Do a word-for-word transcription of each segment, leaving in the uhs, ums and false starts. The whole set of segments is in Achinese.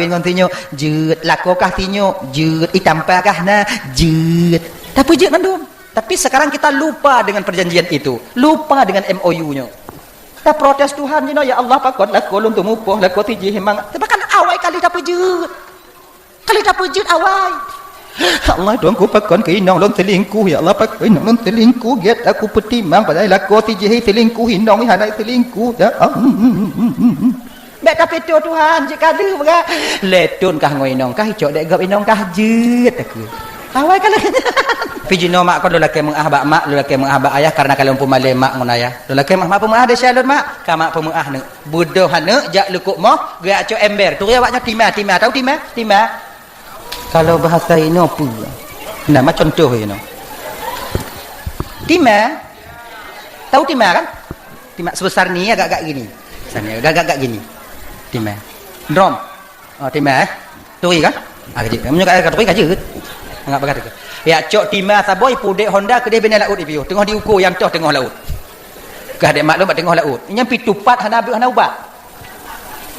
Ngon sinyoe, jeuet. Lakoe kah sinyoe, jeuet. Itampa kah na, jeuet. Tapeujeuet mandum. Tapi sekarang kita lupa dengan perjanjian itu. Lupa dengan M O U-nyoe. Taprotes Tuhan jinoe, "Ya Allah, pakon lakoe lôn teumupoh, lakoe sijih himang." Bahkan awai kali tapeujeuet. Kali tapeujeuet awai. "Ya Allah, Tuhanku, pakon keu inong lôn selingkuh. Ya Allah, pakon inong lôn selingkuh. Gét aku peutimang, padahai lakoe sijih selingkuh, inong hana selingkuh. Ya Allah." Bèk tapito Tuhan, jeuet ka deuh beuga. Lhèe thôn kah ngon inong kah, icok dèk gob inong kah, jeuet takue. Awai ka lagèe nyan. Pih jinoe mak kon lôn lakèe meu'ah bak mak, lôn lakèe meu'ah bak ayah, karena ka lôn peumalèe mak ngon ayah. Lôn lakèe meu'ah, mak peumeu'ah desya lôn mak. Ka mak peumeu'ah neuk. Beudôh aneuk jak leukôk moh, geujak cok ember. Turi awak nyoe tima, tima. Tahu tima? Tima. Kalau bahasa inoe peue? Nah, ma contoh inoe. Tima. Tahu tima kan? Tima sebesar ni, agak-agak gini. Besar ni, agak-agak gini. Tima. Drum. Oh, tima, eh. Turi kan? Ah, kajeuet. Meunyoe ka turi, kajeuet. Anggap bagah turi. Ya, cok tima saboh, ipudek honda keudeh binéh laôt ipiôh. Teungoh diuko nyang toh teungoh laôt. Kah dek maklum bak teungoh laôt. Nyan pi tupat hana beuet hana ubat.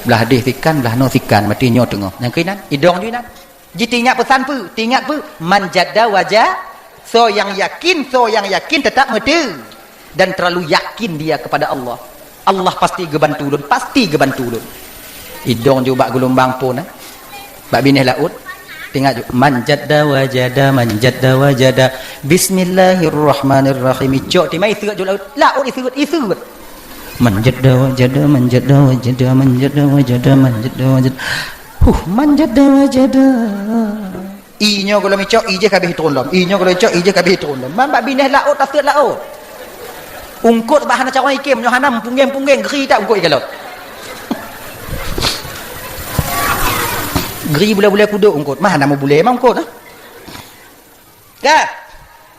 Blah deh sikan, blah noe sikan, mati nyoe teungoh. Nyang keuinan, idong ju inan. Ji teuingat peusan peue? Teuingat peue? Man jadda waja-, soe nyang yakin, soe nyang yakin teutap meute. Dan terlalu yakin dia kepada Allah. Allah pasti geubantu ulôn, pasti geubantu ulôn. Idong ju bak geulumbang phôn, eh. Bak binéh laôt. Teuingat ju, man jadda wajada, man jadda wajada. Bismillahirrahmanirrahim. Icok tima iseuet ju laôt. Laôt iseuet, iseuet. Man jadda wajada, man jadda wajada, man jadda wajada, man jadda wajada. Huh, man jadda wajada. I nyoe gohlom icok, i jih ka abéh turun lom. I nyoe gohlom icok, i jih ka abéh turun lom. Man bak binéh laôt taseuet laôt. Eungkôt bah hana carông ikém, nyoe hana meupunggeng-punggeng, gri that eungkôt ikalon. Gri bulèe-bulèe kudok eungkôt, mah hana meubulèe mah eungkôt, ah. Ka.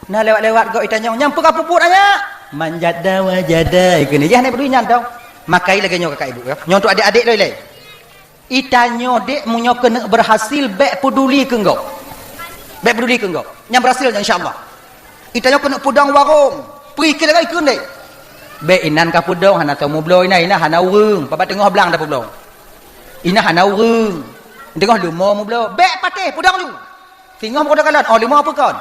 Nah, lewat-lewat gob itanyong, "Nyan peue ka peubuet, anyak?" "Man jadda wajada," ikheun. Jah hana peuduli nyan tau. Makai lagèe nyoe kakak ibu, ya. Nyoe untuk adék-adék loi lé. Itanyoe dek meunyoe keuneuk berhasil, bèk peuduli keu gob. Bèk peuduli keu gob. Nyan berhasil nyan insya Allah. Itanyoe keuneuk peudong warong. Peue ikheun lagèe ikheun deh. Bèk inan ka peudong hana tau meubloe inan, inan hana ureueng. Babah teungoh blang tapeubloe. Inan hana ureueng. Teungoh leumo meubloe. Bèk patéh peudong ju. Singoh meukeudeh kalon, oh, leumo peue kon?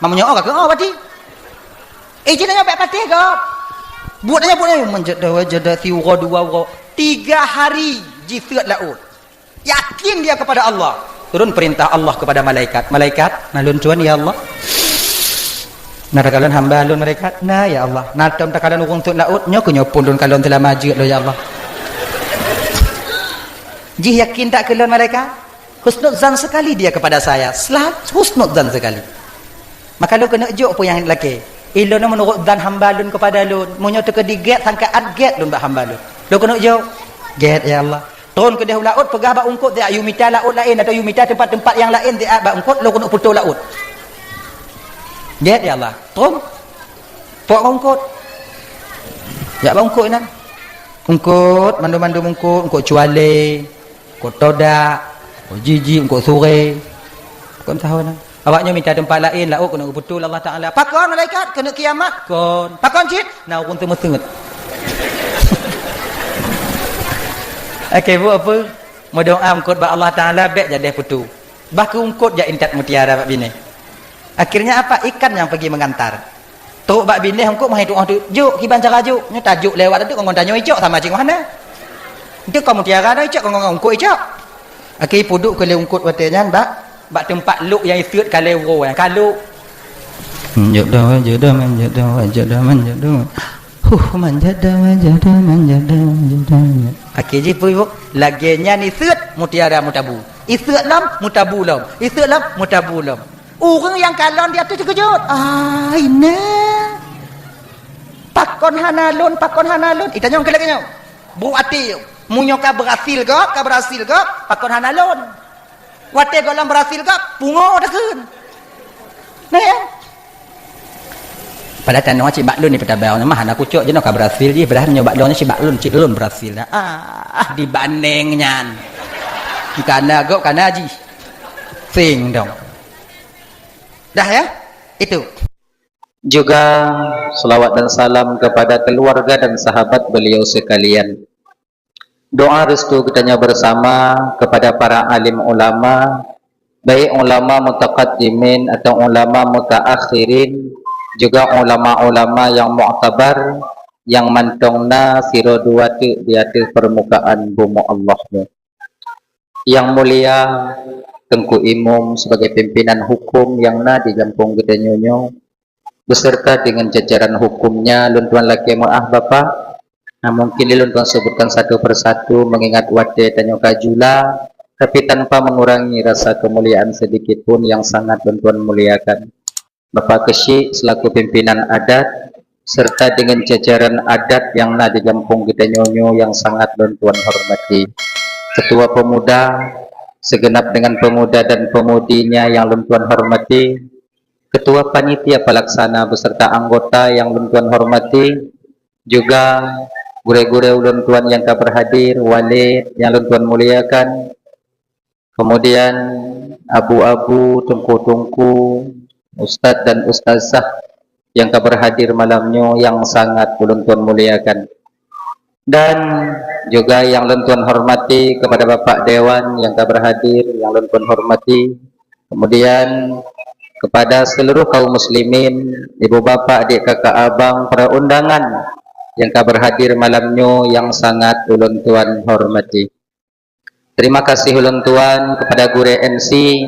Meunyoe oh, ka keu oh, berarti. Eh, jih nyoe bèk patéh gob. Buet nyoe, buet nyoe, man jadda wajada, siuroe dua uroe. Tiga hari jiseuet laôt. Yakin dia kepada Allah. Turun perintah Allah kepada malaikat. "Malaikat, na lôn tuan, ya Allah. Na takalon hamba lôn, malaikat?" "Na, ya Allah." "Na tom takalon ureueng seuet laôt?" "Nyoe keuh nyoe phon lôn kalon seulama jeuet lôn, ya Allah." Jih yakin that keu lôn, malaikat? Husnuzan sekali dia kepada saya. Selalu husnuzan sekali. Maka lôn keuneuk jok peue nyang lakèe. Ilôn meunurot zan hamba lôn kepada lôn. Meunyoe teukeudi gèt, sangka at gèt lôn bak hamba lôn. Lôn keuneuk jok. Gèt, ya Allah. Tron keudeh u laôt, peugah bak eungkôt, "Siat yue mita laôt laén, atau yue mita teumpat-teumpat nyang laén, siat bak eungkôt, lôn keuneuk putôh laôt." Gèt, ya Allah. Tron. Pok eungkôt. Jak bak eungkôt inan. Eungkôt, mandum-mandum eungkôt, eungkôt cualé. Eungkôt todak, eungkôt jiji, eungkôt suré. Eungkôt meusaho na. Awak nyoe mita teumpat laén, laôt keuneuk geuputôh lé Allah Taala. Pakon malaikat? Keuneuk kiamat? Kon. Pakon cit? Na ureueng teumeuseungeut. Oke, bu apa? Meudoa eungkôt bak Allah Taala, bèk jadeh putôh. Bah keu eungkôt jak intat mutiara bak binéh. Akhirnya apa? Ikan yang pergi mengantar. Trok bak binéh eungkôt meuhai tu'oh teuk. Jok, kiban cara jok. Nyoe tajok lewat teuk ngon tanyoe icok sama cit ngon hana. Eunteuk kon mutiara dah icok ngon eungkôt icok. Akhé peuduek keu lé eungkôt watèe nyan bak, bak teumpat lok nyang iseuet kalé uroe nyan. Ka lok. Manjada wajada, manjada wajada, manjada. Huh, manjada wajada, manjada wajada. Akhé jih peue, Bu? Lagèe nyan iseuet mutiara meutabu. Iseuet lom, meutabu lom. Iseuet lom, meutabu lom. Ureueng nyang kalon di ateueh teukeujot. "Ai na, pakon hana lôn, pakon hana lôn?" Itanyong keu lagèe nyoe. Brôk até, meunyoe ka berhasil gob, ka berhasil gob, pakon hana lôn? Watèe gohlom berhasil gob, pungo takheun. Nah, ya. Padahai tanoh cit bak lôn di Peutabaong, mah hana kucok jinoe ka berhasil jih, padahai meunyoe bak lôn cit bak lôn cit lôn berhasil. Ah, dibandeng nyan. Kana gob, kana jih. Sing dong. Dah ya? Itu. Juga selawat dan salam kepada keluarga dan sahabat beliau sekalian. Doa restu geutanyoe bersama kepada para alim ulama, baik ulama mutaqaddimin atau ulama mutaakhirin, juga ulama-ulama yang muktabar, yang mantong na sidroe dua teuk di ateueh permukaan bumoe Allah nyoe. Yang mulia Teungku Imum sebagai pimpinan hukum yang na di gampông geutanyoe nyoe, beserta dengan jajaran hukumnya, lôn tuan lakée meu'ah, Bapak. Nah, mungkin lôn tuan sebutkan satu persatu mengingat watée tanyoe ka jula, tapi tanpa mengurangi rasa kemuliaan sedikit pun yang sangat lôn tuan muliakan. Bapak Keuchik selaku pimpinan adat, serta dengan jajaran adat yang na di gampông geutanyoe nyoe yang sangat lôn tuan hormati. Ketua Pemuda, segenap dengan pemuda dan pemudinya yang lôn tuan hormati, Ketua Panitia Pelaksana beserta anggota yang lôn tuan hormati, juga gurée-gurée ulôn tuan yang ka berhadir, walid yang lôn tuan muliakan, kemudian abu-abu, teungku-teungku, ustaz dan ustazah yang ka berhadir malam nyoe yang sangat ulôn tuan muliakan. Dan juga yang lôn tuan hormati kepada Bapak Dewan yang ka berhadir, yang lôn tuan hormati. Kemudian kepada seluruh kaum muslimin, ibu bapak, adik kakak abang, para undangan yang ka berhadir malam nyoe yang sangat ulôn tuan hormati. Terima kasih ulôn tuan kepada gurée M C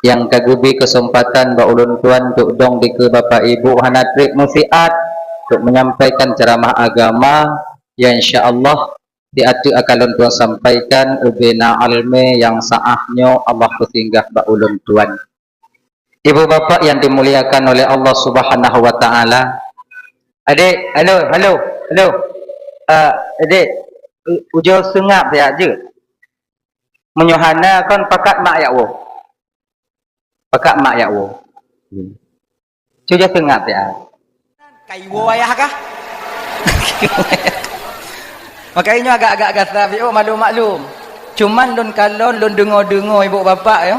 yang ka geubri kesempatan bak ulôn tuan untuk dong dikeue Bapak Ibu hana treb meusiat untuk menyampaikan ceramah agama yang insya Allah di ateueh akan lôn tuan sampaikan ubena almé yang saah nyoe Allah peusinggah bak ulôn tuan. Ibu bapak yang dimuliakan oleh Allah Subhanahu wa taala. Adik, halo, halo, halo. Ah, adik, u-, ujoe seungab ya jeuet. Meunyoe hana kon pakat mak yak woe. Pakat mak yak woe. Cuba seungab ya. Kai woe ayah kah? Makajih nyoe agak-agak gata, biôh maklum-maklum. Cuman lôn kalon, lôn deungoe-deungoe ibu bapak ya.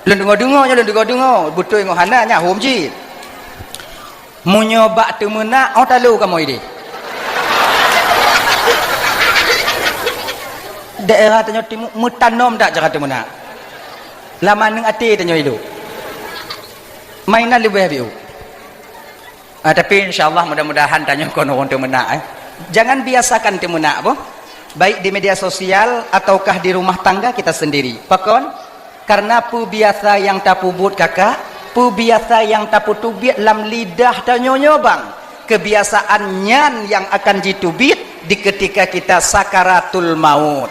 Lôn deungoe-deungoe nyoe, lôn deungoe-deungoe. Beutôi ngon hana nya hom jih. Meunyoe bak teumeunak, oh talo kamoe ideh. Daerah tanyoe timu meutanom dak cara teumeunak. Lam aneuk até tanyoe ilok. Mainan leubeh biôh. Ah, tapi insya Allah mudah-mudahan tanyoe kon ureuëng teumeunak, eh. Jangan biasakan teumeunak boh. Baik di media sosial ataukah di rumah tangga kita sendiri. Pakon? Karena peubiasa nyang tapeubuet kakak, peubiasa nyang tapeuteubiet lam lidah tanyoe nyoe bang, kebiasaan nyan nyang akan jiteubiet di ketika kita sakaratul maut.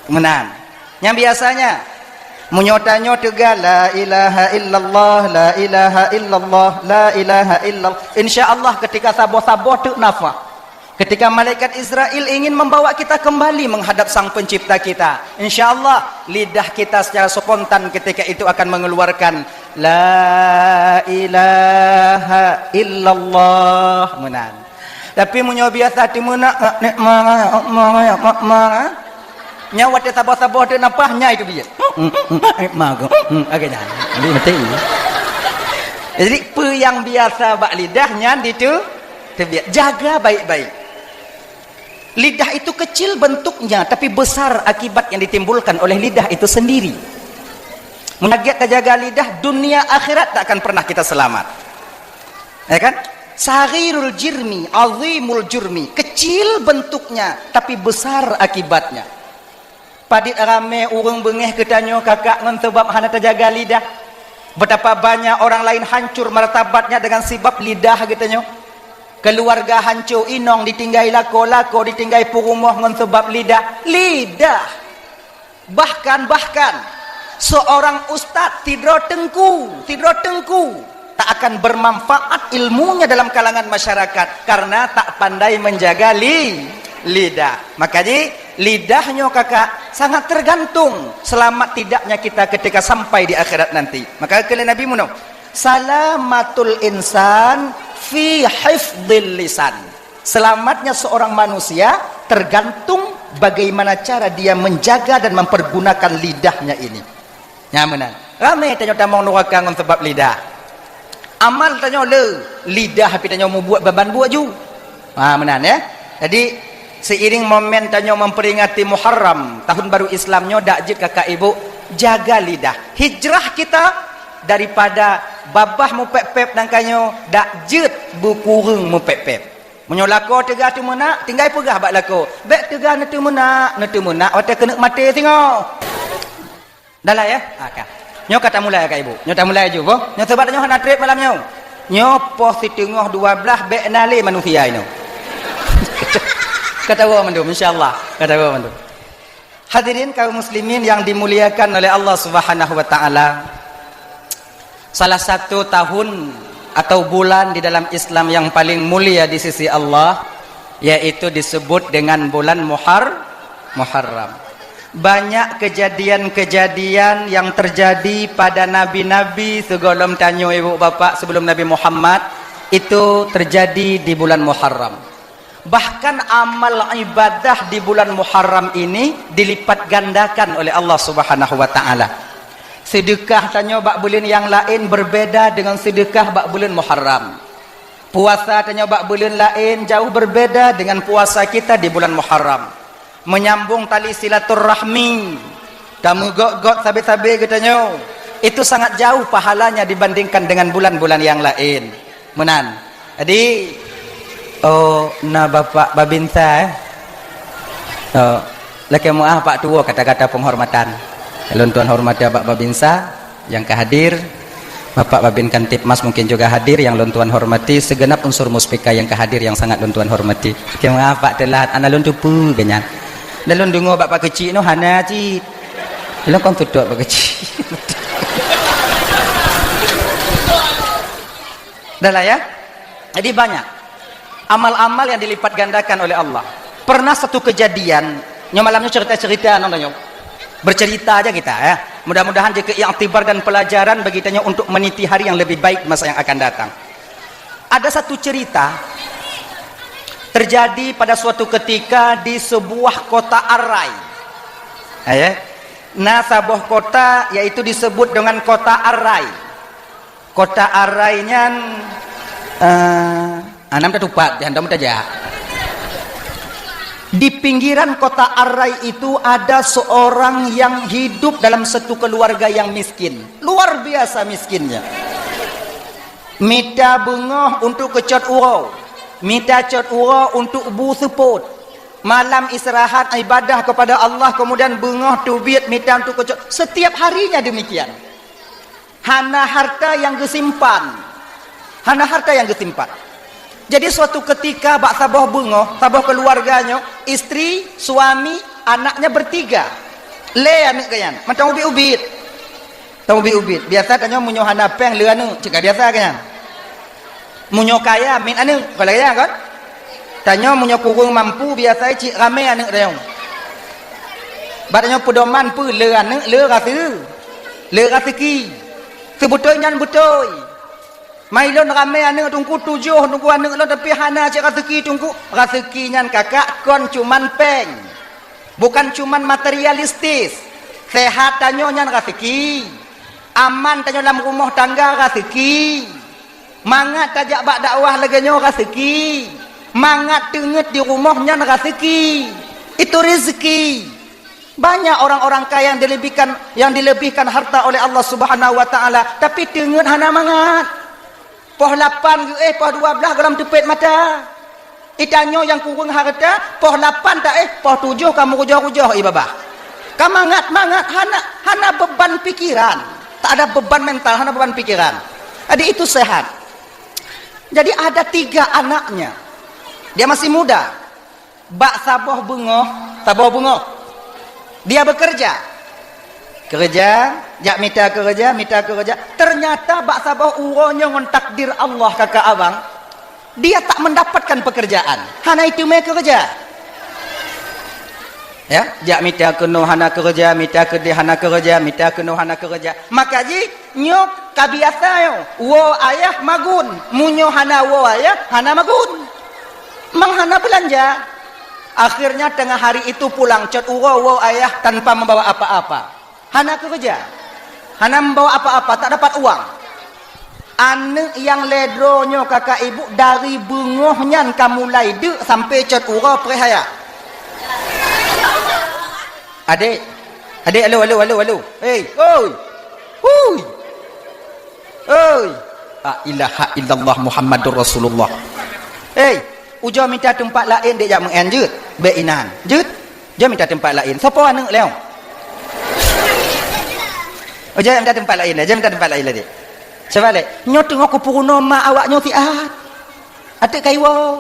Meunan. Nyang biasanya, meunyoe tanyoe teuga, "La ilaha illallah, la ilaha illallah, la ilaha illallah." Insya Allah ketika saboh-saboh teuk nafah, ketika malaikat Israel ingin membawa kita kembali menghadap Sang Pencipta kita, insya Allah lidah kita secara spontan ketika itu akan mengeluarkan, "La ilaha illallah." Meunan. Tapi meunyoe biasa teumeunak, "Nek mara, mara, mara," nyan watée saboh-saboh teuk nafah, nyan itu biet. Nek mara, agak nyan. Jadi mati. Jadi, peue nyang biasa bak lidah nyan ditu, teubiet. Jaga baik-baik. Lidah itu kecil bentuknya, tapi besar akibat yang ditimbulkan oleh lidah itu sendiri. Meunyoe tajaga lidah, dunia akhirat tak akan pernah kita selamat. Ya kan? Saghirul jirmi, azimul jurmi. Kecil bentuknya, tapi besar akibatnya. Padit ramé ureuëng beungéh keu tanyoe kakak ngon sabab hana tajaga lidah. Betapa banyak orang lain hancur martabatnya dengan sebab lidah geutanyoe. Keluarga hancur, inong ditinggai lakoe, lakoe ditinggai peurumoh ngon sabab lidah. Lidah. Bahkan, bahkan, seorang ustaz sidroe teungku, sidroe teungku, tak akan bermanfaat ilmunya dalam kalangan masyarakat karena tak pandai menjaga li-, lidah. Makajih, lidah nyoe kakak sangat tergantung selamat tidaknya kita ketika sampai di akhirat nanti. Maka kata Nabi meunoe, "Salamatul insan fi hifdhil lisan." Selamatnya seorang manusia tergantung bagaimana cara dia menjaga dan mempergunakan lidahnya ini. Nyan meunan. Ramé tanyoe tamong nuraka ngon sabab lidah. Amal tanyoe le, lidah pih tanyoe mubuet ban-ban buet ju. Ha, meunan ya. Jadi, Seiring momen tanyoe memperingati Muharram, tahun baru Islam nyoe, dak jeuet kakak ibu jaga lidah. Hijrah kita daripada babah mupép-pép nangka nyoe, dak jeuet beukureueng mupép-pép. Meunyoe lakoe teuga teumeunak, tinggai peugah bak lakoe, "Bék teuga neuteumeunak, neuteumeunak watée keuneuk maté singoh." Dah lah ya? Ha, ka. Nyoe ka tamulai, Kak Ibu. Nyoe tamulai ju, boh. Nyoe sebab nyoe hana trép malam nyoe. Nyoe poh siteungoh dua blaih bék na lé manusia inoe. Ka tawoe mandum, insya-Allah. Ka tawoe mandum. Hadirin kaum muslimin yang dimuliakan oleh Allah Subhanahu wa taala. Salah satu tahun atau bulan di dalam Islam yang paling mulia di sisi Allah, yaitu disebut dengan bulan Muhar-, Muharram. Banyak kejadian-kejadian yang terjadi pada nabi-nabi sigohlom tanyoe, ibu bapak, sebelum Nabi Muhammad, itu terjadi di bulan Muharram. Bahkan amal ibadah di bulan Muharram ini dilipat gandakan oleh Allah Subhanahu wa taala. Seudeukah tanyoe bak buleuen nyang laén berbeda dengan seudeukah bak buleuen Muharram. Puasa tanyoe bak buleuen laén jauh berbeda dengan puasa kita di bulan Muharram. Menyambung tali silaturahmi, tameugok-gok sabe-sabe geutanyoe, itu sangat jauh pahalanya dibandingkan dengan bulan-bulan yang lain. Meunan. Jadi, oh, na Bapak Babinsa, eh? Oh, lakée meuáh Pak Tuwo, kata-kata penghormatan. Lôn tuan hormati Bapak Babinsa nyang ka hadir. Bapak Babin Kamtibmas mungkin juga hadir yang lôn tuan hormati, segenap unsur muspika yang ka hadir yang sangat lôn tuan hormati. Lakée meuáh Pak teulat, ana lôn teupeue geuh nyan. Dan lôn deungoe bak Pak Keuchik nyoe hana cit. Lôn kon tutok Pak Keuchik. Dah lah ya. Jadi banyak amal-amal yang dilipat gandakan oleh Allah. Pernah satu kejadian, nyoe malam nyoe cerita-cerita nyoe. Bercerita aja kita ya. Mudah-mudahan jadi iktibar dan pelajaran bagi tanyoe untuk meniti hari yang lebih baik masa yang akan datang. Ada satu cerita terjadi pada suatu ketika di sebuah kota Arai. Ya. Nah, saboh kota yaitu disebut dengan kota Arai. Kota Arai nyan, eh, anam tatupat, jangan tamu tajak. Di pinggiran kota Arai itu ada seorang yang hidup dalam satu keluarga yang miskin. Luar biasa miskinnya. Mita beungoh untuk keucot uroe. Mita cot uroe untuk bu seupôt. Malam istirahat ibadah kepada Allah, kemudian beungoh teubiet mita untuk keucot. Setiap harinya demikian. Hana harta nyang geusimpan. Hana harta nyang geusimpan. Jadi suatu ketika bak saboh beungoh, saboh keluarga nyoe, istri, suami, anaknya bertiga. Lé aneuk geuh nyan, mantong ubit-ubit. Tong ubit-ubit. Biasa tanyoe meunyoe hana péng le aneuk, cit ka biasa geuh nyan. Meunyoe kaya, miet aneuk, kon lagée nyan kon? Tanyoe meunyoe kureueng mampu, biasa cit ramé aneuk tanyoe. Bak tanyoe peudoman peue, le aneuk, le raseu-, le raseuki. Seubeutôi nyan beutôi. Mai lôn ramé aneuk teungku tujoh, teungku aneuk lôn, tapi hana cit raseuki teungku. Raseuki nyan kakak kon cuman péng. Bukan cuman materialistis. Sehat tanyoe nyan raseuki. Aman tanyoe lam rumoh tangga raseuki. Mangat tajak bak dakwah lagée nyoe raseuki. Mangat teungeut di rumoh nyan raseuki. Itu rezeki. Banyak orang-orang kaya yang dilebihkan, yang dilebihkan harta oleh Allah Subhanahu wa taala, tapi teungeut hana mangat. Poh lapan geuéh, poh dua blaih gohlom teupet mata. Itanyoe nyang kureueng hareuta, poh lapan taéh, poh tujoh ka meurujoh-rujoh ié babah. Ka mangat-mangat, hana, hana beban pikiran. Tak ada beban mental, hana beban pikiran. Jadi itu sehat. Jadi ada tiga anaknya. Dia masih muda. Bak saboh beungoh, saboh beungoh. Dia bekerja. Kerja, jak mita kerja, mita kerja. Ternyata bak saboh uroe nyoe ngon takdir Allah kakak abang, dia tak mendapatkan pekerjaan. Hana iteumé kerja. Ya, jak mita keunoe hana kerja, mita keudeh hana kerja, mita keunoe hana kerja. Maka jih nyoe ka biasa nyoe, woe ayah magun. Meunyoe hana woe ayah, hana magun. Mang hana beulanja. Akhirnya tengah hari itu pulang cot uroe woe ayah tanpa membawa apa-apa. Hana keureuja. Hana membawa apa-apa, tak dapat uang. Aneuk nyang lhée droe nyoe kakak ibu dari beungoh nyan ka mulai deuk sampai cot uroe preh ayah. Adék. Adék, alo, alo, alo, alo. Hei, oi. Hui. Oi. La ilaha illallah Muhammadur Rasulullah. Hei, ujoe mita teumpat laén dék jak meu'en jeuet. Bék inan. Jeuet. Ujoe mita teumpat laén. Soe po aneuk lé? Ujoe mita teumpat laén, ujoe mita teumpat laén lé, Dék. Sabab lé, nyoe teungoh kupeurunoe mak awak nyoe siat. Até kaiwoe.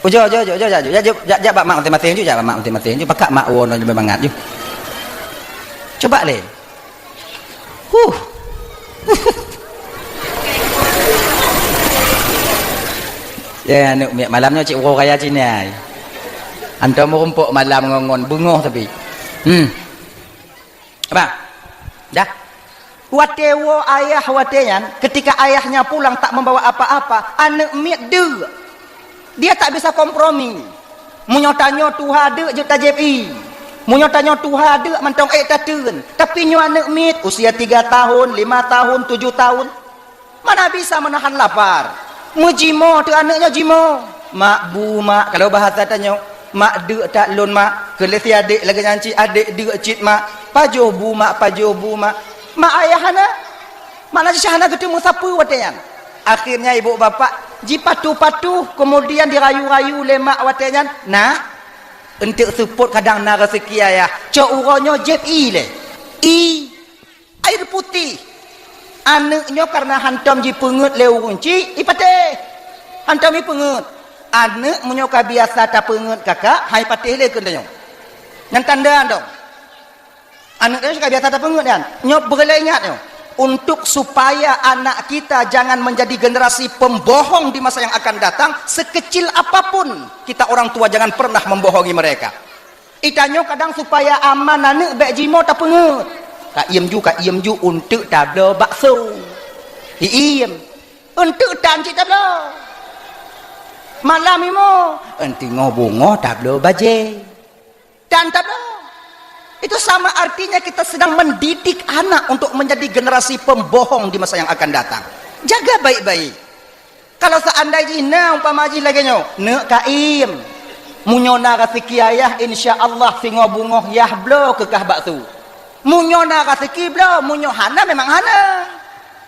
Ujoe, ujoe, ujoe, ujoe, jak, jak, jak, jak bak mak maséng-maséng ju, jak bak mak maséng-maséng ju. Pakak mak woe nyoe mangat ju. Cuba lé. Huh. Ya, aneuk miet malam nyoe cit uroe raya Cina. Antom meurumpok malam ngon, ngon beungoh tapi. Hmm. Apa? Dah. Watée woe ayah watée nyan, ketika ayahnya pulang tak membawa apa-apa, aneuk miet deuk. Dia tak bisa kompromi. Meunyoe tanyoe tuha deuk jeuet tajép ie. Meunyoe tanyoe tuha deuk mantong ék tateun. Tapi nyoe aneuk miet usia tiga tahun, lima tahun, tujuh tahun. Mana bisa menahan lapar. Meujimoe teuh aneuk nyoe jimoe. "Mak, bu, mak," kalau bahasa tanyoe, "Mak, deuk that lôn, mak." Keu lé si adék lagée nyan cit, "Adék, deuk cit, mak." "Pajoh bu, mak, pajoh bu, mak." Mak ayah hana. Mak na cit hana geuteumé sapeue watée nyan. Akhirnya ibu bapak jipatuh-patuh, kemudian dirayu-rayu lé mak watée nyan, "Nak, eunteuk seupôt kadang na raseuki ayah. Cok uroe nyoe jép ie lé." Ie. Air putih. Aneuk nyoe kareuna hantom jipeungeut lé ureuëng chik, ipatéh. Hantom jipeungeut. Aneuk meunyoe ka biasa tapeungeut kakak, hai patéh lé keu tanyoe. Nyan tanda dong. Aneuk nyoe ka biasa tapeungeut nyan. Nyoe beureulee ingat nyoe. Untuk supaya anak kita jangan menjadi generasi pembohong di masa yang akan datang, sekecil apapun kita orang tua jangan pernah membohongi mereka. Itanyoe kadang supaya aman aneuk bék jimoe tapeungeut. Ka iem ju, ka iem ju, eunteuk tabloe bakso. Hi iem. Eunteuk tan cit tabloe. Malam imoe, eunteuk ngo bungoh tabloe bajée. Tan tabloe. Itu sama artinya kita sedang mendidik anak untuk menjadi generasi pembohong di masa yang akan datang. Jaga baik-baik. Kalau seandai jih na umpama jih lagée nyoe, neuk ka iem. Meunyoe na raseuki ayah, insya Allah singoh beungoh yah bloe keu kah bakso. Meunyoe na raseuki bloe, meunyoe hana memang hana.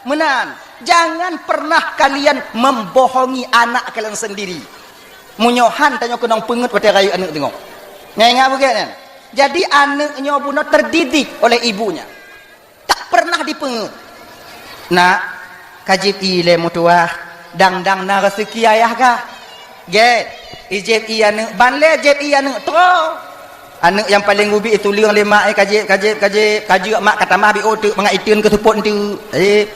Meunan, jangan pernah kalian membohongi anak kalian sendiri. Meunyoe han tanyoe keunong peungeut watée rayeuk aneuk teungoh. Nyan ingat beugét nyan. Jadi aneuk nyoe bunoe terdidik oleh ibunya. Tak pernah dipeungeut. Nak, ka jieb ie lé meutuwah, dang-dang na raseuki ayah kah? Gét, ijéb ie aneuk, ban lé jéb ie aneuk troe. Aneuk nyang paleng ubit ituleueng lé mak, eh, ka jieb, ka jieb, ka jieb, ka jeuet mak ka tamah biôh teuk mangat iteun keu seupôt enteuk. Jieb.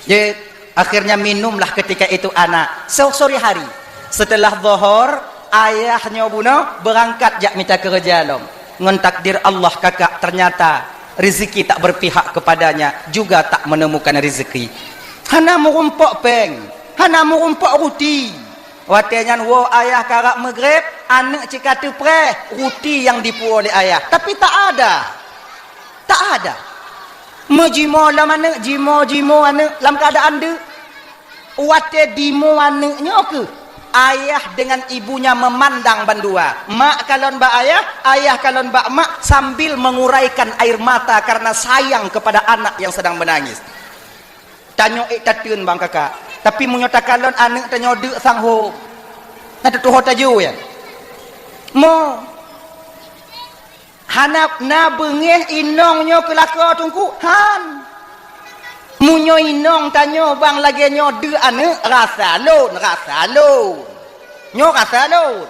Jeuet, akhirnya minumlah ketika itu anak. So-, sore hari, setelah Zohor, ayah nyoe bunoe beurangkat jak mita keureuja lom. Ngon takdir Allah kakak ternyata rezeki tak berpihak kepadanya, juga tak menemukan rezeki. Hana meurumpok péng, hana meurumpok ruti. Watée nyan woe ayah karab meugreb, aneuk cit ka teupreh ruti nyang dipuwoe lé ayah. Tapi tak ada. Tak ada. Meujimoe lom aneuk, jimoe-jimoe aneuk lam keuadaan deuk. Watée dimoe aneuk nyoe keuh, ayah dengan ibunya memandang bandua. Mak kalon bak ayah, ayah kalon bak mak sambil menguraikan air mata karena sayang kepada anak yang sedang menangis. Tanyoe ék tateun bang kakak, tapi meunyoe takalon aneuk tanyoe deuk sang hom, na teutuho tajôh nyan. Mo. Hana na beungéh inong nyoe keu lakoe teungku? Han. Meunyoe inong tanyoe bang lagée nyoe deuk aneuk, rasa lôn, rasa lôn. Nyoe rasa lôn.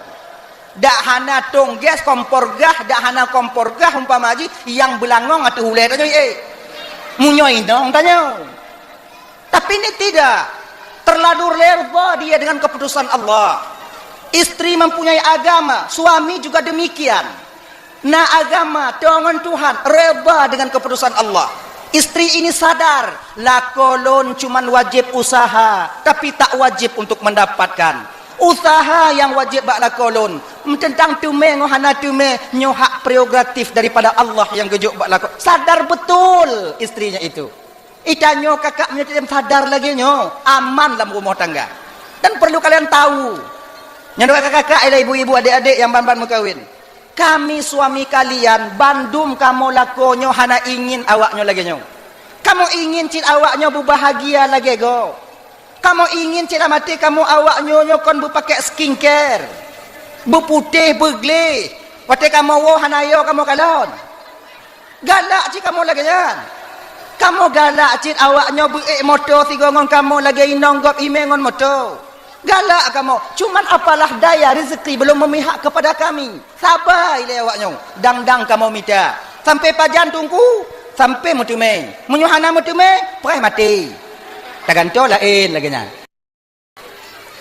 Dak hana tong gas, kompor gah, dak hana kompor gah umpama jih nyang beulangong ateueh ulée tanyoe, eh. Meunyoe inong tanyoe. Tapi ini tidak. Terlalu reda dia dengan keputusan Allah. Istri mempunyai agama, suami juga demikian. Na agama, teuh ngon Tuhan, reda dengan keputusan Allah. Istri ini sadar, lakoe lôn cuman wajéb usaha, tapi tak wajéb untuk mendapatkan. Usaha nyang wajéb bak lakoe lôn, teuntang teumé ngon hana teumé, nyoe hak prerogatif daripada Allah nyang geujok bak lakoe. Sadar betul istrinya itu. Itanyoe kakak meunyoe sadar lagée nyoe, aman lam rumoh tangga. Dan perlu kalian tahu, nyan dua kakak-kakak, ialah ibu-ibu, adik-adik nyang ban-ban meukawen. Kami suami kalian, bandum kamoe lakoe nyoe hana ingin awak nyoe lagée nyoe. Kamoe ingin cit awak nyoe beubahagia lagée gob. Kamoe ingin cit lam até kamoe awak nyoe, nyoe kon beupakée skincare, beuputéh, beugleh. Watée kamoe woe hana yo kamoe kalon. Galak cit kamoe lagée nyan. Kamoe galak cit awak nyoe beuék moto sigoe ngon kamoe lagée inong gob imé ngon moto. Galak kamoe, cuman apalah daya rezeki belum memihak kepada kami. Saba ilée awak nyoe, dang-dang kamoe mita. Sampai pajan Teungku? Sampai meuteumé. Meunyoe hana meuteumé, preh maté. Tagantoe laén lagée nyan.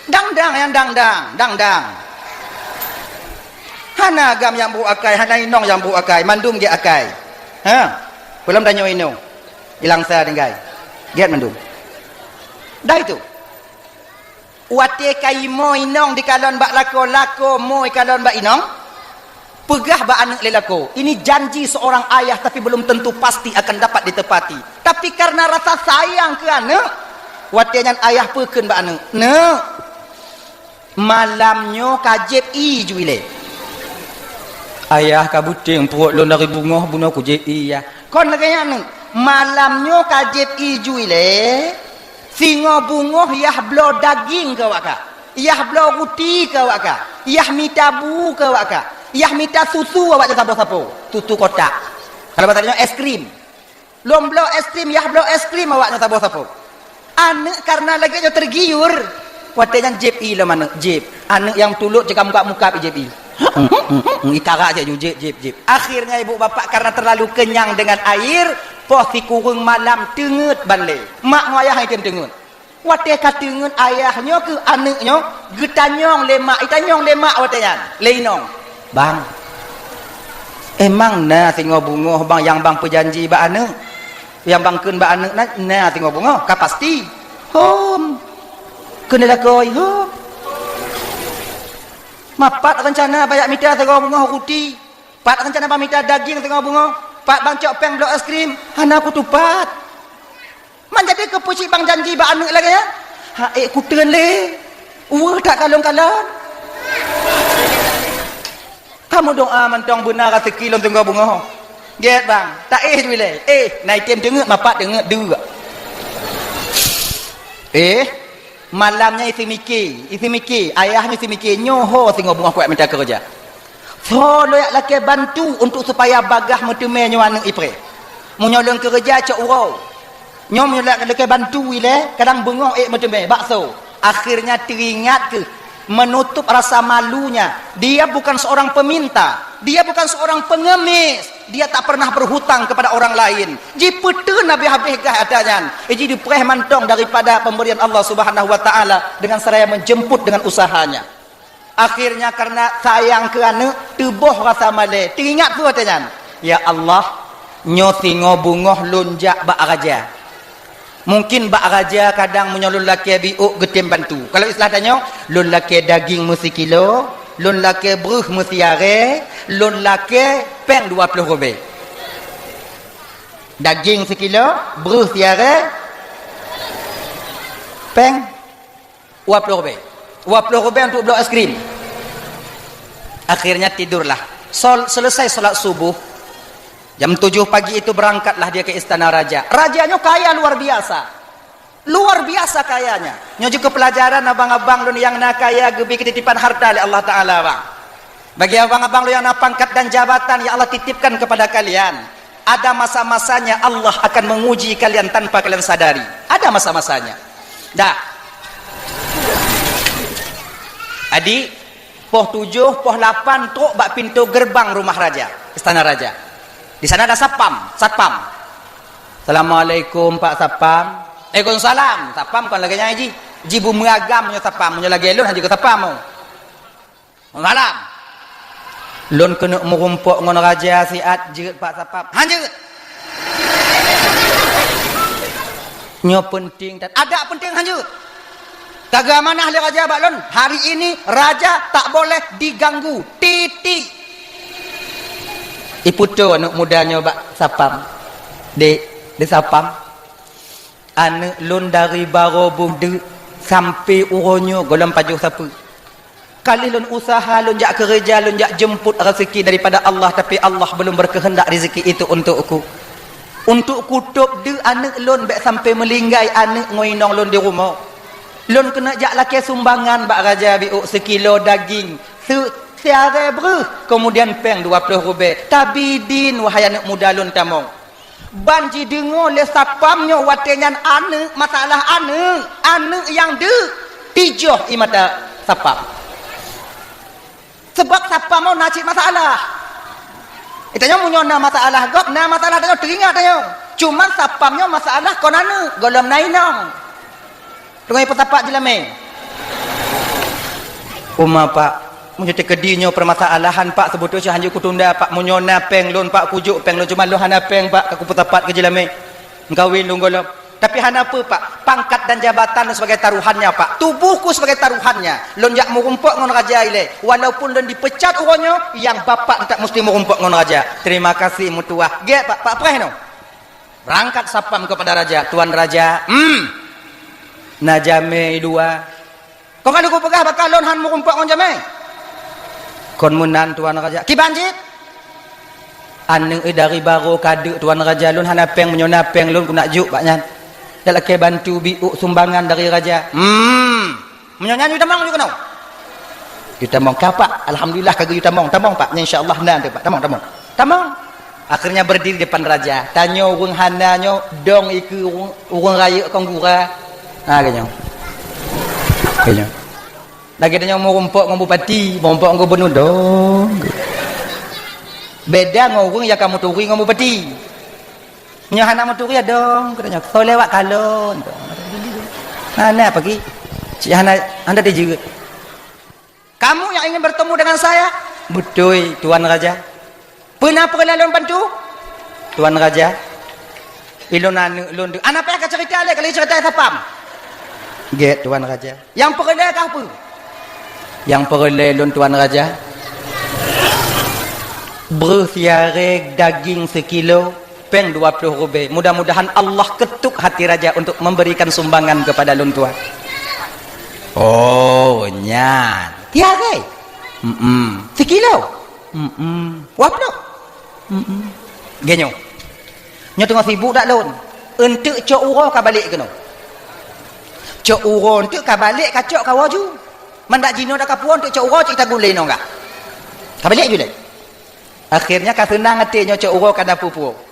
Dang-dang nyang dang-dang, dang-dang. Hana agam nyang brok akai, hana inong nyang brok akai, mandum gét akai. Ha? Peulom tanyoe inong. Ilangsa tinggai. Gét mandum. Dah itu. Watée ka imoe inong dikalon bak lakoe, lakoe moe ikalon bak inong, peugah bak aneuëk lé lakoe, ini janji seorang ayah tapi belum tentu pasti akan dapat ditepati. Tapi karena rasa sayang keu aneuëk, watée nyan ayah peukheun bak aneuëk, "Neuk, malam nyoe ka jieb ié ju ilée." "Ayah, ka beuténg pruet lôn dari beungoh bunoe kujieb ié, yah." "Kon lagée nyan, neuk, malam nyoe ka jieb ié ju ilée." Singoh beungoh yah bloe daging keu awak kah, yah bloe ruti keu awak kah, yah mita bu keu awak kah, yah mita susu awak nyoe saboh sapo, susu kotak. Kalau bahasa nyoe es krim. Lôn bloe es krim, yah bloe es krim awak nyoe saboh sapo. Aneuëk karena lagée nyoe tergiur, watée nyan jieb ié lom aneuëk, jieb. Aneuëk nyang tulok cit ka mukab-mukab jieb ié. Ikara saja ju jieb, jieb, jieb. Akhirnya ibu bapak karena terlalu kenyang dengan air, poh sikureueng malam teungeut ban lé. Mak ngon ayah item teungeut. Watée ka teungeut ayah nyoe keu aneuëk nyoe, geutanyong lé mak, itanyong lé mak watée nyan, lé inong. "Bang, emang na singoh beungoh bang nyang bang peujanji bak aneuëk? Nyang bang kheun bak aneuëk na, na singoh beungoh, ka pasti?" "Hom," kheun lé lakoe, "hom." "Ma pat rencana bajak mita singoh beungoh ruti? Pat rencana bang mita daging singoh beungoh? Pat bang cok péng bloe es krim? Hana kutupat." "Man jadi keupeue cit bang janji bak aneuëk lagée nyan?" "Ha ék kuteun lé, weueh that kalon-kalon." "Kamoe doá mantong beuna raseuki lôn singoh beungoh." "Gét bang, taéh ju ilée." "Éh, na item teungeut, ma pat teungeut, deuek." Éh, malam nyan iseumike, iseumike, ayah nyoe iseumike, nyoe ho singoh beungoh kuat mita keureuja. Soe lôn jak lakée bantu untuk supaya bagaih meuteumé nyoe aneuëk ipreh. Meunyoe lôn keureuja cok uroe. Nyoe meunyoe lôn lakée bantu ilée, kadang beungoh ék meuteumé, bakso. Akhirnya teuingat keuh, menutup rasa malunya. Dia bukan seorang peminta, dia bukan seorang pengemis, dia tak pernah berhutang kepada orang lain. Jipeuteun habéh-habéh gah ata nyan. Iji dipreh mantong daripada pemberian Allah Subhanahu wa Taala dengan seraya menjemput dengan usahanya. Akhirnya karena sayang keu aneuëk, teuboh rasa malée. Teuingat peue watée nyan? "Ya Allah, nyoe singoh beungoh lôn jak bak raja. Mungkin bak raja kadang meunyoe lôn lakée biôk geutem bantu. Kalau istilah tanyoe, lôn lakée daging meusikilo, lôn lakée breueh meusiarée, lôn lakée péng dua ploh ribée." Daging sikilo, breueh siarée, péng dua ploh ribée. Dua ploh ribée untuk bloe es krim. Akhirnya tidurlah. Sol-, selesai salat subuh, jam tujuh pagi itu berangkatlah dia ke istana raja. Raja nyoe kaya luar biasa. Luar biasa kayanya. Nyoe jeuet keu peulajaran abang-abang lôn nyang na kaya geubri keutitipan harta lé Allah Taala, bang. Bagi abang-abang lôn nyang na pangkat dan jabatan yang Allah titipkan kepada kalian, ada masa-masanya Allah akan menguji kalian tanpa kalian sadari. Ada masa-masanya. Dah. Adik, poh tujoh, poh lapan trok bak pintoe geureubang rumah raja, istana raja. Di sana ada satpam, satpam. "Assalamualaikum, Pak Satpam." "Waalaikumsalam." Satpam kon lagée nyan ji. Ji beumeugam nyoe satpam, nyoe lagée lôn hana jeuet keu satpam. "Malam. Lôn keuneuk meurumpok ngon raja siat jeuet, Pak Satpam." "Hana jeuet." "Nyoe peunteng that." "Adak peunteng hana jeuet. Ka geuamanah lé raja bak lôn, hari ini raja tak boleh diganggu. Titik." Ipeutoe aneuëk muda nyoe bak satpam. "Dek, dek satpam. Aneuëk lôn dari barô beudeuk sampai uroe nyoe gohlom pajoh sapeue. Ka lheueh lôn useuha, lôn jak keureuja, lôn jak jeumpot raseuki daripada Allah, tapi Allah belum berkehendak rezeki itu untukku. Untuk kutôb deuk aneuk lôn bék sampai meulinggai aneuk ngon inong lôn di rumoh. Lôn keuneuk jak lakée sumbangan bak raja biôk seukilo daging, seu-, siarée breuh, keumudian péng dua ploh rubée. Tabi din, wahai aneuk muda lôn, tamong. Ban jideungoe lé sapam nyoe watée nyan aneuk, masalah aneuk, aneuk nyang deuk, tijoh ie mata sapam. Sabab sapam nyoe na cit masalah. Tanyoe meunyoe na masalah gob, na masalah tanyoe teuingat tanyoe. Cuman sapam nyoe masalah kon aneuk, gohlom na inong. Teungoh peusapat jeulamé. Uma, Pak, meunyoe teukeudi nyoe permasalahan, Pak, seubeutôi hanjeuet kutunda, Pak. Meunyoe na péng lôn, Pak, kujok péng lôn, cuma lôn hana péng, Pak, ka kupeusapat keu jeulamé. Meukawen lôn gohlom. Tapi hana peue, Pak. Pangkat dan jabatan lôn sebagai taruhannya, Pak. Tubuhku sebagai taruhannya. Lôn jak meurumpok ngon raja ilée. Walaupun lôn dipecat uroe nyoe, nyang bapak teutap musti meurumpok ngon raja. Terima kasih, meutuah. Gét, Pak. Pak preh nyoe. Berangkat sapam kepada raja. Tuan raja, hmm. Na jamé i luwa. Kon ka lheueh kupeugah bak kah lôn han meurumpok ngon jamé? Kon meunan, Tuan Raja. Kiban cit? Aneuk dari barô ka deuk, Tuan Raja, lôn hana péng, meunyoe na péng lôn kuneuk jok bak nyan. Jak lakée bantu biôk sumbangan dari raja. Hmm. Meunyoe nyan yue tamong yue keunoe. Yue tamong ka, Pak. Alhamdulillah ka geuyue tamong. Tamong, Pak. Nyan insya Allah na teuh, Pak. Tamong, tamong. Tamong. Akhirnya berdiri depan raja. Tanyoe ureuëng hana nyoe dong ikeue ureuëng, ureuëng rayeuk kon gura. Ha, geuh nyoe. Geuh nyoe. Lagée tanyoe meurumpok ngon bupati, meurumpok ngon gubernur dong. Beda ngon ureuëng nyang ka meuturi ngon bupati. Nyoe hana meuturi ya dong, katanya. Soe lewat kalon. Hana pagi. Cik hana, hana dijeuet. Kamu yang ingin bertemu dengan saya? Beutôi, Tuan Raja. Peue na peureulée lôn bantu? Tuan Raja, ilôn aneuk lôn deuek. Hana payah kacerita lé, ka lheueh cerita sapam. Gét, Tuan Raja. Nyang peureulée kah peue? Nyang peureulée lôn, Tuan Raja, breuh siarée, daging seukilo, péng dua ploh rubée. Mudah-mudahan Allah ketuk hati raja untuk memberikan sumbangan kepada lôn tuan. Oh, nyan. Siarée? Mm-mm. Seukilo? Mm-mm. Dua ploh? Mm-mm. Geuh nyoe. Nyoe teungoh sibuk dak lôn. Eunteuk cok uroe ka balek keunoe. Cok uroe eunteuk ka balek, ka cok ka woe ju. Man dak jinoe dak ka puwoe, eunteuk cok uroe cit ka gulée nyoe ka. Ka balek ju lé. Akhirnya ka seunang até nyoe cok uroe ka na peue-peue.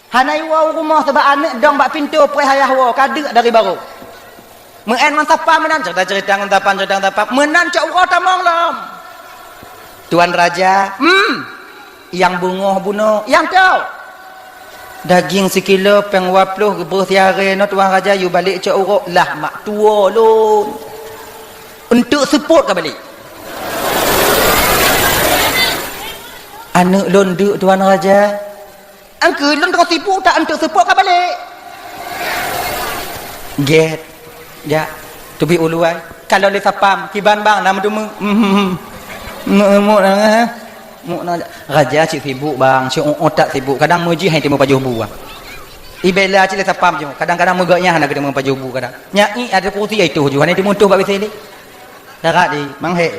Hana iwoe u rumoh sabab aneuk dong bak pintoe preh ayah woe ka deuk dari barô. Meu'en ngon sapam meunan, cerita-cerita ngon sapam, cerita ngon sapam. Meunan cok uroe tamong lom. Tuan Raja, hmm, nyang beungoh bunoe, nyang toe. Daging sikilo, péng dua ploh, geubreuh siarée nyoe Tuan Raja, yue balek cok uroe lah mak tuwoe lôn. Eunteuk seupôt ka balek. Aneuk lôn deuk Tuan Raja. Angkeue lôn teungoh sibuk that eunteuk seupôt ka balek. Gét. Jak. Teubiet u luwa. Kalon lé sapam, kiban bang, na meuteumé. Muk na, eh. Muk na. Raja cit sibuk bang, cit uot that sibuk. Kadang meujih hana teumé pajoh bu bang. Ibela cit lé sapam cit. Kadang-kadang meugok nyang hana geuteumé pajoh bu kadang. Nyak ada kursi itu ju, hana teumé tuh bak W C lé. Darat di, manghé.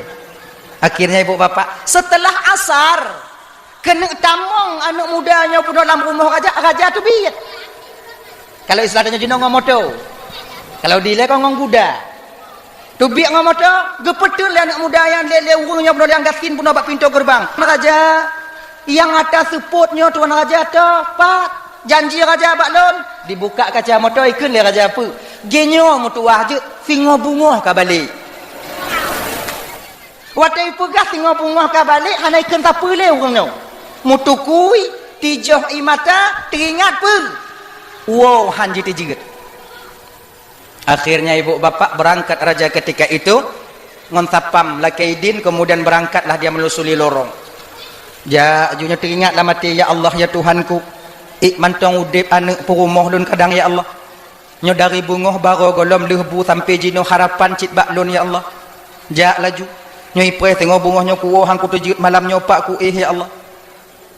Akhirnya ibu bapak, setelah asar, Keuneuk tamong aneuk muda nyoe bunoe lam rumoh raja, raja teubiet. Kalau istilah tanyoe jinoe ngon moto. Kalau dilée kon ngon guda. Teubiet ngon moto, geupeuteun lé aneuk muda nyan lé, lé ureuëng nyoe bunoe nyang gasien bunoe bak pintoe geureubang. Raja, nyang ata seupôt nyoe Tuan Raja toh, pat? Janji raja bak lôn. Dibuka kaca moto, ikheun lé raja peue? Geuh nyoe meutuwah jeuet, singoh beungoh ka balek. Watée ipeugah singoh beungoh ka balek, hana ikheun sapeue lé ureuëng nyoe. Meutukui, tijoh ie mata, teuingat peue? Woe han jiteujeut. Akhirnya ibu bapak berangkat raja ketika itu ngon sapam lakée idin, kemudian berangkatlah dia melusuri lorong. Jak, ju nyoe teuingat lam até, "Ya Allah, ya Tuhanku, ék mantong udeb aneuk peurumoh lôn kadang, ya Allah." Nyoe dari beungoh barô gohlom lheueh bu sampoe jinoe harapan cit bak lôn, ya Allah. Jak laju. Nyoe ipreh teungoh beungoh nyoe kuwoe han kuteujeuet malam nyoe pak kuéh, ya Allah.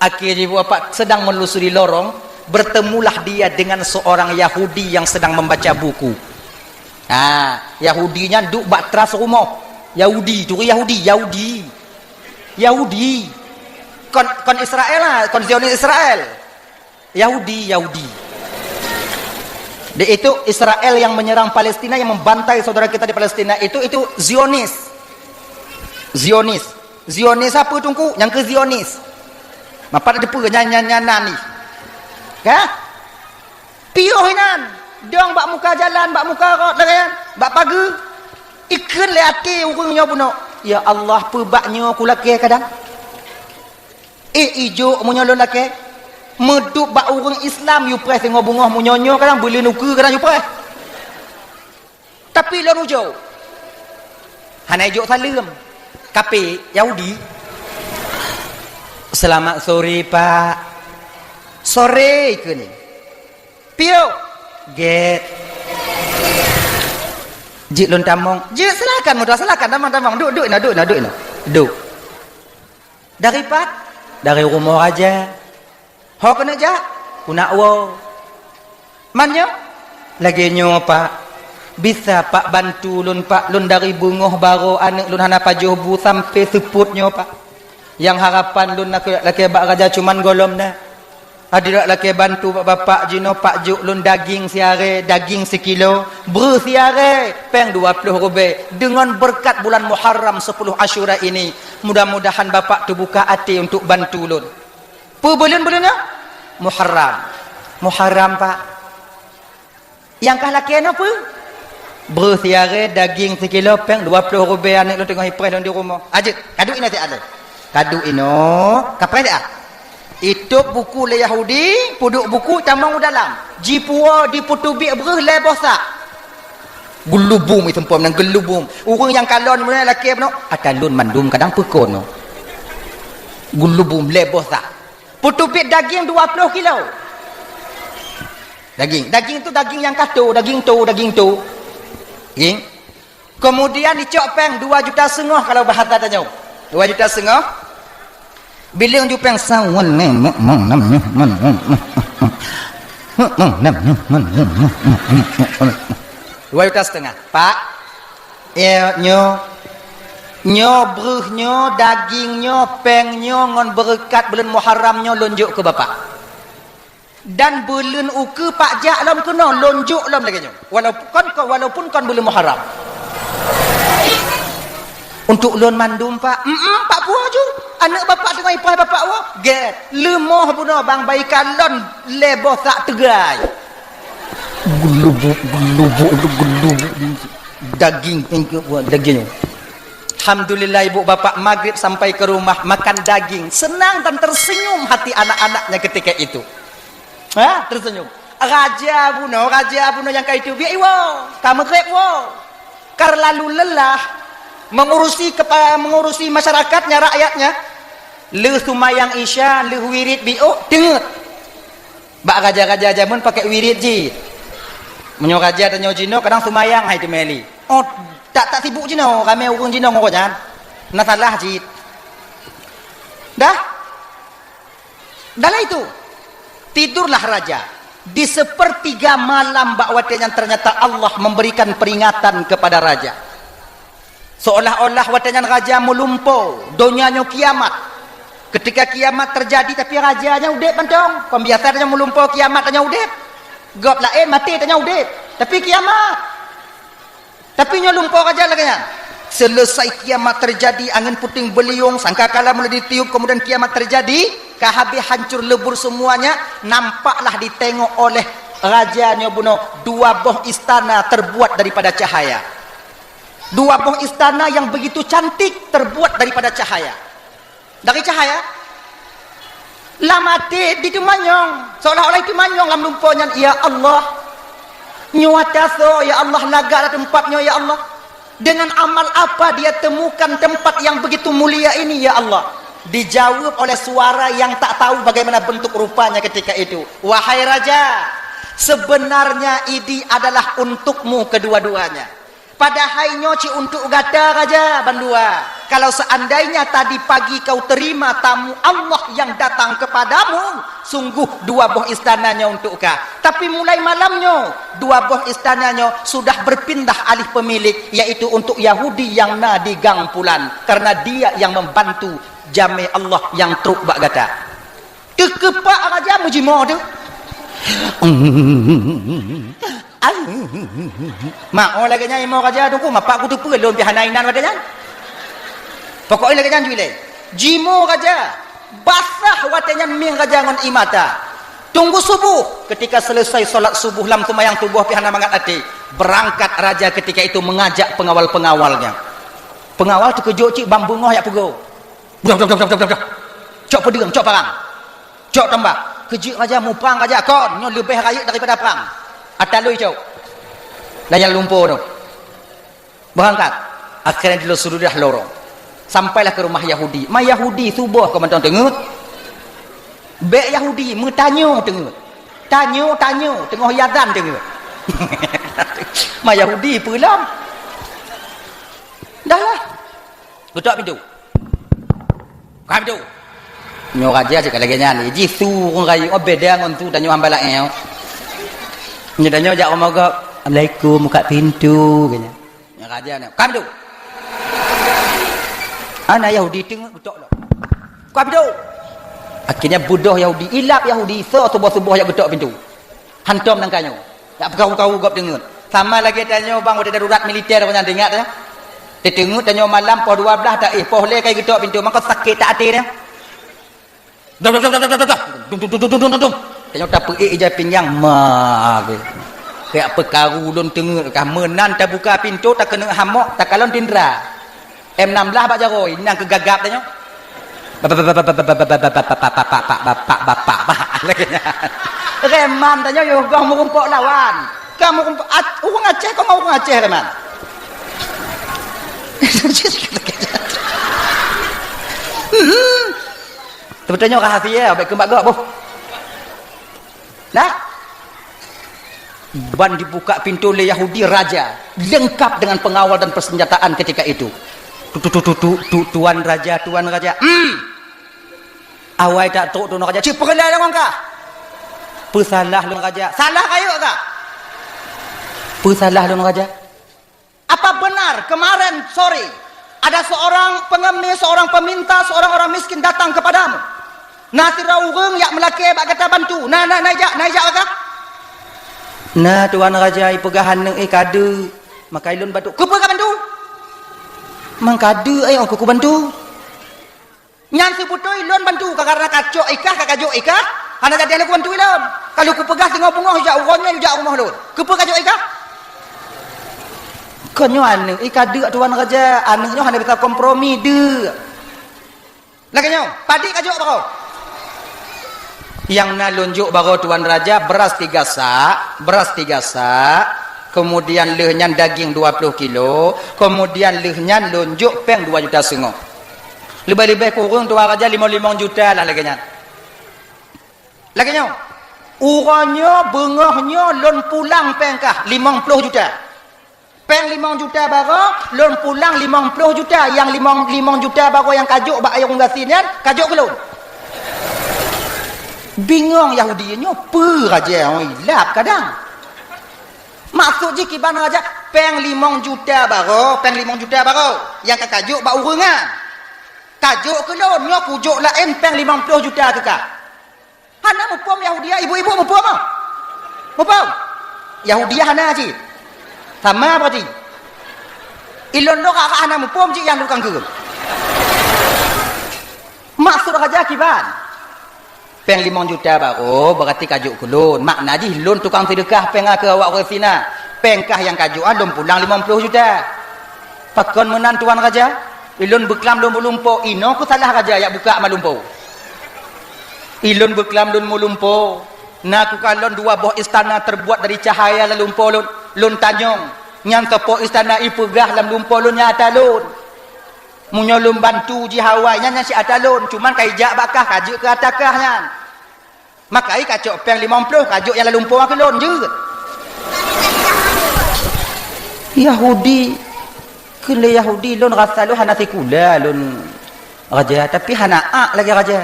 Akhé jih bu apat sedang melusuri lorong, bertemulah dia dengan seorang Yahudi yang sedang membaca buku. Ha, Yahudi nyan duek bak teras rumoh. Yahudi, turi Yahudi, Yahudi. Yahudi. Kon, kon Israel lah, kon Zionis Israel. Yahudi, Yahudi. Di itu Israel yang menyerang Palestina, yang membantai saudara kita di Palestina itu, itu Zionis. Zionis. Zionis apa, Teungku? Nyang keu Zionis. Mapa na teupeue nyan, nyan, nyan, nyan ni? Ka? Piôh inan. Dong bak muka jalan, bak muka rot lagèe nyan, bak pageue. Ikheun lé até ureueng nyoe bunoe, "Ya Allah, peue bak nyoe kulakèe kadang? Eh, ijok meunyoe lôn lakèe. Meudup bak ureueng Islam, yue preh singoh beungoh meunyoe nyoe kadang beuleuen ukeue kadang yue preh." Tapi lôn ujoe. Hana ijok saleuem. Kape, Yahudi. "Selamat sore, Pak." "Sore," ikheun. "Piôh." "Gèt." "Jeuet lôn tamong." "Jeuet, silakan, muda, silakan, tamong, tamong. Duek, duek inoe, duek inoe, duek inoe. Duek." "Dari pat?" "Dari rumoh raja." "Ho keuneuk jak?" "Keuneuk woe." "Man nyoe?" "Lagèe nyoe, Pak. Bisa, Pak, bantu lôn, Pak. Lôn dari beungoh barô aneuk lôn hana pajoh bu sampoe seupôt nyoe, Pak. Nyang harapan lôn lakèe, lakèe bak raja cuman gohlom na. Adak lakèe bantu bak Bapak jinoe, Pak, jok lôn daging siaré, daging sikilo, breuh siaré, pèng dua ploh rubèe. Deungon beureukat bulan Muharram sepuluh Asyura ini, mudah-mudahan Bapak teubuka até untuk bantu lôn." "Peue buleuen, buleuen nyoe?" "Muharram." "Muharram, Pak." "Nyang kah lakèe nyoe peue?" "Breuh siaré, daging sikilo, pèng dua ploh rubèe, aneuk lôn teungoh ipreh lôn di rumoh." "Ah, jeuet, kaduek inoe siat lé." Kaduek inoe, kapreh siat. Itôb buku lé Yahudi, peuduek buku tamong u dalam. Jipuwoe, dipeuteubiet breuh lhèe boh sak. Geulubum, iseumpom nyang geulubum. Ureueng nyang kalon meunyoe lakèe bunoe, "Ata lôn mandum kadang peue kon nyoe." Geulubum lhèe boh sak. Peuteubiet daging dua ploh kilo. Daging. Daging tu daging nyang kato, daging to, daging to. Daging. Kemudian icok pèng dua juta seungoh kalau bahasa tanyoe. Dua juta seungoh. Bileueng ju pèng sawan. Dua juta setengah. Pak, ya, nyoe, nyoe breuh nyoe, daging nyoe, pèng nyoe ngon beureukat buleuen Muharram nyoe lôn jok keu Bapak. Dan beuleuen ukeue Pak jak lom keunoe, lôn jok lom lagèe nyoe. Walaupun kon, walaupun kon buleuen Muharram. Untuk lôn mandum, Pak. Em, em, Pak, puwoe ju. Aneuk Bapak teungoh ipreh Bapak woe. Gèt. Leumoh bunoe bang bayi kalon lhèe boh sak teugai. Geulubuk, geulubuk, geulubuk. Daging, daging. Alhamdulillah, ibu bapak maghrib sampai ke rumah makan daging. Senang dan tersenyum hati anak-anaknya ketika itu. Ha, tersenyum. Raja bunoe, raja bunoe nyang ka itu, biak iwoe, ka maghrib woe. Ka lalu lelah mengurusi kepa-, mengurusi masyarakatnya, rakyatnya. Lheueh seumayang Isya, lheueh wirid biôk, teungeut. Bak raja-raja jameun pakai wirid jih. Meunyoe raja tanyoe jinoe kadang seumayang hai teumeli. Oh, tak, tak sibuk jinoe, ramé ureueng jinoe ngon gobnyan. Na salah jih. Dah? Dah lah itu. Tidurlah raja. Di sepertiga malam bak watèe nyan ternyata Allah memberikan peringatan kepada raja. Seolah-olah watèe nyan raja meulumpo, donya nyoe kiamat. Ketika kiamat terjadi, tapi raja nyan udép mantong. Kon biasa tanyoe meulumpo kiamat tanyoe udép. Gob laén maté tanyoe udép. Tapi kiamat. Tapi nyoe lumpo raja lagèe nyan. Selesai kiamat terjadi, angin puting beliung, sangkakala mulai ditiup, kemudian kiamat terjadi, ka habéh hancur lebur semuanya, nampaklah ditengok oleh raja nyoe bunoe dua boh istana terbuat daripada cahaya. Dua boh istana yang begitu cantik terbuat daripada cahaya. Dari cahaya, lam até diteumanyong, seolah-olah diteumanyong lam lumpo nyan, "Ya Allah, nyoe ata soe, ya Allah, lagak lam teumpat nyoe, ya Allah? Dengan amal apa dia temukan tempat yang begitu mulia ini, ya Allah?" Dijawab oleh suara yang tak tahu bagaimana bentuk rupanya ketika itu, "Wahai raja, sebenarnya ini adalah untukmu kedua-duanya." Padahai nyoe cit untuk gata raja bandua. Kalau seandainya tadi pagi kau terima tamu Allah yang datang kepadamu, sungguh dua boh istana nyoe untuk ka. Tapi mulai malam nyoe, dua boh istana nyoe sudah berpindah alih pemilik, yaitu untuk Yahudi yang na di gang Pulan, karena dia yang membantu jamé Allah yang trok bak gata. Teukeupak raja meujimoe tu. Ai. Mak, oh, lagèe nyan imoe raja tu ku, mapak ku teupeue lôn pih hana inan watèe nyan. Pokoknya lagèe nyan ju ilèe. Jimoe raja, basah watèe nyan mieng raja ngon ie mata. Tunggu subuh, ketika selesai salat subuh lam seumayang subuh pih hana mangat até, berangkat raja ketika itu mengajak pengawal-pengawalnya. Pengawal teukeujot cit ban beungoh jak peugo. Dah, dah, dah, dah, dah, dah. Cok peudeueng, cok parang. Cok tombak. Keujeuet raja, muprang raja, kon nyoe leubeh rayeuk daripada prang. Ata lui cok. Dah nyan lumpo tu. Berangkat. Akhirnya di sudah lorong. Sampailah ke rumah Yahudi. Ma Yahudi suboh keu mantong teungeut. Bèk Yahudi meutanyoe teungeut. Tanyoe, tanyoe, teungoh azan teungeut. Ma Yahudi peue lom. Dah lah. Geutok pintoe. Buka pintoe. Nyoe raja cit ka lagèe nyan. Jih su ureueng rayeuk, oh, beda ngon su tanyoe hamba laén. Nyoe tanyoe jak rumoh gob, "Assalamualaikum, buka pintu," keu nyan. Nyoe raja nyoe, "Buka pintoe." Ana Yahudi teungeut geutok lom. "Buka pintoe." Akhirnya beudôh Yahudi, ilap Yahudi, soe suboh-suboh jak geutok pintoe. Hantom nangka nyoe. Jak peukaru-karu gob teungeut. Sama lagèe tanyoe bang watèe darurat militer nyan, ingat ya. Teungeut tanyoe malam poh dua blah taéh, poh lhèe kai geutok pintoe, maka sakét that até nyan. Dum, dum, dum, dum, dum, dum. Dum, dum, dum, dum, dum, dum, dum. Tanyoe tapeuék ija pinggang, ma, ge. Kayak peukaru lôn teungeut kah, meunan tabuka pintoe, takeuneuk hamok, takalon tindra. M enam belas bak jaroe, nyan keu gagap tanyoe. Bapak, bapak, bapak, bapak, bapak, bapak, bapak, bapak, bapak, bapak, bapak, lagèe nyan. Reman tanyoe, yoh, goh meurumpok lawan. Ka meurumpok, Ac-, ureueng Aceh, kau ngon ureueng Aceh, reman. Hmm. Tapi tanyoe rahasia, baik keu bak gob, boh. Nah, ban dibuka pintoe lé Yahudi raja, lengkap dengan pengawal dan persenjataan ketika itu. Tu, tu, tu, tu, tu, tu, tuan raja, tuan raja. Hmm. Awai tak trok tuan raja. Cit peureulèe ngon kah? Peusalah lôn raja. Salah rayeuk kah? Peusalah lôn raja. Apa benar kemarin sore ada seorang pengemis, seorang peminta, seorang orang miskin datang kepadamu? Na sidroe ureueng jak meulakèe bak gata bantu. Na, na, na ijak, na ijak bak kah? Na, tuan raja, ipeugah aneuk, eh, ka deuk. Maka ilôn bantu. Keupeue ka bantu? Mang ka deuk, eh, ôn keu kubantu. Nyan seubeutôi lôn bantu, ka karena kacok ikah, ka kajok ikah, hana jadi lôn kubantu ilôn. Ka lôn kupeugah singoh beungoh jak uroe nyoe jak rumoh lôn. Keupeue kajok ikah? Kon nyoe aneuk, i ka deuk tuan raja, aneuk nyoe hana bisa kompromi deuk. Lagèe nyoe, padit kajok baroe. Nyang na lôn jok baroe tuan raja, beras tiga sak, beras tiga sak, kemudian lheueh nyan daging dua ploh kilo, kemudian lheueh nyan lôn jok péng dua juta seungoh. Leubeh-leubeh kureueng tuan raja limong-limong juta lah lagèe nyan. Lagèe nyoe, uroe nyoe beungoh nyoe lôn pulang péng kah limong ploh juta. Péng limong juta baroe, lôn pulang limong ploh juta, nyang limong, limong juta baroe nyang kajok bak ayong gasien nyan, kajok keu lôn. Bingong Yahudi nyoe, peue raja nyoe ilap kadang. Maksud jih kiban raja, péng limong juta baroe, péng limong juta baroe, nyang ka kajok bak ureueng nyan. Kajok keu lôn, nyoe kujok laén péng limong ploh juta keu kah. Hana muphom Yahudi, ibu-ibu muphom ah? Muphom? Yahudi hana cit. Sama berarti. Ilôn lôn ka hana muphom cit nyang tukang keu. Maksud raja kiban? Péng limong juta baroe, berarti kajok keu lôn. Makna jih lôn tukang seudeukah péng keu awak ureueng Sina. Péng kah nyang kajok, ah, lôn pulang limong ploh juta. Pakon meunan tuan raja? Ilôn beuklam lôn meulumpo, inoe keuh salah raja jak buka ma lumpo. Ilôn beuklam lôn meulumpo, na kukalon dua boh istana terbuat dari cahaya lam lumpo lôn, lôn tanyong, nyan soe po istana ipeugah lam lumpo lôn nyang ata lôn. Meunyoe lôn bantu jih awai, nyan, nyan si ata lôn, cuman ka ijak bak kah, ka jeuet keu ata kah nyan. Maka i kacok péng limong ploh, kajok nyang lam lumpo keu lôn jeuet. Yahudi, keu lé Yahudi lôn rasa lôn hana sikula lôn raja, tapi hana ak lagée raja.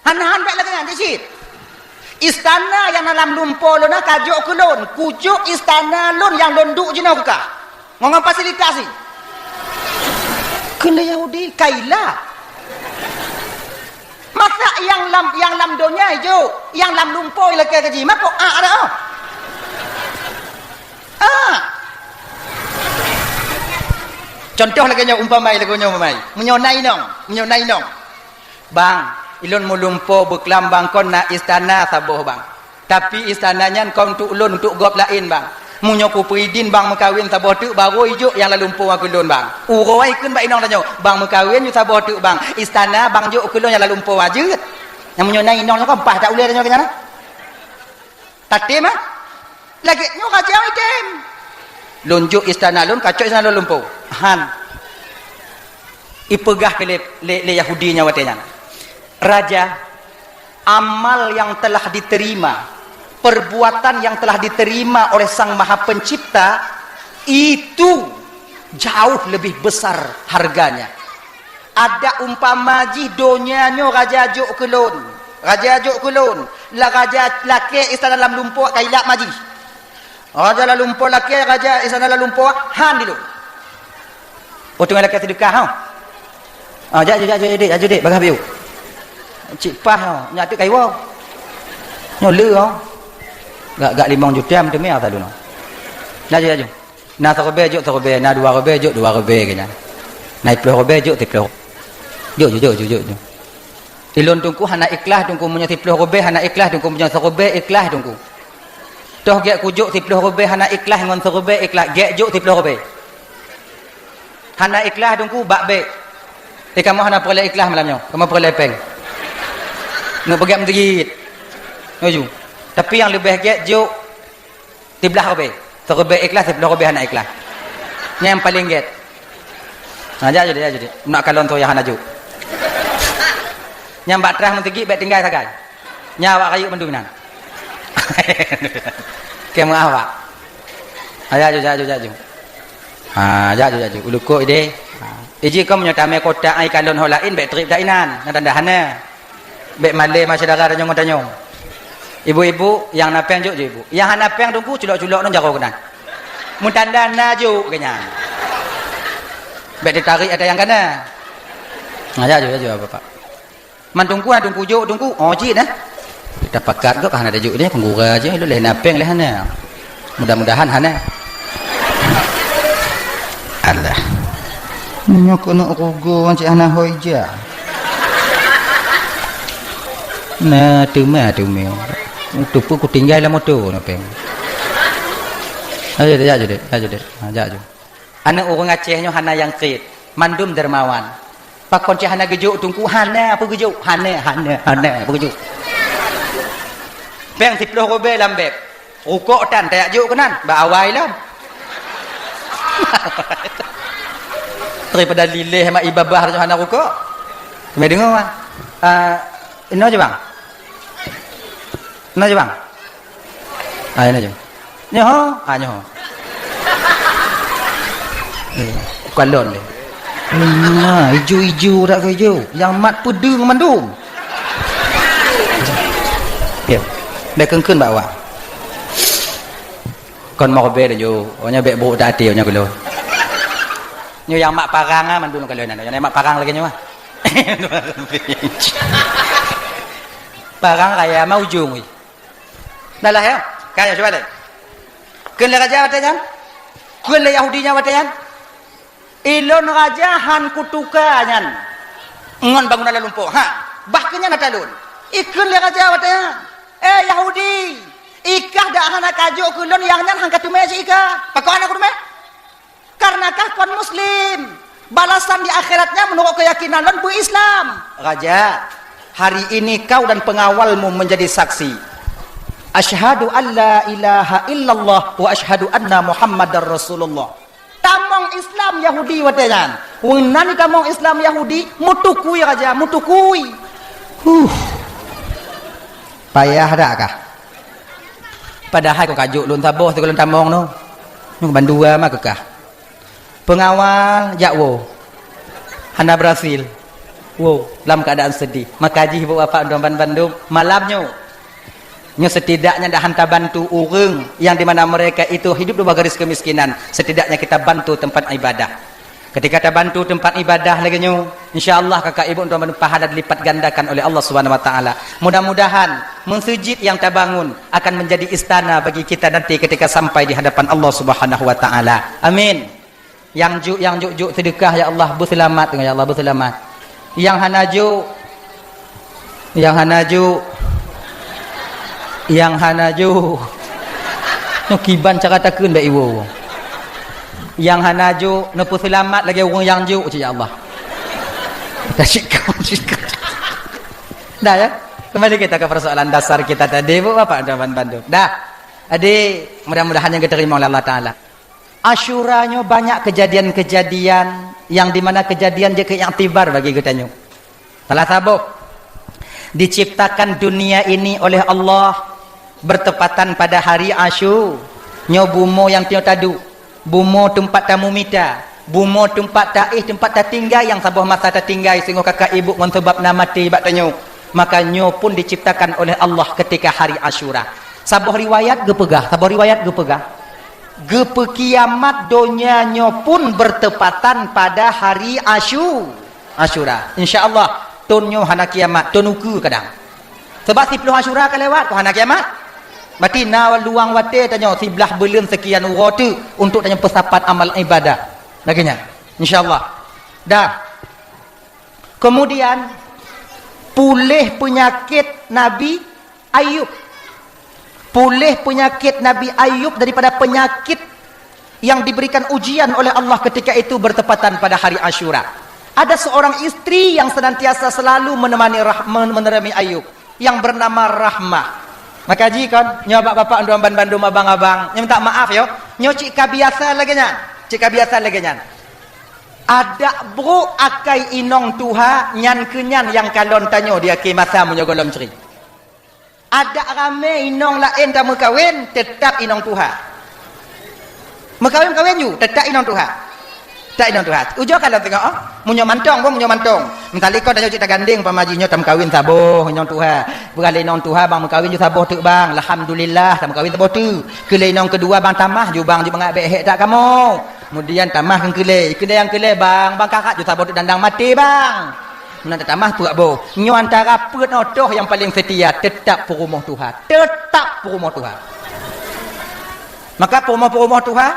Hana han bék lagée nyan cit. Istana nyang na lam lumpo lôn na ka jok keu lôn, kujok istana lôn nyang lôn duek jinoe keu kah. Ngon, ngon fasilitas jih. Keu lé Yahudi kaila. Masa nyang lam, nyang lam donya jok, nyang lam lumpo lakée keu jih, mako ak dak oh. Ah. Contoh lagée nyoe umpama, lagée nyoe umpama. Meunyoe na inong, meunyoe na inong. Bang, ilôn meulumpo beuklam bang kon na istana saboh bang. Tapi istana nyan kon untuk lôn, untuk gob laén bang. Meunyoe kupeuidin bang meukawen saboh teuk baru ijok nyang lam lumpo keu lôn bang. Uroe kheun bak inong tanyoe, bang meukawen ju saboh teuk bang. Istana bang jok keu lôn nyang lam lumpo jeuet. Nyang meunyoe na inong nyoe kon paih tak ulée tanyoe keu nyan. Tatem ah. Lagée nyoe raja item. Lôn jok istana lôn, kacok istana lôn lumpo. Han. Ipeugah keu lé, lé, lé Yahudi nyan watée nyan. Raja, amal yang telah diterima, perbuatan yang telah diterima oleh Sang Maha Pencipta itu jauh lebih besar harganya. Adak umpama jih donya nyoe raja jok keu lôn, raja jok keu lôn, la raja lakée istana lam lumpo kailak ma jih. Raja lam lumpo lakée, raja istana lam lumpo han di lôn. Oh, teungoh lakée seudeukah, ha? Ah, jak, jak, jak, jak, jak, jak, jak, bagah biu. Cit pah, ha, nyak teuk kaiwoe. Nyoe le, ha. Gak, gak limong juta meuteumé asa lôn. Laju, laju. Na siribèe jok siribèe, na dua ribèe jok dua ribèe keu nyan. Na siploh ribèe jok siploh. Jok, jok, jok, jok, jok, jok. Ilôn teungku hana ikhlas teungku meunyoe siploh ribèe hana ikhlas teungku meunyoe siribèe ikhlas teungku. Toh gèt kujok siploh ribèe hana ikhlas ngon siribèe ikhlas, gèt jok siploh ribèe. Hana ikhlas teungku bak bèk. Eh, kamoe hana peureulèe ikhlas malam nyoe. Kamoe peureulèe pèng. Ngon peugèt meuseujid. Laju. Tapi nyang leubèh gèt jok siblaih ribèe. Siribèe ikhlas, siploh ribèe hana ikhlas. Nyan nyang paleng gèt. Ha, jak judek, jak judek. Nak kalon tu nyang hana jok. Nyang bak trah meuseujid bèk tinggai sagai. Nyan awak rayeuk mandum inan. Keu meuah awak. Ha, jak jok, jak jok, jak jok. Ha, jak jok, jak jok. Ulukok ideh. Ha. Iji kau meunyoe tamè kotak ai kalon ho laén bèk trép dak inan. Nyan tanda hana. Bèk malèe ma syedara tanyong-tanyong. Ibu-ibu nyang na pèng jok jok ibu. Nyang hana pèng teungku culok-culok ngon jaroe keunan. Meutanda na jok keu nyan. Bèk teutarek ata nyang kana. Ha, jak jok, jak jok bapak. Man teungku, ha, teungku jok, teungku. Oh, cit nah. Kita pakat gop hana tajok dia, peugura je, lôn lé na pèng lé hana. Mudah-mudahan hana. Alah. Nyoe keuneuk rugoe cit hana hôi ja. Nah, teuma, teuma. Teupeu kutinggai lam moto na pèng. Ayo, jak judek, jak judek. Ha, jak judek. Aneuk ureueng Aceh nyoe hana nyang kriet, mandum dermawan. Pakon cit hana geujok teungku, hana peue geujok, hana, hana, hana peue geujok. Pèng siploh ribèe lam bèb, rukok tan tajak jok keunan, bak awai lom. Daripada lileh mak ibabah tu hana rukok. Kami dengar, ah, inoe je bang. Inoe je bang. Ah, inoe je. Nyoe, ah, nyoe. Eh, kalon deh. Nah, ijo-ijo dak keu ijo. Nyang mat peudeueng mandum. Ya. Dak keun-keun bak awak. Kon mok bèe laju. Oh, nyoe bèk brok dak até nyoe keu lôn. Nyoe nyang mat parang ah mandum keu lôn nyoe. Nyang mat parang lagèe nyoe ah. Parang raya ma ujong weh. Dah lah, ya? Ka, ya, cuba deh. Kheun lé raja watèe nyan? Kheun lé Yahudi nyan watèe nyan? Ilôn raja han kutuka nyan ngon bangunan lam lumpo. Ha, bah keu nyan ata lôn. Ikheun lé raja watèe nyan, "Eh, Yahudi, ikah dak hana kajok keu lôn nyang nyan han kateumé cit ikah. Pakon hana kuteumé?" Karena kah kon muslim. Balasan di akhiratnya menurut keyakinan lôn beu-Islam. Raja, hari ini kau dan pengawalmu menjadi saksi. Asyhadu an la ilaha illallah wa asyhadu anna Muhammadar Rasulullah. Tamong Islam Yahudi watèe nyan. Weunan tamong Islam Yahudi, mutukui raja, mutukui. Huh. Payah dak kah? Padahai kon ka jok lôn saboh sigohlom tamong nyoe. Nyoe bandua mah keukah. Peungawal jak woe. Hana berhasil. Woe, lam keuadaan sedih. Maka jih ibu bapak dan bandum, malam nyoe, nyoe setidaknya dah hana bantu ureuëng yang di mana mereka itu hidup di bawah garis kemiskinan. Setidaknya kita bantu tempat ibadah. Ketika tabantu tempat ibadah lagée nyoe, insya Allah kakak ibu tuan pahala dilipat gandakan oleh Allah Subhanahu wa taala. Mudah-mudahan meuseujid yang tabangun akan menjadi istana bagi kita nanti ketika sampai di hadapan Allah Subhanahu wa taala. Amin. Yang juk, yang juk, juk sedekah, ya Allah, beuseulamat, ya Allah, beuseulamat. Yang hana juk, yang hana juk, yang hana juk. Nyoe kiban cara takheun bak iwoe. Yang hana juk, neupeuseulamat lagée ureuëng nyang juk, cit ya Allah. Dah sikap, sikap. Dah ya? Kembali kita ke persoalan dasar kita tadi, bu, bapak dan bandum. Dah. Jadi, mudah-mudahan nyang diterima oleh Allah Taala. Asyura nyoe banyak kejadian-kejadian yang di mana kejadian jeuet keu iktibar bagi geutanyoe. Salah saboh, diciptakan dunia ini oleh Allah bertepatan pada hari Asyu. Nyoe bumoe nyang tanyoe taduek, bumoe teumpat tamumita, bumoe teumpat taéh, teumpat tatinggai nyang saboh masa tatinggai singoh kakak ibu ngon sabab na maté bak tanyoe. Maka nyoe pun diciptakan oleh Allah ketika hari Asyura. Saboh riwayat geupeugah, saboh riwayat geupeugah, geupeukiamat donya nyoe pun bertepatan pada hari Asyu-, Asyura. Insya Allah, thon nyoe hana kiamat, thon ukeue kadang. Sebab siplôh Asyura ka lewat, kok hana kiamat? Berarti na luang watée tanyoe siblaih buleuen sekian uroe teuk untuk tanyoe peusapat amal ibadah. Lagée nyan. Insya Allah. Dah. Kemudian, puléh peunyakét Nabi Ayub. Puléh peunyakét Nabi Ayub daripada peunyakét yang diberikan ujian oleh Allah ketika itu bertepatan pada hari Asyura. Ada seorang istri yang senantiasa selalu menemani Rah-, men-, meneremi Ayub yang bernama Rahmah. Maka jih kon, nyoe bak bapak dan bandum abang-abang, nyoe minta maaf yo. Nyoe cit ka biasa lagée nyan. Cit ka biasa lagée nyan. Adak brok akai inong tuha nyan keu nyan nyang kalon tanyoe di akhé masa meunyoe gohlom cri. Adak ramé inong laén tameukawen, teutap inong tuha. Meukawen-kawen ju, teutap inong tuha. Teutap inong tuha. Ujoe kalon teungoh, oh. Meunyoe mantong, boh, meunyoe mantong. Misalnya kon tanyoe cit tagandeng, pama jih nyoe tameukawen saboh inong tuha. Peugah lé inong tuha, bang meukawen ju saboh teuk, bang. Alhamdulillah, tameukawen saboh teuk. Keu lé inong keudua, bang, tamah ju, bang, ju mangat bék hék that kamoe. Kemudian tamah keu keulée, keulée nyang keulée, bang, bang, karat ju saboh teuk dandang maté, bang. Meunan tamah peuet boh. Nyoe antara peuet nyoe toh nyang paleng seutia, teutap peurumoh tuha. Teutap peurumoh tuha. Maka peurumoh-peurumoh tuha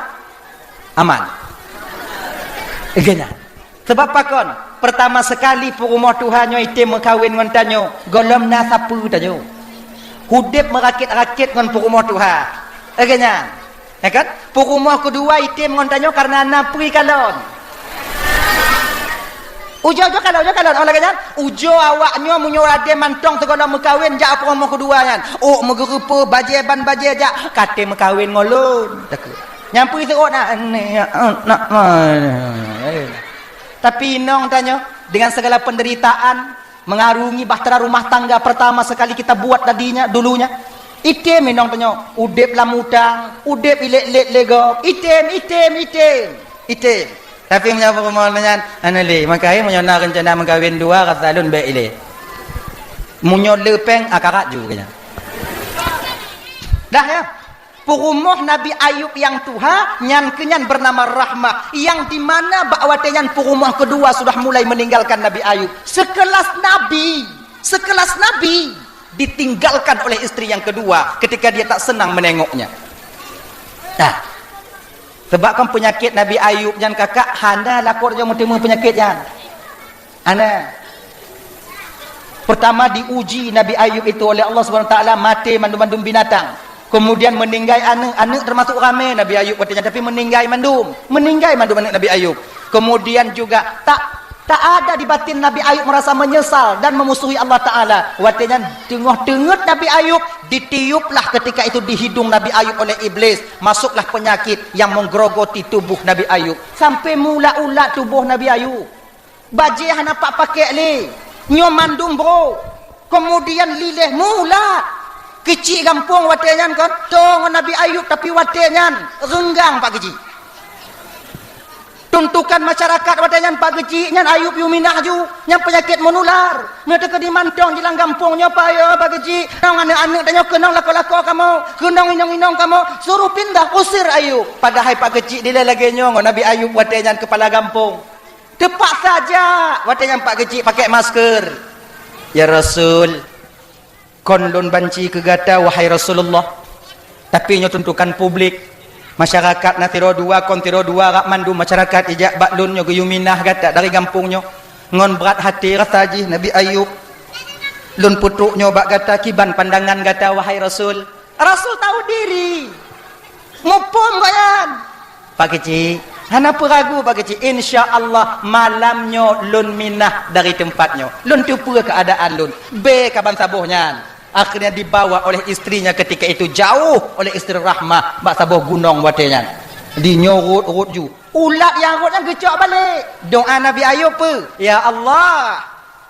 aman. Geuh nyan. Sebab pakon? Pertama sekali peurumoh tuha nyoe item meukawen ngon tanyoe, gohlom na sapeue tanyoe. Udeb meurakét-rakét ngon peurumoh tuha. Geuh nyan. Ya kan? Peurumoh keudua item ngon tanyoe karena na peue kalon. Ujoe-ujoe kalon, ujoe kalon, oh lagée nyan. Ujoe awak nyoe meunyoe ade mantong sigohlom meukawen jak peurumoh keudua nyan. Ôk meugeureupeue, bajée ban bajée jak, ka tem meukawen ngon lôn. Takheun. Nyang peue seuôt na, na, na, na. Tapi inong tanyoe dengan segala penderitaan, mengarungi bahtera rumah tangga pertama sekali kita buat tadinya, dulunya. Item inong tanyoe, udeb lam utang, udeb ilét-lét lé gob, item, item, item, item. Tapi meunyoe peurumoh nyan, hana lé, maka meunyoe na reuncana meukawen dua, rasa lôn bék ilée. Meunyoe le péng, akarat ju keu nyan. Dah ya? Peurumoh Nabi Ayub nyang tuha, nyan keu nyan bernama Rahmah, yang di mana bak watée nyan peurumoh keudua sudah mulai meninggalkan Nabi Ayub. Sekelas Nabi, sekelas Nabi ditinggalkan oleh istri yang kedua ketika dia tak senang menengoknya. Nah, sebab kan penyakit Nabi Ayub nyan kakak hana lakoe nyang meuteumé penyakit nyan. Ana. Pertama diuji Nabi Ayub itu oleh Allah Subhanahu Wa Taala, maté mandum-mandum binatang. Kemudian meninggai aneuk, aneuk termasuk ramé Nabi Ayub watée nyan, tapi meninggai mandum. Meninggai mandum aneuk Nabi Ayub. Kemudian juga tak, tak ada di batin Nabi Ayub merasa menyesal dan memusuhi Allah Taala. Watée nyan teungoh teungeut Nabi Ayub, ditiuplah ketika itu di hidung Nabi Ayub oleh iblis. Masuklah penyakit yang menggerogoti tubuh Nabi Ayub. Sampai meuulat-ulat tuboh Nabi Ayub. Bajée hana pat pakék lé. Nyoe mandum brok. Kemudian liléh meuulat. Keuchik gampông watée nyan kon, toe ngon Nabi Ayub, tapi watée nyan reunggang Pak Keuchik. Tuntukan masyarakat watée nyan Pak Keuchik nyan Ayub yue minah ju, nyan peunyakét meunular. Meunyoe teukeudi mantong jilang gampông nyoe payoe Pak Keuchik, nong aneuëk-aneuëk tanyoe keunong lakoe-lakoe kamoe, keunong inong-inong kamoe, suruh pindah, usir Ayub. Padahai Pak Keuchik dilée lagée nyoe ngon Nabi Ayub watée nyan keupala gampông. Teupaksa jak watée nyan Pak Keuchik pakai masker. Ya Rasul, kon lôn banci keu gata, wahai Rasulullah. Tapi nyoe tuntukan publik. Masyarakat na sidroe dua, kon sidroe dua, rak mandum masyarakat ijak bak lôn nyoe geuyue minah gata dari gampông nyoe. Ngon brat até rasa jih Nabi Ayub, lôn peutrok nyoe bak gata, kiban pandangan gata, wahai Rasul. Rasul tahu diri. Muphom gobnyan. Pak Keuchik, hana peuragu Pak Keuchik. Insya Allah malam nyoe lôn minah dari teumpat nyoe. Lôn teupeue keuadaan lôn. Bé kaban saboh nyan. Akhirnya dibawa oleh istrinya ketika itu jauh oleh istri Rahmah bak saboh gunong watée nyan. Di nyoe rot-rot ju. Ulat nyang rot nyan geucok balek. Doa Nabi Ayub peue? Ya Allah,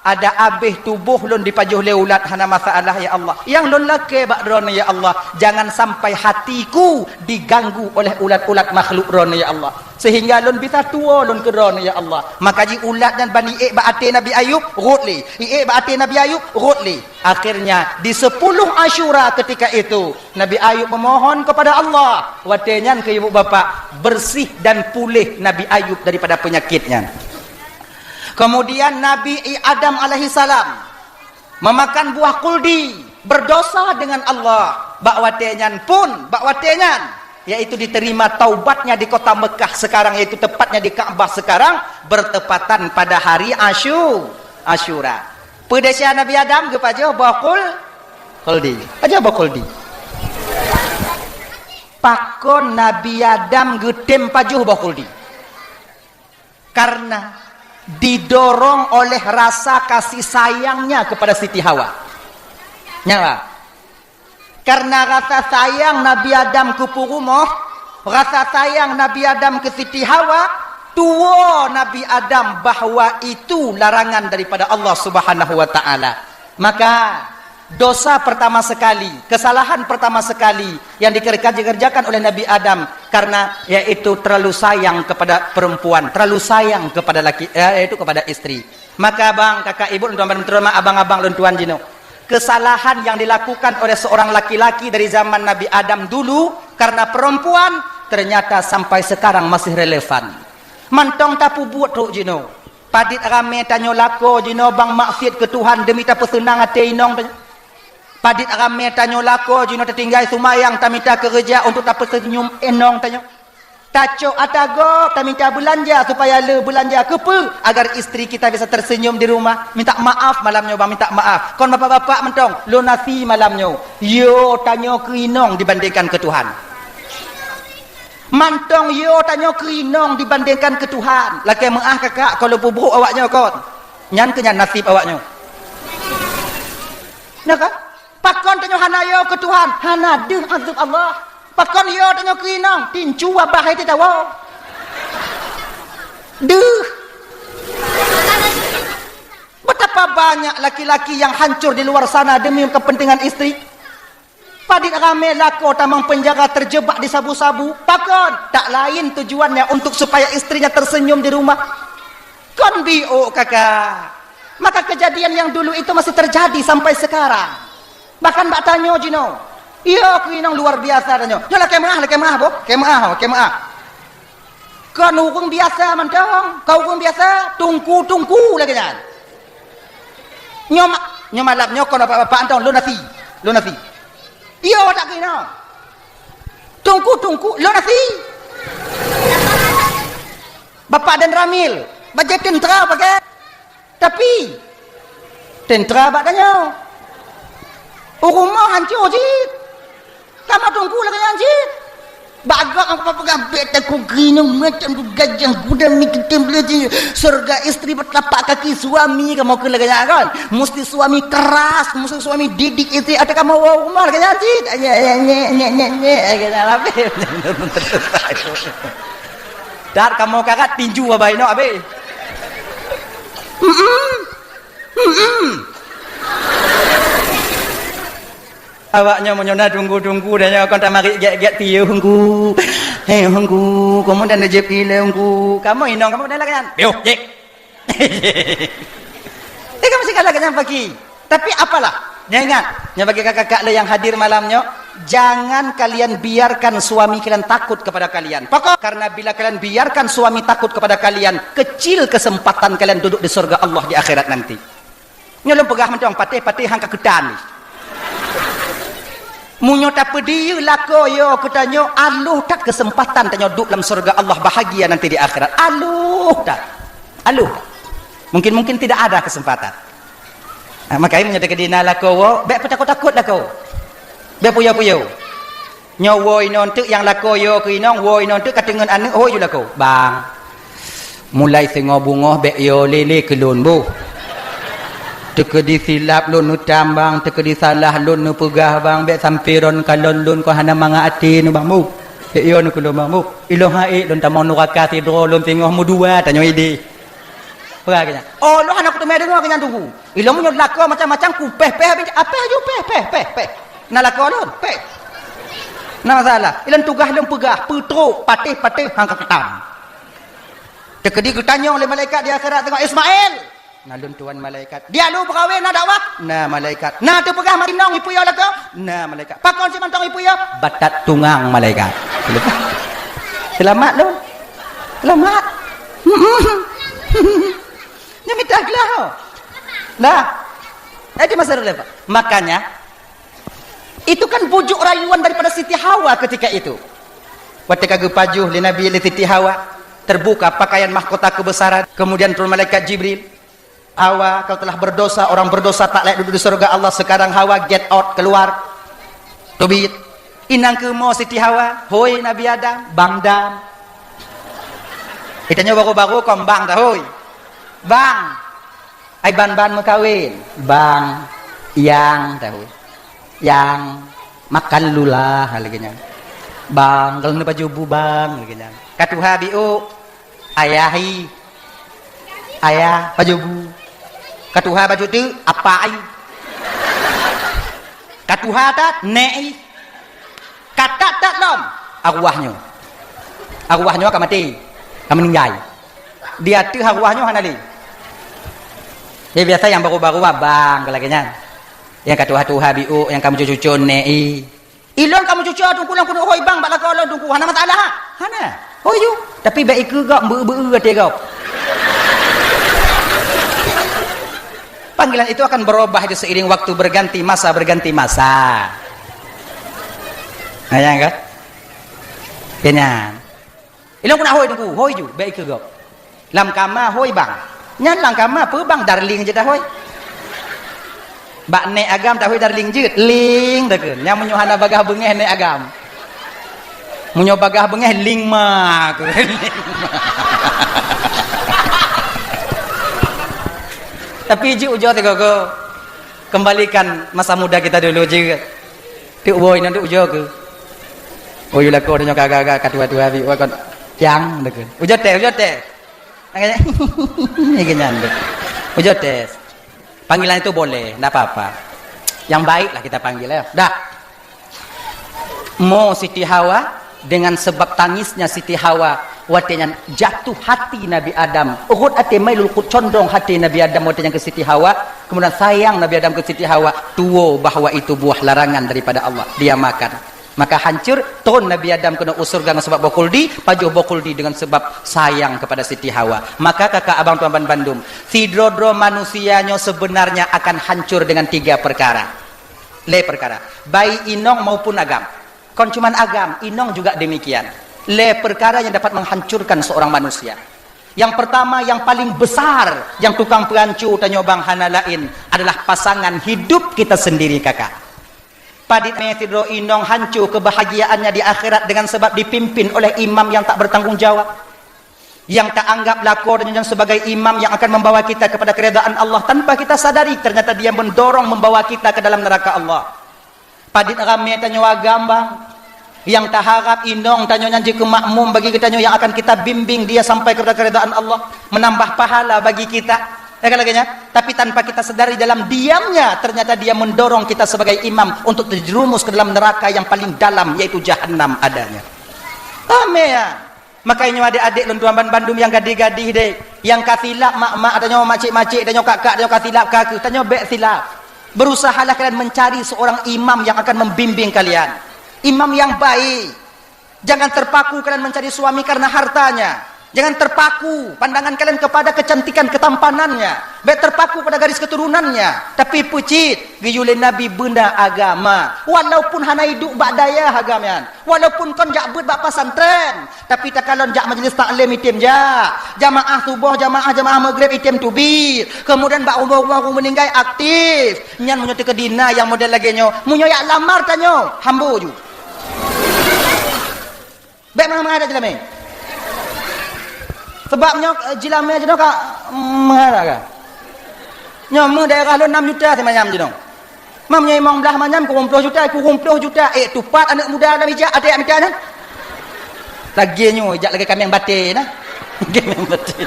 ada abéh tuboh lôn dipajoh lé ulat, hana masalah, ya Allah. Nyang lôn lakée bak Droeneuh, ya Allah, jangan sampai hatiku diganggu oleh ulat-ulat makhluk Droeneuh, ya Allah. Sehingga lôn bisa tuwoe lôn keu Droeneuh, ya Allah. Maka ji ulat nyan ban iék bak até Nabi Ayub, rot lé. Iék bak até Nabi Ayub, rot lé. Akhirnya, di sepuluh Asyura ketika itu, Nabi Ayub memohon kepada Allah. Watée nyan keu ibu bapak, bersih dan pulih Nabi Ayub daripada penyakit nyan. Kemudian Nabi Adam alaihissalam memakan buah kuldi, berdosa dengan Allah. Bak watée nyan pun, bak watée nyan, yaitu diterima taubatnya di kota Mekah sekarang, yaitu tepatnya di Ka'bah sekarang, bertepatan pada hari Asyu-, Asyura. Peue desya Nabi Adam geupajoh boh kul-, kuldi. Pajoh boh kuldi. Pakon Nabi Adam geutem pajoh boh kuldi? Karena didorong oleh rasa kasih sayangnya kepada Siti Hawa. Nyan ba. Karena rasa sayang Nabi Adam keu peurumoh, rasa sayang Nabi Adam keu Siti Hawa, tuwoe Nabi Adam bahwa itu larangan daripada Allah Subhanahu wa Ta'ala. Maka, dosa pertama sekali, kesalahan pertama sekali yang dikerja-, dikerjakan oleh Nabi Adam karena yaitu terlalu sayang kepada perempuan, terlalu sayang kepada laki, eh, yaitu kepada istri. Maka abang, kakak, ibu, lôn tuan, abang-abang, lôn tuan jinoe, kesalahan yang dilakukan oleh seorang laki-laki dari zaman Nabi Adam dulu karena perempuan, ternyata sampai sekarang masih relevan. Mantong tapeubuet trok jinoe. Padit ramé tanyoe lakoe jinoe bang maksiet keu Tuhan demi tapeuseunang até inong tanyoe. Padit ramé tanyoe lakoe jinoe tatinggai seumayang tamita keureuja untuk tapeuseunyum inong tanyoe. Tacok ata gob tamita beulanja supaya le beulanja keupeue agar istri kita bisa tersenyum di rumah. Minta maaf malam nyoe bang, minta maaf. Kon bapak-bapak mantong, lunasi malam nyoe. Yo tanyoe keu inong dibandingkan keu Tuhan. Mantong yo tanyoe keu inong dibandingkan keu Tuhan. Lakée meuáh kakak, kon lôn peubrok awak nyoe kon. Nyan keuh nyan naseb awak nyoe. Nah kan? Pakon tanyoe hana yo keu Tuhan, hana deuh azeueb Allah. Pakon yo tanyoe keu inong, tincu babah hai teuh tawoe. Deuh. Betapa banyak laki-laki yang hancur di luar sana demi kepentingan istri. Padit ramé lakoe tamong peunjara, terjebak di sabu-sabu. Pakon? Tak lain tujuannya untuk supaya istrinya tersenyum di rumah. Kon biôk kakak. Maka kejadian yang dulu itu masih terjadi sampai sekarang. Bahkan bak tanyoe jinoe. Yo keu inong luar biasa tanyoe. Nyoe lakée meuáh, lakée meuáh boh. Lakée meuáh, lakée meuáh. Kon ureuëng biasa mantong, kon ureuëng biasa, tungku-tungku lagée nyan. Nyoe ma-, nyoe malam nyoe kon bapak-bapak mantong, lunasi, lunasi. Iyo, tak keu inong. Tungku-tungku, lunasi. Bapak dan Ramil, bajée teuntera pakai. Tapi, teuntera bak tanyoe. U rumoh hancô cit. Kamoe tungku lagée nyan cit. Bak gob aku peugah bék takot keu inong macam tu gajah guda mi teutem lé jih. Surga istri bertelapak kaki suami kamoe keu lagée nyan kan. Mesti suami keras, mesti suami didik istri atau kamoe u rumoh lagée nyan cit. Nyek, nyek, nyek, nyek, nyek, nyek. Lagée nyan habéh. Dat kamoe karat tinju abah inong habéh. Mm-mm. Mm-mm. Awak nyoe meunyoe na tunggu-tunggu dan nyoe kon tamarit gét-gét piôh hunggu. Hei hunggu, kamoe dan neujép ilée hunggu. Kamoe inong kamoe dan lagée nyan. Piôh, jép. Eh, kamoe sigala lagée nyan pagi. Tapi apalah, nyoe ingat, nyoe bagi kakak-kakak le yang hadir malam nyoe, jangan kalian biarkan suami kalian takut kepada kalian. Pokok, karena bila kalian biarkan suami takut kepada kalian, kecil kesempatan kalian duduk di surga Allah di akhirat nanti. Nyoe lôn peugah mantong patéh-patéh hang ka keutan. Meunyoe tapeudiyeu lakoe yo keu tanyoe, aloh that kesempatan tanyoe duek lam syeuruga Allah bahagia nanti di akhirat. Aloh that. Aloh. Mungkin-mungkin tidak ada kesempatan. Nah, makanya meunyoe teukeudi na lakoe wo, bék peutakot-takot lakoe. Bék puyo-puyo. Nyoe woe inong teuk nyang lakoe yo keu inong, woe inong teuk ka teungeut aneuk hôi ju lakoe. Bang, mulai singoh beungoh bék yo lé-lé keu lôn boh. Teukeudi silap lôn neutam bang, teukeudi salah lôn neupeugah bang, bék sampoe ron kalon lôn kon hana mangat até nyoe bang boh. Bék yo nyoe keu lôn bang boh. Ilôn han ék lôn tamong nuraka sidroe lôn singoh meudua tanyoe idéh. Peugah keu nyan. Oh, lôn hana kuteumé deungoe keu nyan teungku. Ilôn meunyoe lakoe macam-macam ku péh-péh habéh, apéh aju péh, péh, péh, péh. Na lakoe lôn, péh. Na masalah. Ilôn tugaih lôn peugah, peutrok, patéh-patéh hang ka keutam. Teukeudi geutanyong lé malaikat di akhirat teungoh, "Ismail!" "Na lôn tuan malaikat." "Dia lu peugawée na dakwah?" "Na malaikat." "Na teupeugah mat inong ipeuyô lakoe?" "Na malaikat." "Pakon si mantong ipeuyô?" "Batat tungang malaikat." Seulamat lôn. Seulamat. Nyoe mita glah. Nah. Eh, di masa dulu, Pak. Makanya, itu kan bujuk rayuan daripada Siti Hawa ketika itu. Watée ka geupajoh lé Nabi lé Siti Hawa, terbuka pakaian mahkota kebesaran, kemudian turun malaikat Jibril. "Hawa, kau telah berdosa, orang berdosa tak layak duduk di surga Allah, sekarang Hawa get out, keluar." Teubiet. Inong keumo Siti Hawa, "Hôi Nabi Adam, bang dam." Geutanyoe baru-baru kon bang dah, hôi. Bang. Ai ban-ban meukawen, bang, yang, dah, hôi. Yang, makan dulu lah, lagée nyan. Bang, kalau ni baju bu bang, lagée nyan. Ka tuha biôk, ayah i. Ayah, baju bu. Ka tuha baju teuk, apa i. Ka tuha that, nek i. Ka that-that lom, arwah nyoe. Arwah nyoe ka maté, ka meuninggai. Di ateueh arwah nyoe hana lé. Jadi biasa nyang baru-baru abang ka lagée nyan. Nyang ka tuha-tuha biôk, nyang ka meucucue-cucue nek i. Ilôn ka meucucue teungku lôn keuneuk hôi bang bak lakoe lôn teungku. Hana masalah, ha? Hana. Hôi ju. Tapi bék ikeue gob, beu-beu até gob. Panggilan itu akan berubah itu seiring waktu berganti masa, berganti masa. Nah, ya kan? Keu nyan. Ilôn keuneuk hôi teungku, hôi ju, bék ikeue gob. Lam kama hôi bang. Nyan lam kama peue bang, darling jeuet dah hôi. Bak nek agam dah hôi darling jeuet, ling takheun. Nyan meunyoe hana bagaih beungéh nek agam. Meunyoe bagaih beungéh ling ma. Tapi jeuet ujoe sigoe-goe. Kembalikan masa muda kita dulu jeuet. Teuk woe inong teuk ujoe keu. Oh, yue lakoe tanyoe ka agak-agak ka tuha-tuha bi, wah kon. Yang takheun. Ujoe teh, ujoe teh. Ni keu nyan tu. Ujoe teh. Panggilan itu boleh, ndak apa-apa. Yang baiklah kita panggil, ya. Dah. Mo Siti Hawa, dengan sebab tangisnya Siti Hawa, watée nyan jatuh hati Nabi Adam. Rhot até mailul qut condong hati Nabi Adam watée nyan keu Siti Hawa. Kemudian sayang Nabi Adam keu Siti Hawa, tuwo bahwa itu buah larangan daripada Allah. Dia makan. Maka hancur, tron Nabi Adam keunoe u syeuruga ngon sabab boh khuldi, pajoh boh khuldi dengan sebab sayang kepada Siti Hawa. Maka kakak abang tuan ban bandum, sidroe-droe manusia nyoe sebenarnya akan hancur dengan tiga perkara. Lé perkara. Baik inong maupun agam. Kon cuman agam, inong juga demikian. Lé perkara yang dapat menghancurkan seorang manusia. Yang pertama, yang paling besar, yang tukang peuhanco tanyoe bang hana laén adalah pasangan hidup kita sendiri, kakak. Padit mé sidroe inong hanco kebahagiaannya di akhirat dengan sebab dipimpin oleh imam yang tak bertanggung jawab. Yang tak anggap lakoe dan nyan sebagai imam yang akan membawa kita kepada keridaan Allah tanpa kita sadari, ternyata dia mendorong membawa kita ke dalam neraka Allah. Padit ramé tanyoe agam bang, yang taharap inong tanyoe nyan jeuet keu makmum bagi geutanyoe yang akan kita bimbing dia sampai kepada keridaan Allah, menambah pahala bagi kita. Ya kan lagèe nyan? Tapi tanpa kita sadari, dalam diamnya, ternyata dia mendorong kita sebagai imam untuk terjerumus ke dalam neraka yang paling dalam, yaitu jahanam adanya. Ramè ya. Makanya adék-adék lôn tuan ban bandum nyang gadih-gadih deh, nyang ka silap mak-mak tanyoe, makcik-makcik tanyoe, kak-kak tanyoe ka silap ka keuh, tanyoe bèk silap. Berusahalah kalian mencari seorang imam yang akan membimbing kalian. Imam yang baik. Jangan terpaku kalian mencari suami karena hartanya. Jangan terpaku pandangan kalian kepada kecantikan ketampanannya. Bèk terpaku pada garis keturunannya. Tapi peucit, geuyue lé Nabi beuna agama. Walaupun hana iduek bak dayah agam nyan. Walaupun kon jak beuet bak pesantren. Tapi takalon jak majlis taklim item jak. Jamaah suboh, jamaah, jamaah maghrib item teubiet. Kemudian bak rumoh-rumoh ureueng meuninggai aktif. Nyan meunyoe teukeudi na nyang model lagèe nyoe. Meunyoe jak lamar tanyoe, hambo ju. Bèk mangat-mangat dak jilamé. Sebab nyoe, eh, jilamé jinoe ka, mm, mangat ka. Nyoe meu daerah lôn nam juta simanyam jinoe. Mam nyoe limong blah manyam kureueng ploh juta, kureueng ploh juta. Eh, tupat aneuk muda lam ijak até mita nyan. Lagèe nyoe ijak lagèe kaméng batèe na. Kaméng batèe.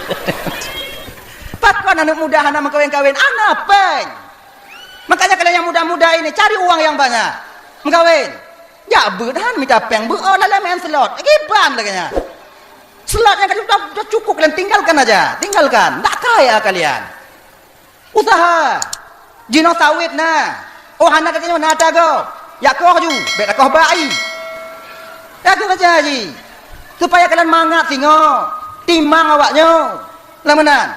Pakon aneuk muda hana meukawen-kawen? Hana péng. Makanya kalian yang muda-muda ini cari uang yang banyak. Meukawen. Jak beuet han mita péng beuet, oh, lalai main slot. Kiban lagèe nyan. Slot nyang ka cukup, cukup kalian tinggalkan aja. Tinggalkan. Ndak kaya kalian. Usaha. Jinoe sawét na. Oh, hana ka nyoe na tagoe. Jak koh ju. Bèk takoh bak i. Tagoe aja ji. Supaya kalian mangat singoh. Timang awak nyoe. Lam meunan.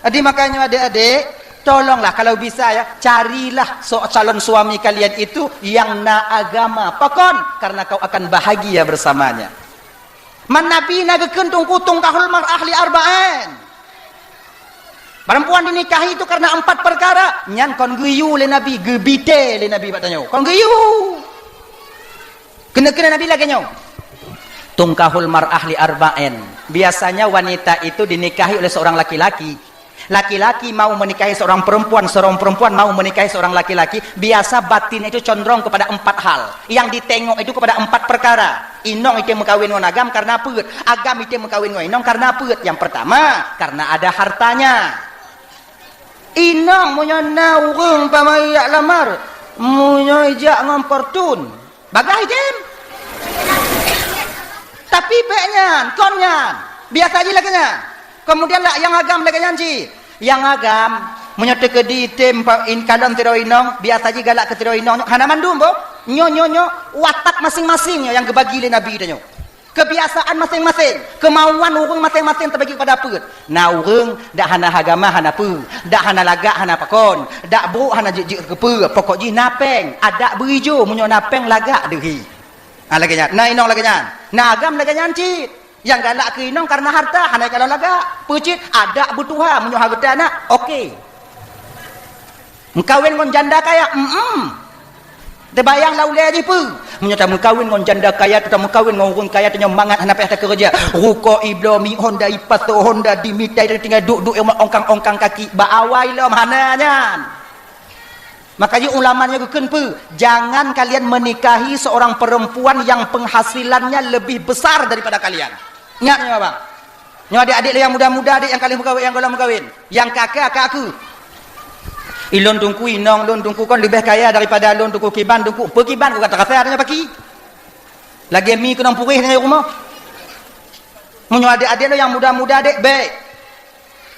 Jadi makanya adék-adék, tolonglah kalau bisa ya, carilah so-, calon suami kalian itu yang na agama. Pakon? Karena kau akan bahagia bersamanya. Man Nabi na geukheun teungku, "Tunkahul mar'ah li arba'in." Perempuan dinikahi itu karena empat perkara. Nyan kon geuyue lé Nabi, geubitée lé Nabi bak tanyoe. Kon geuyue. Keuneuk-keuneuk Nabi lagèe nyoe, "Tunkahul mar'ah li arba'in." Biasanya wanita itu dinikahi oleh seorang laki-laki. Laki-laki mau menikahi seorang perempuan, seorang perempuan mau menikahi seorang laki-laki, biasa batin itu condrong kepada empat hal. Yang ditengok itu kepada empat perkara. Inong item meukawen ngon agam karena peuet. Agam item meukawen ngon inong karena peuet. Yang pertama, karena ada hartanya. Inong meunyoe na ureueng pamai jak lamar, meunyoe ijak ngon Fortune, bagah item. Tapi bèk nyan, kon nyan. Biasa jih lagèe nyan. Kemudian lah nyang agam lagèe nyan cit. Nyang agam, meunyoe teukeudi item pa-, in-, kalon sidroe inong, biasa jih galak keu sidroe inong nyoe. Hana mandum boh. Nyoe, nyoe, nyoe, watak masing-masing nyoe nyang geubagi lé Nabi tanyoe. Kebiasaan masing-masing, kemauan ureueng masing-masing teubagi kepada peuet. Na ureueng dak hana agama hana peue, dak hana lagak hana pakon, dak brok hana jeuet-jeuet keu peue, pokok jih na péng, adak beuijo meunyoe na péng lagak deuhi. Ha, lagèe nyan. Na inong lagèe nyan. Na agam lagèe nyan cit. Nyang galak keu inong karena harta, hana kalon lagak. Peucit, adak beutuha meunyoe hareuta na, oke. Meukawen ngon janda kaya, em-em. Teubayang lam ulèe jih peue? Meunyoe tameukawen ngon janda kaya, tameukawen ngon ureueng kaya, tanyoe mangat hana payah takeureuja. Rukok ibloe, mi Honda, ipasoe Honda, dimita, tinggai duek-duek ongkang-ongkang kaki, bak awai lom hana nyan. Makanya ulama nyoe geukheun peue? Jangan kalian menikahi seorang perempuan yang penghasilannya lebih besar daripada kalian. Ingat nyoe, bang. Nyoe adék-adék lé nyang muda-muda, adék nyang ka lheueh meukawen, nyang gohlom meukawen. Nyang ka keu, ka keu. Ilôn teungku, inong lôn teungku kon leubeh kaya daripada lôn teungku, kiban teungku, peu kiban ku ka teurasa tanyoe paki. Lagèe mi keunong puréh tanyoe rumoh. Meunyoe adék-adék lôn nyang muda-muda, adék bèk.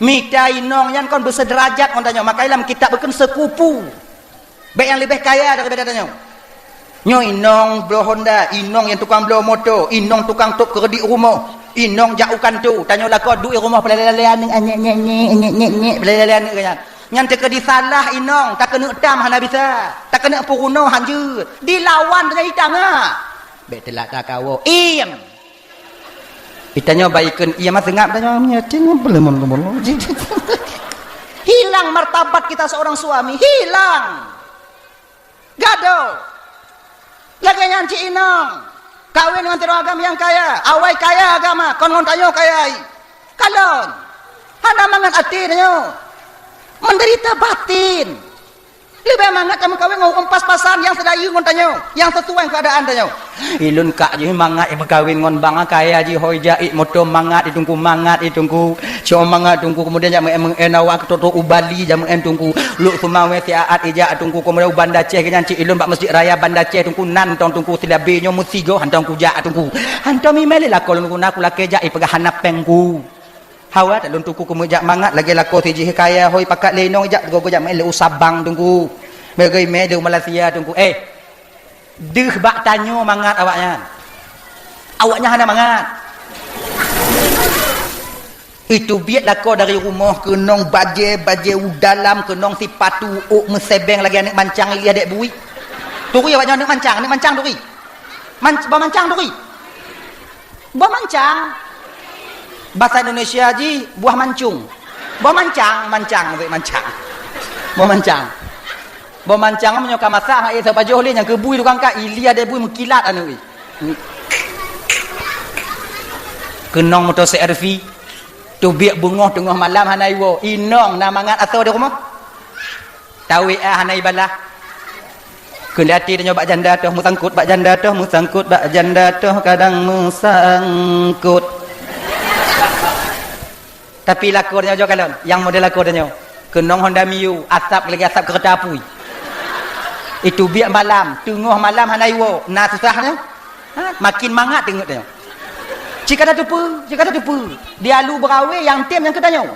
Mita inong nyan kon beuseuderajat ngon tanyoe, makanya lam kitab geukheun seukupu. Bèk nyang leubeh kaya daripada tanyoe. Nyoe inong bloe Honda, inong nyang tukang bloe moto, inong tukang tôp keureudit rumoh, inong jak u kantô, tanyoe lakoe duek rumoh, peulélé-lélé aneuk, nyek, nyek, nyek, peulélé-lélé aneuk nyan. Nyan teukeudi salah inong, takeuneuk tam hana bisa, takeuneuk peurunoe han jeuet, dilawan tanyoe itangah. Bèk teulat takawoe, iem! Itanyoe baikon, iya mah seungab tanyoe nyoe, cing, belum, belum, belum. Hilang martabat kita seorang suami, hilang. Gadoh. Lagèe nyan cit inong. Kawen ngon sidroe agam nyang kaya. Awai kaya agama, kon ngon tanyoe kaya. Kalon. Hana mangat até tanyoe. Menderita batin. Leubeh mangat tameukawen ngon ureueng pas-pasan nyang seulayeue ngon tanyoe, nyang sesuai ngon keuadaan tanyoe. Ilôn kak jih mangat imeukawen ngon bang kaya jih, hôi jak, ié moto mangat, ié teungku mangat, ié teungku. Cok mangat teungku, keumudian jak meu'en-meu'en awak keu toto u Bali, jak meu'en teungku. Lhok Seumawé siat ijak teungku, keumudian u Banda Aceh, nyan cit ilôn bak Meuseujid Raya Banda Aceh teungku, nan tong teungku silabe nyoe meusigoe hantom kujak teungku. Hantom imé lé lakoe lôn guna kulakée jak ipeugah hana péng ku. Hawa that lôn teungku keumeujak mangat lagée lakoe sijih kaya hôi pakat lé inong ijak gogo jak meu'en lé u Sabang teungku. Meugai mé lé u Malaysia teungku. Eh, deuh bak tanyoe mangat awaknyan. Awaknyan hana mangat. Itu biet lakoe dari rumoh keunong bajée-bajée u dalam keunong sipatu ôk meusebeng lagée aneuk mancang ilih adek bui. Turi awaknyan aneuk mancang, aneuk mancang turi. Man-, boh mancang turi. Boh mancang. Basa Indonesia jih buah mancung. Boh mancang, mancang, mancang. Boh mancang. Boh mancang meunyoe ka masak, hak éh sapajoh lé nyang keubui tukang ka, ilia deh bui meukilat anu ih. Keunong moto C R V. Tubiek beungoh teungoh malam hana iwoe. Inong na mangat asoe di rumoh. Tawé ah hana ibalah. Keudati tanyoe bak janda toh meusangkot bak janda toh meusangkot bak janda toh kadang meusangkot. Tapi lakoe tanyoe jo kalon, nyang model lakoe tanyoe. Keunong Honda Mio, asap lagi asap keureuta apui. Itu biek malam, teungoh malam hana iwoe, na susah nyoe. Ha? Makin mangat teungeut tanyoe. Cit ka tatupeue, cit ka tatupeue. Di alu beurawe nyang tem nyang keu tanyoe.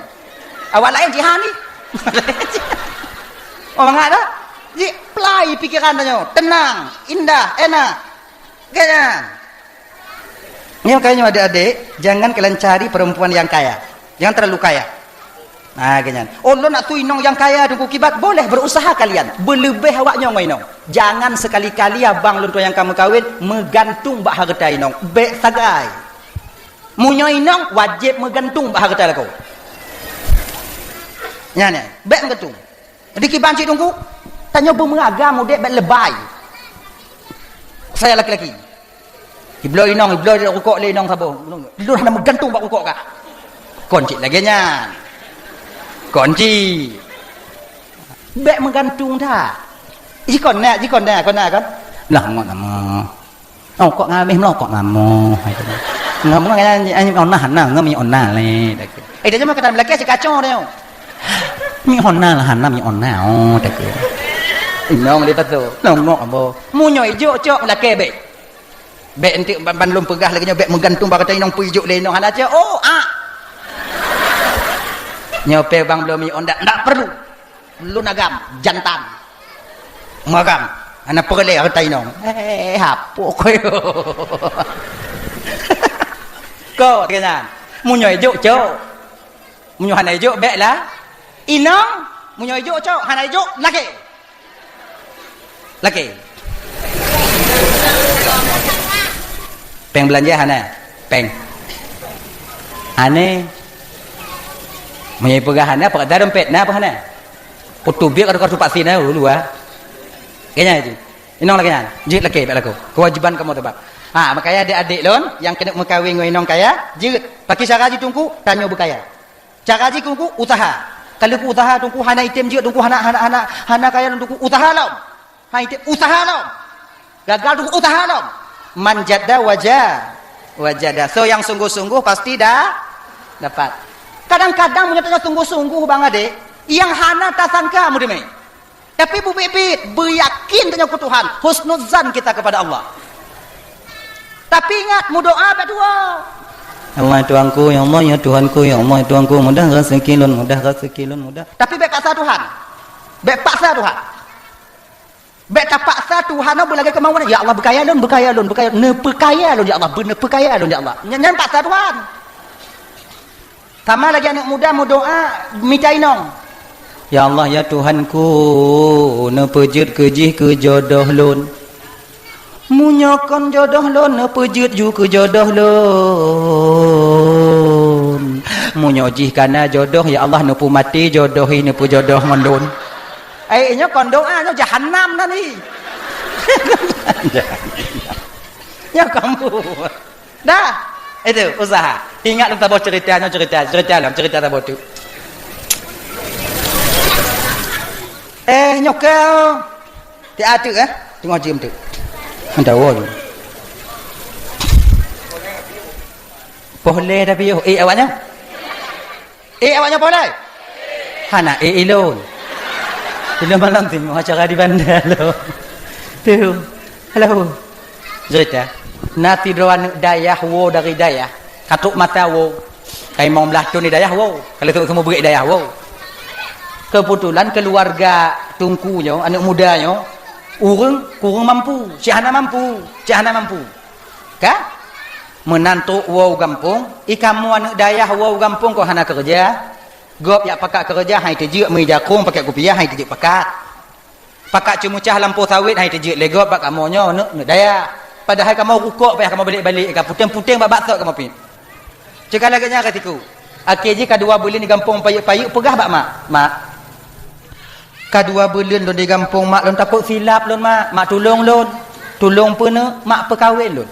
Awak laén jihan ni. Oh, mangat dah? Ji plai pikiran tanyoe, tenang, indah, enak. Gaya. Nyoe kaya nyoe adik-adik, jangan kalian cari perempuan yang kaya. Jangan terlalu kaya. Nah, gaya. Oh, lo nak tu inong yang kaya teungku kibat, boleh berusaha kalian. Beleubeh awak nyoe ngon inong. Jangan sekali-kali abang lôn tuan nyang ka meukawen meugantung bak hareuta inong. Bék sagai. Meunyoe inong wajéb meugantung bak hareuta lakoe. Nyan, nyan, bék meugantung. Di kiban cit teungku, tanyoe beumeuagam udeb bék lebai. Saya laki-laki. Ibloe inong, ibloe rukok lé inong saboh. Lôn hana meugantung bak rukok kah? Kon cit lagée nyan. Kon cit. Bék meugantung that. Jikon na, jikon na, kon na kan? Lah ngon nama. Oh, kok ngameh meulokok mamo. Ngameh ngan onah na, ngameh onah lé. Eh, dah cuma kata melakée si kacau dia. Mi onah lah, hana mi onah. Oh, tak. Inong dia tu. Nongok abo. Munyo ijuk cok melakée bék. Bék entik ban, ban lôn peugah lagée nyoe bék meugantung bak kata inong peuijuk lé inong hana cok. Oh, ah. Nyoe pe bang belum mi ondak, ndak perlu. Lôn agam, jantan. Meuagam. Hana peureulée hareuta inong. Eh, hapok koyo. Ko, keunan. Munyo ijuk, cok. Munyo hana ijuk, bék lah. Inong, munyo ijuk, cok. Hana ijuk, lakée. Lakée. Péng beulanja hana? Péng. Hana. Meunyoe peugah hana, peugah dompet na apa hana? Kutubiek atau kartu vaksin na dulu ah. Kayaknya itu. Inong lagée nyan. Jeuet lakée bék lakoe. Kewajiban kamoe teuba. Ha, makanya adik-adik lôn nyang keuneuk meukawen ngon inong kaya, jeuet. Pakri cara jih teungku, tanyoe beukaya. Cara jih teungku, usaha. Kalau ku usaha teungku hana item jeuet teungku hana hana hana hana kaya lôn teungku usaha lom. Ha item usaha lom. Gagal teungku usaha lom. Man jadda waja wajada. So yang sungguh-sungguh pasti dah dapat. Kadang-kadang meunyoe tanyoe sungguh-sungguh bang adek, yang hana tasangka meudeungoe. Tapi beubiet-biet, beuyakin tanyoe keu Tuhan, husnuzan kita kepada Allah. Tapi ingat, meudoa bak dua. Ya Allah, ya Tuhanku, ya Allah, ya Tuhanku, ya Allah, ya Tuhanku, mudah rezeki lôn, mudah rezeki lôn, mudah. Tapi bék paksa Tuhan. Bék paksa Tuhan. Bék tapaksa Tuhan, oh, beulagée kemauan. Ya Allah, beukaya lôn, beukaya lôn, beukaya, neupeukaya lôn, ya Allah, beu-, neupeukaya lôn, ya Allah. Nyan, nyan paksa Tuhan. Sama lagée aneuk muda meudoa mita inong. Ya Allah, ya Tuhanku, neupeujeuet keu jih keu jodoh lôn. Meunyoe kon jodoh lôn, neupeujeuet ju keu jodoh lôn. Meunyoe jih kana jodoh, ya Allah, neupeumaté jodoh hi neupeujodoh ngon lôn. Eh, nyoe kon doa, nyoe jahanam nan hi. Nyoe kamu. Dah. Itu usaha. Ingat lôn saboh cerita, nyoe cerita, cerita lom, cerita saboh tu. Eh, nyoe keu. Ti ateueh, eh? Teungoh jeuem teuk. Mantap, woe. Poh lé tapi yoh. Eh, awaknyan? Eh, awaknyan poh lé? Hana, eh, ilôn. Ilôn malam teungoh acara di banda lôn. Tu. Halo. Cerita. Na sidroe aneuk dayah woe dari dayah. Ka trok masa woe. Ka limong blaih thon di dayah woe. Ka lheueh seumeubeuet dayah woe. Keubeutulan keuluwarga teungku nyoe, aneuk muda nyoe, ureueng kureueng mampu, cit hana mampu, cit hana mampu. Ka? Meunan trok woe u gampông, i kamoe aneuk dayah woe u gampông kon hana keureuja. Gob jak pakat keureuja, han teujeuet, meuija krueng pakai kupiah, han teujeuet pakat. Pakat ceumeucah lampôh sawét, han teujeuet lé gob bak kamoe nyoe, aneuk, aneuk dayah. Padahai kamoe rukok payah kamoe balek-balek, ka puténg-puténg bak baksot kamoe piep. Cit ka lagèe nyan ka siku. Akhé jih ka dua buleuen di gampông payeuk-payeuk peugah bak mak, "Mak, ka dua buleuen lôn di gampông, mak, lôn takot silap lôn, mak. Mak, tulông lôn. Tulông peue neuk, mak, peukawen lôn.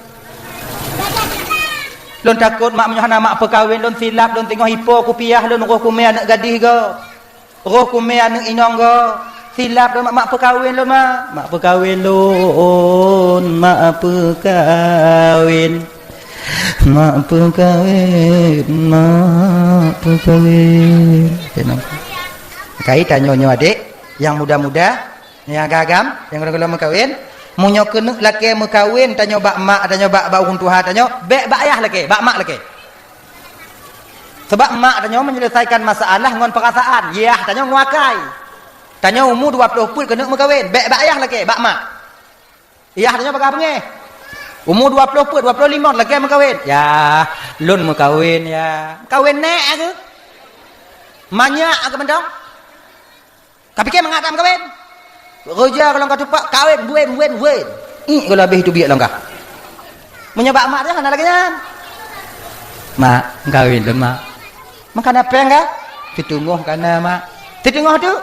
Lôn takot, mak, meunyoe hana mak peukawen lôn, silap lôn, teungoh ipo kupiah lôn, roh kumé aneuk gadih goe." Roh kumé aneuk inong goe, silap lôn, mak, mak peukawen lôn, mak. Mak peukawen lôn, mak peukawen. Mak peukawen, mak peukawen. Kenapa? Kai tanyoe nyoe adek, nyang muda-muda, nyang agam-agam, nyang gohlom-gohlom meukawen. Meunyoe keuneuk lakèe meukawen, tanyoe bak mak, tanyoe bak, bak ureueng tuha tanyoe, bèk bak ayah lakèe, bak mak lakèe. Sabab mak tanyoe menyelesaikan masalah ngon perasaan, yah tanyoe ngon akai. Tanyoe umu dua ploh peuet keuneuk meukawen, bèk bak yah lakèe, bak mak. Yah tanyoe peugah beungèh. Umu dua ploh peuet, dua ploh limong lakèe meukawen. Yah, lôn meukawen, yah. Meukawen nèk keuh? Manyak keuh mantong? Ka piké mangat that meukawen. Roja gohlom ka tupak, kawen, buen, buen, buen. Iek gohlom habéh teubiet lom kah. Meunyoe bak mak teuh hana lagèe nyan. Mak, meukawen lôn, mak. Meukawen péng kah? Siteungoh kana, mak. Siteungoh teuk?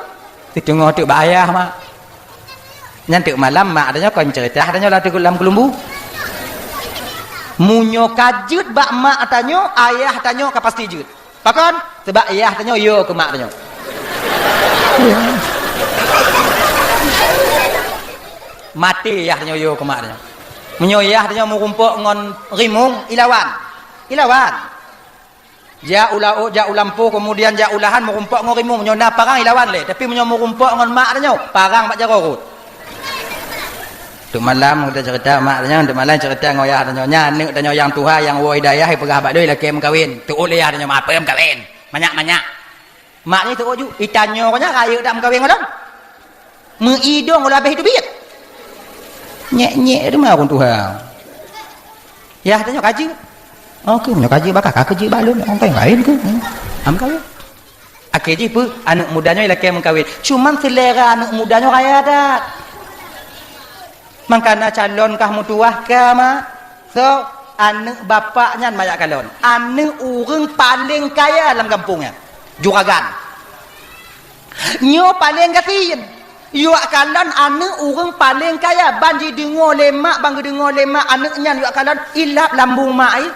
Siteungoh teuk bak ayah, mak. Nyan teuk malam mak tanyoe kon ceurita tanyoe lam teuk lam keulumbu. Meunyoe ka jeuet bak mak tanyoe, ayah tanyoe ka pasti jeuet. Pakon? Sabab yah tanyoe yo keu mak tanyoe. Maté yah tanyoe yo keu mak tanyoe. Meunyoe yah tanyoe meurumpok ngon rimueng, ilawan. Ilawan. Jak u laôt, jak u lampôh, keumudian jak u lahan meurumpok ngon rimueng. Meunyoe na parang ilawan lé, tapi meunyoe meurumpok ngon mak tanyoe, parang bak jaroe rot. Teuk malam geutanyoe ceurita mak tanyoe, teuk malam ceurita ngon yah tanyoe. Nyan aneuk tanyoe nyang tuha nyang woe i dayah, ipeugah bak lôn lakèe meukawen. Teuôt lé yah tanyoe, "Mak, peue meukawen? Manyak-manyak." Mak nyoe teuôt ju, "I tanyoe nyoe rayeuk dak meukawen ngon lôn? Meuidong lôn habéh teubiet." Nyek-nyek teuma ureueng tuha. Yah tanyoe ka jeuet. Oh, keuh meunyoe ka jeuet, bak kah ka jeuet bak lôn, nyang meukawen keuh. Hmm. Am kawen. Akhé jih peue? Aneuk muda nyoe ilakèe meukawen. Cuman seulera aneuk muda nyoe raya that. Mangkana calon kah meutuwah ka, mak. So, aneuk bapak nyan manyak kalon. Aneuk ureueng paleng kaya lam gampông nyan. Juragan. Nyoe paleng gasien. Yuak kalon aneuk ureueng paleng kaya, ban jideungoe lé mak, ban geudeungoe lé mak aneuk nyan yuak kalon, ilap lambung mak ai.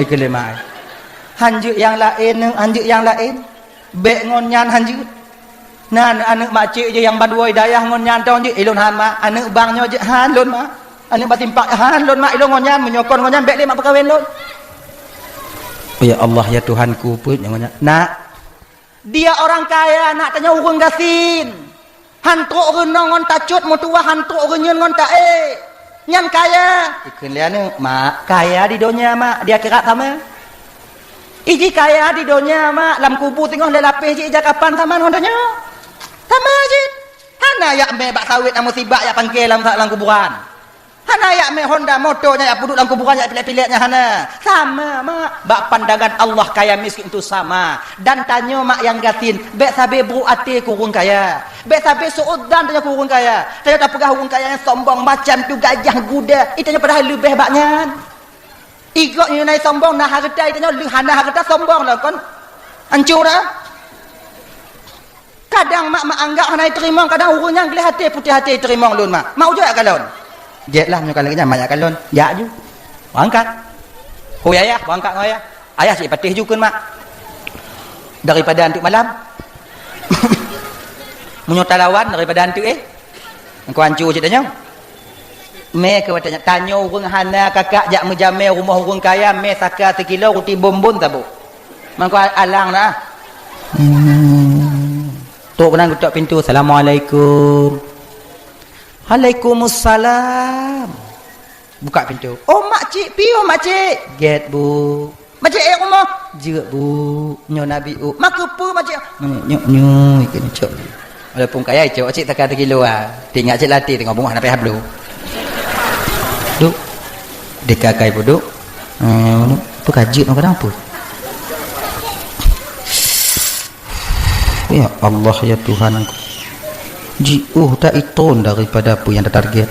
Ikeu lé mak ai. Han jeuet nyang laén, han jeuet nyang laén. Bèk ngon nyan han jeuet. Na aneuk-aneuk makcik jih nyang bandua i dayah ngon nyan tong jeuet, ilôn han mak, aneuk bang nyoe jeuet han lôn mak. Aneuk bak simpang han lôn mak, ilôn ngon nyan, meunyoe kon ngon nyan bèk lé mak peukawen lôn. Ya Allah, ya Tuhanku, peue nyoe ngon nyan. Nak, dia orang kaya, nak tanyoe ureueng gasien. Han trok reunong ngon tacot, meutuwah han trok reunyeun ngon taék. Nyan kaya. Ikheun lé aneuk, "Mak, kaya di donya, Mak, di akhirat sama." Iji kaya di donya, Mak, lam kubu singoh lé lapéh jih ija kapan sama ngon donya. Sama jih. Hana jak mè bak sawét nyang meusibak jak pangké lam, lam kuburan. Hana jak mè honda moto nyang jak peuduek lam kuburan jak pilek-pilek nyan hana. Sama, Mak. Bak pandangan Allah kaya miskin tu sama. Dan tanyoe, Mak, nyang gasien, bèk sabe brôk até keu ureueng kaya. Bèk sabe su'udzan tanyoe keu ureueng kaya. Tanyoe tapeugah ureueng kaya nyang sombong macam tu gajah guda. Itanyoe padahai leubeh bak nyan. Igob nyoe na sombong, na hareuta, itanyoe lheueh hana hareuta sombong lom kon. Hancô dah. Kadang mak, mak anggap hana iteurimong, kadang ureueng nyang gleh até, putéh até iteurimong lôn mak. Mak ujoe jak kalon. Jeuet lah meunyoe ka lagèe nyan mak jak kalon. Jak ju. Beurangkat. Hui ayah, beurangkat ngon ayah. Ayah cit patéh ju kheun mak. Daripada anteuk malam. Meunyoe talawan daripada anteuk, eh. Engkau ancu cit tanyoe. Mé keu watèe nyan, tanyoe ureueng hana kakak jak meujamé rumoh ureueng kaya, mé saka sikilo ruti bonbon saboh. Mangko alang na. Hmm. Trok keunan geutok pintoe, "Assalamualaikum." "Waalaikumsalam." Buka pintoe. "Oh, makcik, piôh makcik." "Gèt, Bu." "Makcik, ék rumoh?" "Jeuet, Bu." "Nyoe na bi u." "Makeupeue makcik?" "Nyoe, nyoe, nyoe," keu nyoe cok. Walaupun kaya cok, cit taka sikilo ah. Teuingat cit latih teungoh beungoh hana payah bloe. Duk. Deka kai peuduek. Eh, peue ka jeuet nyoe kadang peue? Ya Allah, ya Tuhanku. Jiôh ta itôn daripada peue nyang tatarget.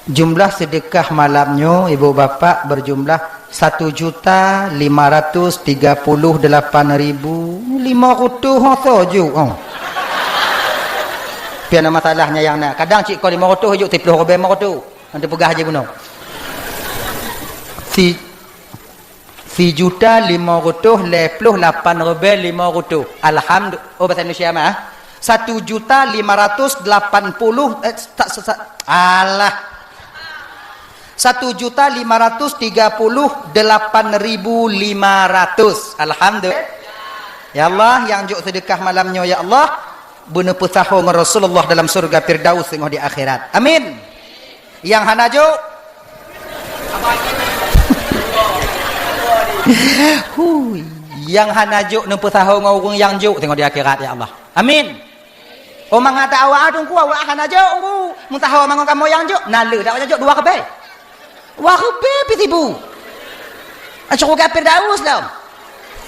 Jumlah sedekah malam nyoe, ibu bapak, berjumlah satu juta lima ratus tiga puluh delapan ribu lima ratus, ha, soe jok, oh. Pian masalahnya nyang na. Kadang cit kon lima ratus jok, siplôh ribèe lima ratus. Nanti peugah je bunoe. Si Sijuta limong reutôh lhèe plôh lapan ribèe limong reutôh. Alhamdu-, oh, bahasa Indonesia mah, ah. Satu juta lima ratus lapan puluh, eh, tak, sa-, sa-, alah. Satu juta lima ratus tiga puluh delapan ribu lima ratus. Alhamdulillah. Ya Allah, nyang jok sedekah malam nyoe, ya Allah, beuneupeusaho ngon Rasulullah dalam syurga Firdaus teungoh di akhirat. Amin. Nyang hana jok. Hui, nyang hana jok neupeusaho ngon ureueng nyang jok teungoh di akhirat, ya Allah. Amin. Oh, mangat awak teungku, awak hana jok, teungku. Meusaho mangat kamoe nyang jok, na le dak awak jok dua ribèe. Dua ribèe pih sibu. Asyuruga Firdaus dong.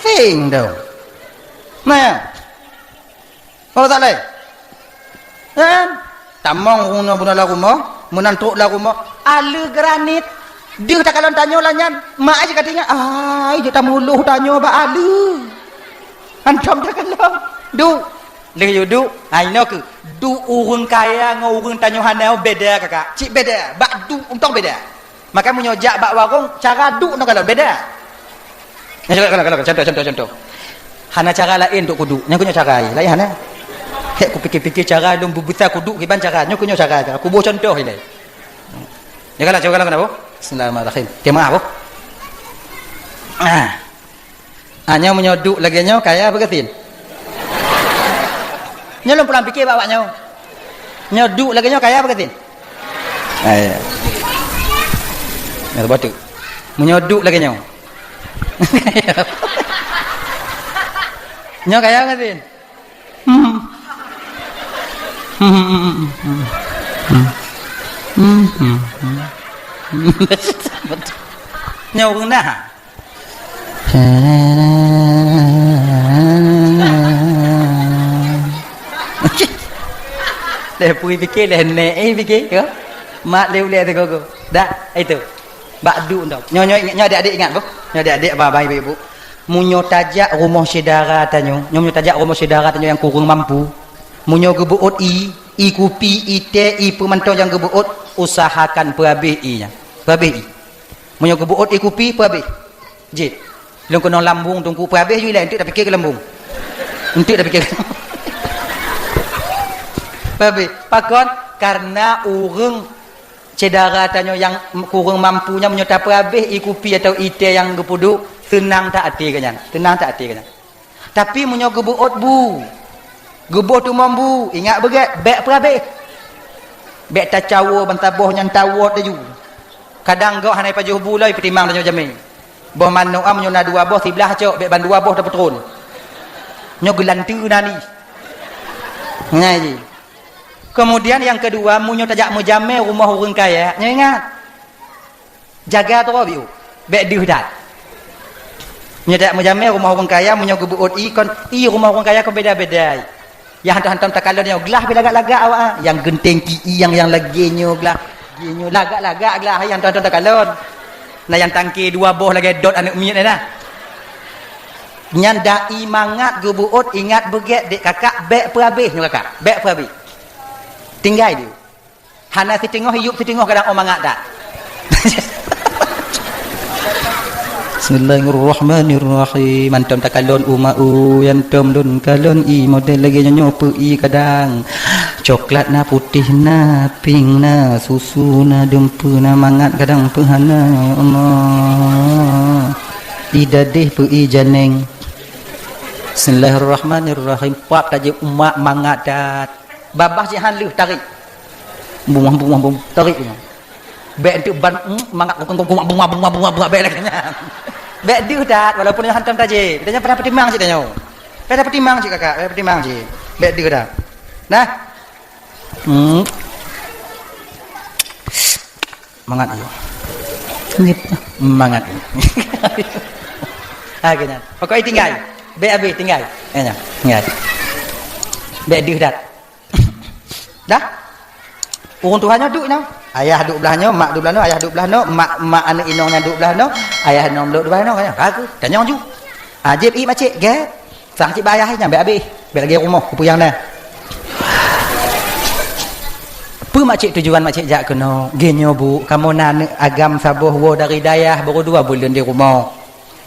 Sing dong. Nah. Oh, tak lé. Kan? Tamong ureueng nyoe bunoe lam rumoh, meunan trok lam rumoh, ale granit. Deuh takalon tanyoe lagèe nyan, mak aja ka teuingat, ai, jeuet tamuloh tanyoe bak ale. Hantom takalon. Duek. Lheuh yue duek, ai, inoe keuh. Duek ureueng kaya ngon ureueng tanyoe hana beda, kakak. Cit beda. Bak duek untông beda. Maka meunyoe jak bak warong, cara duek nyoe kalon beda. Nyoe kalon, kalon, kalon. Contoh, contoh, contoh. Hana cara laén untuk kuduek. Nyoe keuh nyoe cara, laén hana. Hek kupikir-pikir cara lôn beubisa kuduek kiban cara. Nyoe keuh nyoe cara. Kuboh contoh ilèe. Nyoe kalon, cuba kalon keunoe, Bu. Bismillahirrahmanirrahim. Jamaah, Bu. Ah. Ah, nyoe meunyoe duek lagèe nyoe, kaya apa gasien? Nyoe lôn pulang pikir bak awak nyoe. Nyoe duek lagèe nyoe, kaya apa gasien? Ah, ya. Nyoe batuk. Meunyoe duek lagèe nyoe. Nyoe kaya apa gasien? Hmm. Hmm, hmm, hmm, hmm. Hmm, hmm, hmm, hmm. Nyoe ureueng na. Lé pui pikir, lé nek, eh, pikir, ya. Mak lé ulèe teugogo. Dak, itu. Bak duek tu. Nyoe, nyoe, nyoe adik-adik ingat, Bu. Nyoe adik-adik, abang-abang, ibu-ibu. Meunyoe tajak rumoh syedara tanyoe, nyoe meunyoe tajak rumoh syedara tanyoe nyang kureueng mampu, meunyoe geubeuôt ie, ie kupi, ie teh, ie peue mantong nyang geubeuôt, usahakan peuhabéh ie nyan. Peuhabéh ie. Meunyoe geubeuôt ie kupi, peuhabéh. Jeuet. Lôn keunong lambung teungku, peuhabéh ju ilèe, eunteuk tapike keu lambung. Eunteuk tapike keu lambung. Peuhabéh. Pakon? Karena ureueng syedara tanyoe nyang kureueng mampu nyan, meunyoe tapeuhabéh ie kupi atawa ie teh nyang geupeuduek, seunang that até geuh nyan. Seunang that até geuh nyan. Tapi meunyoe geubeuôt bu, geuboh tumong bu, ingat beugèt, bèk peuhabéh. Bèk tacawo bansaboh nyan tawot laju. Kadang gob hana jipajoh bu lom, ipeutimang tanyoe jamèe. Boh manok nyan meunyoe na dua boh, siblah cok, bèk ban dua boh tapeutron. Nyoe geulanteue na ni. Ngai jih. Kemudian nyang keudua, meunyoe tajak meujamèe rumoh ureueng kaya, nyoe ingat. Jaga droe biôh, bèk deuh that. Meunyoe tajak meujamèe rumoh ureueng kaya, meunyoe geubeuôt ie kon, ie rumoh ureueng kaya kon beda-beda. Nyang hantom-hantom takalon nyoe glah pih lagak-lagak awak, ah. Nyang geunteng ki ie, nyang, nyang lagèe nyoe glah. Lagèe nyoe lagak-lagak glah, nyang hantom-hantom takalon. Na nyang tangke dua boh lagèe dot aneuk miet na. Nyan dai mangat geubeuôt, ingat beugèt dek kakak, bèk peuhabéh nyoe kakak, bèk peuhabéh. Tinggai diu. Hana siteungoh, iyup siteungoh kadang ôn mangat that. Bismillahirrahmanirrahim. Mantong takalon umat u, nyang tom lôn kalon i model lagèe nyoe peu i kadang. Coklat na, putéh na, pink na, susu na, dumpeue na, mangat kadang peu hana, ya Allah. I dadeh peu i janeng. Bismillahirrahmanirrahim. Pap tajak umat mangat dat. Babah jihan lheueh tarék. Bungah, bungah, bungah, tarék nyan. Bèk enteuk ban, mm, mangat kukung, kukung, bungah, bungah, bungah, bungah, bèk lagèe nyan. Bèk deuh that, walaupun nyoe hantom tajép. Tanyoe payah peutimang cit tanyoe. Payah peutimang cit kakak, payah peutimang cit. Bèk deuh that. Nah. Hmm. Mangat yo. Mangat. Ha, keunan. Pokok i tinggai. Bèk abéh tinggai. Ya, ya. Tinggai. Bèk deuh that. Dah? Ureueng tuha nyoe duek nyoe. Ayah duek blah nyoe, mak duek blah nyoe, ayah duek blah nyoe, mak, mak aneuk inong nyan duek blah nyoe, ayah inong duek blah nyoe. Ka keuh, tanyong ju. Ah, jieb ié makcik, gèt. Sang cit bak ayah nyan, bèk abéh. Bèk lagèe rumoh, kupeue nyang na. Peue makcik tujuan makcik jak keunoe? Geuh nyoe, Bu, kamoe na aneuk agam saboh woe dari dayah, baru dua buleuen di rumoh.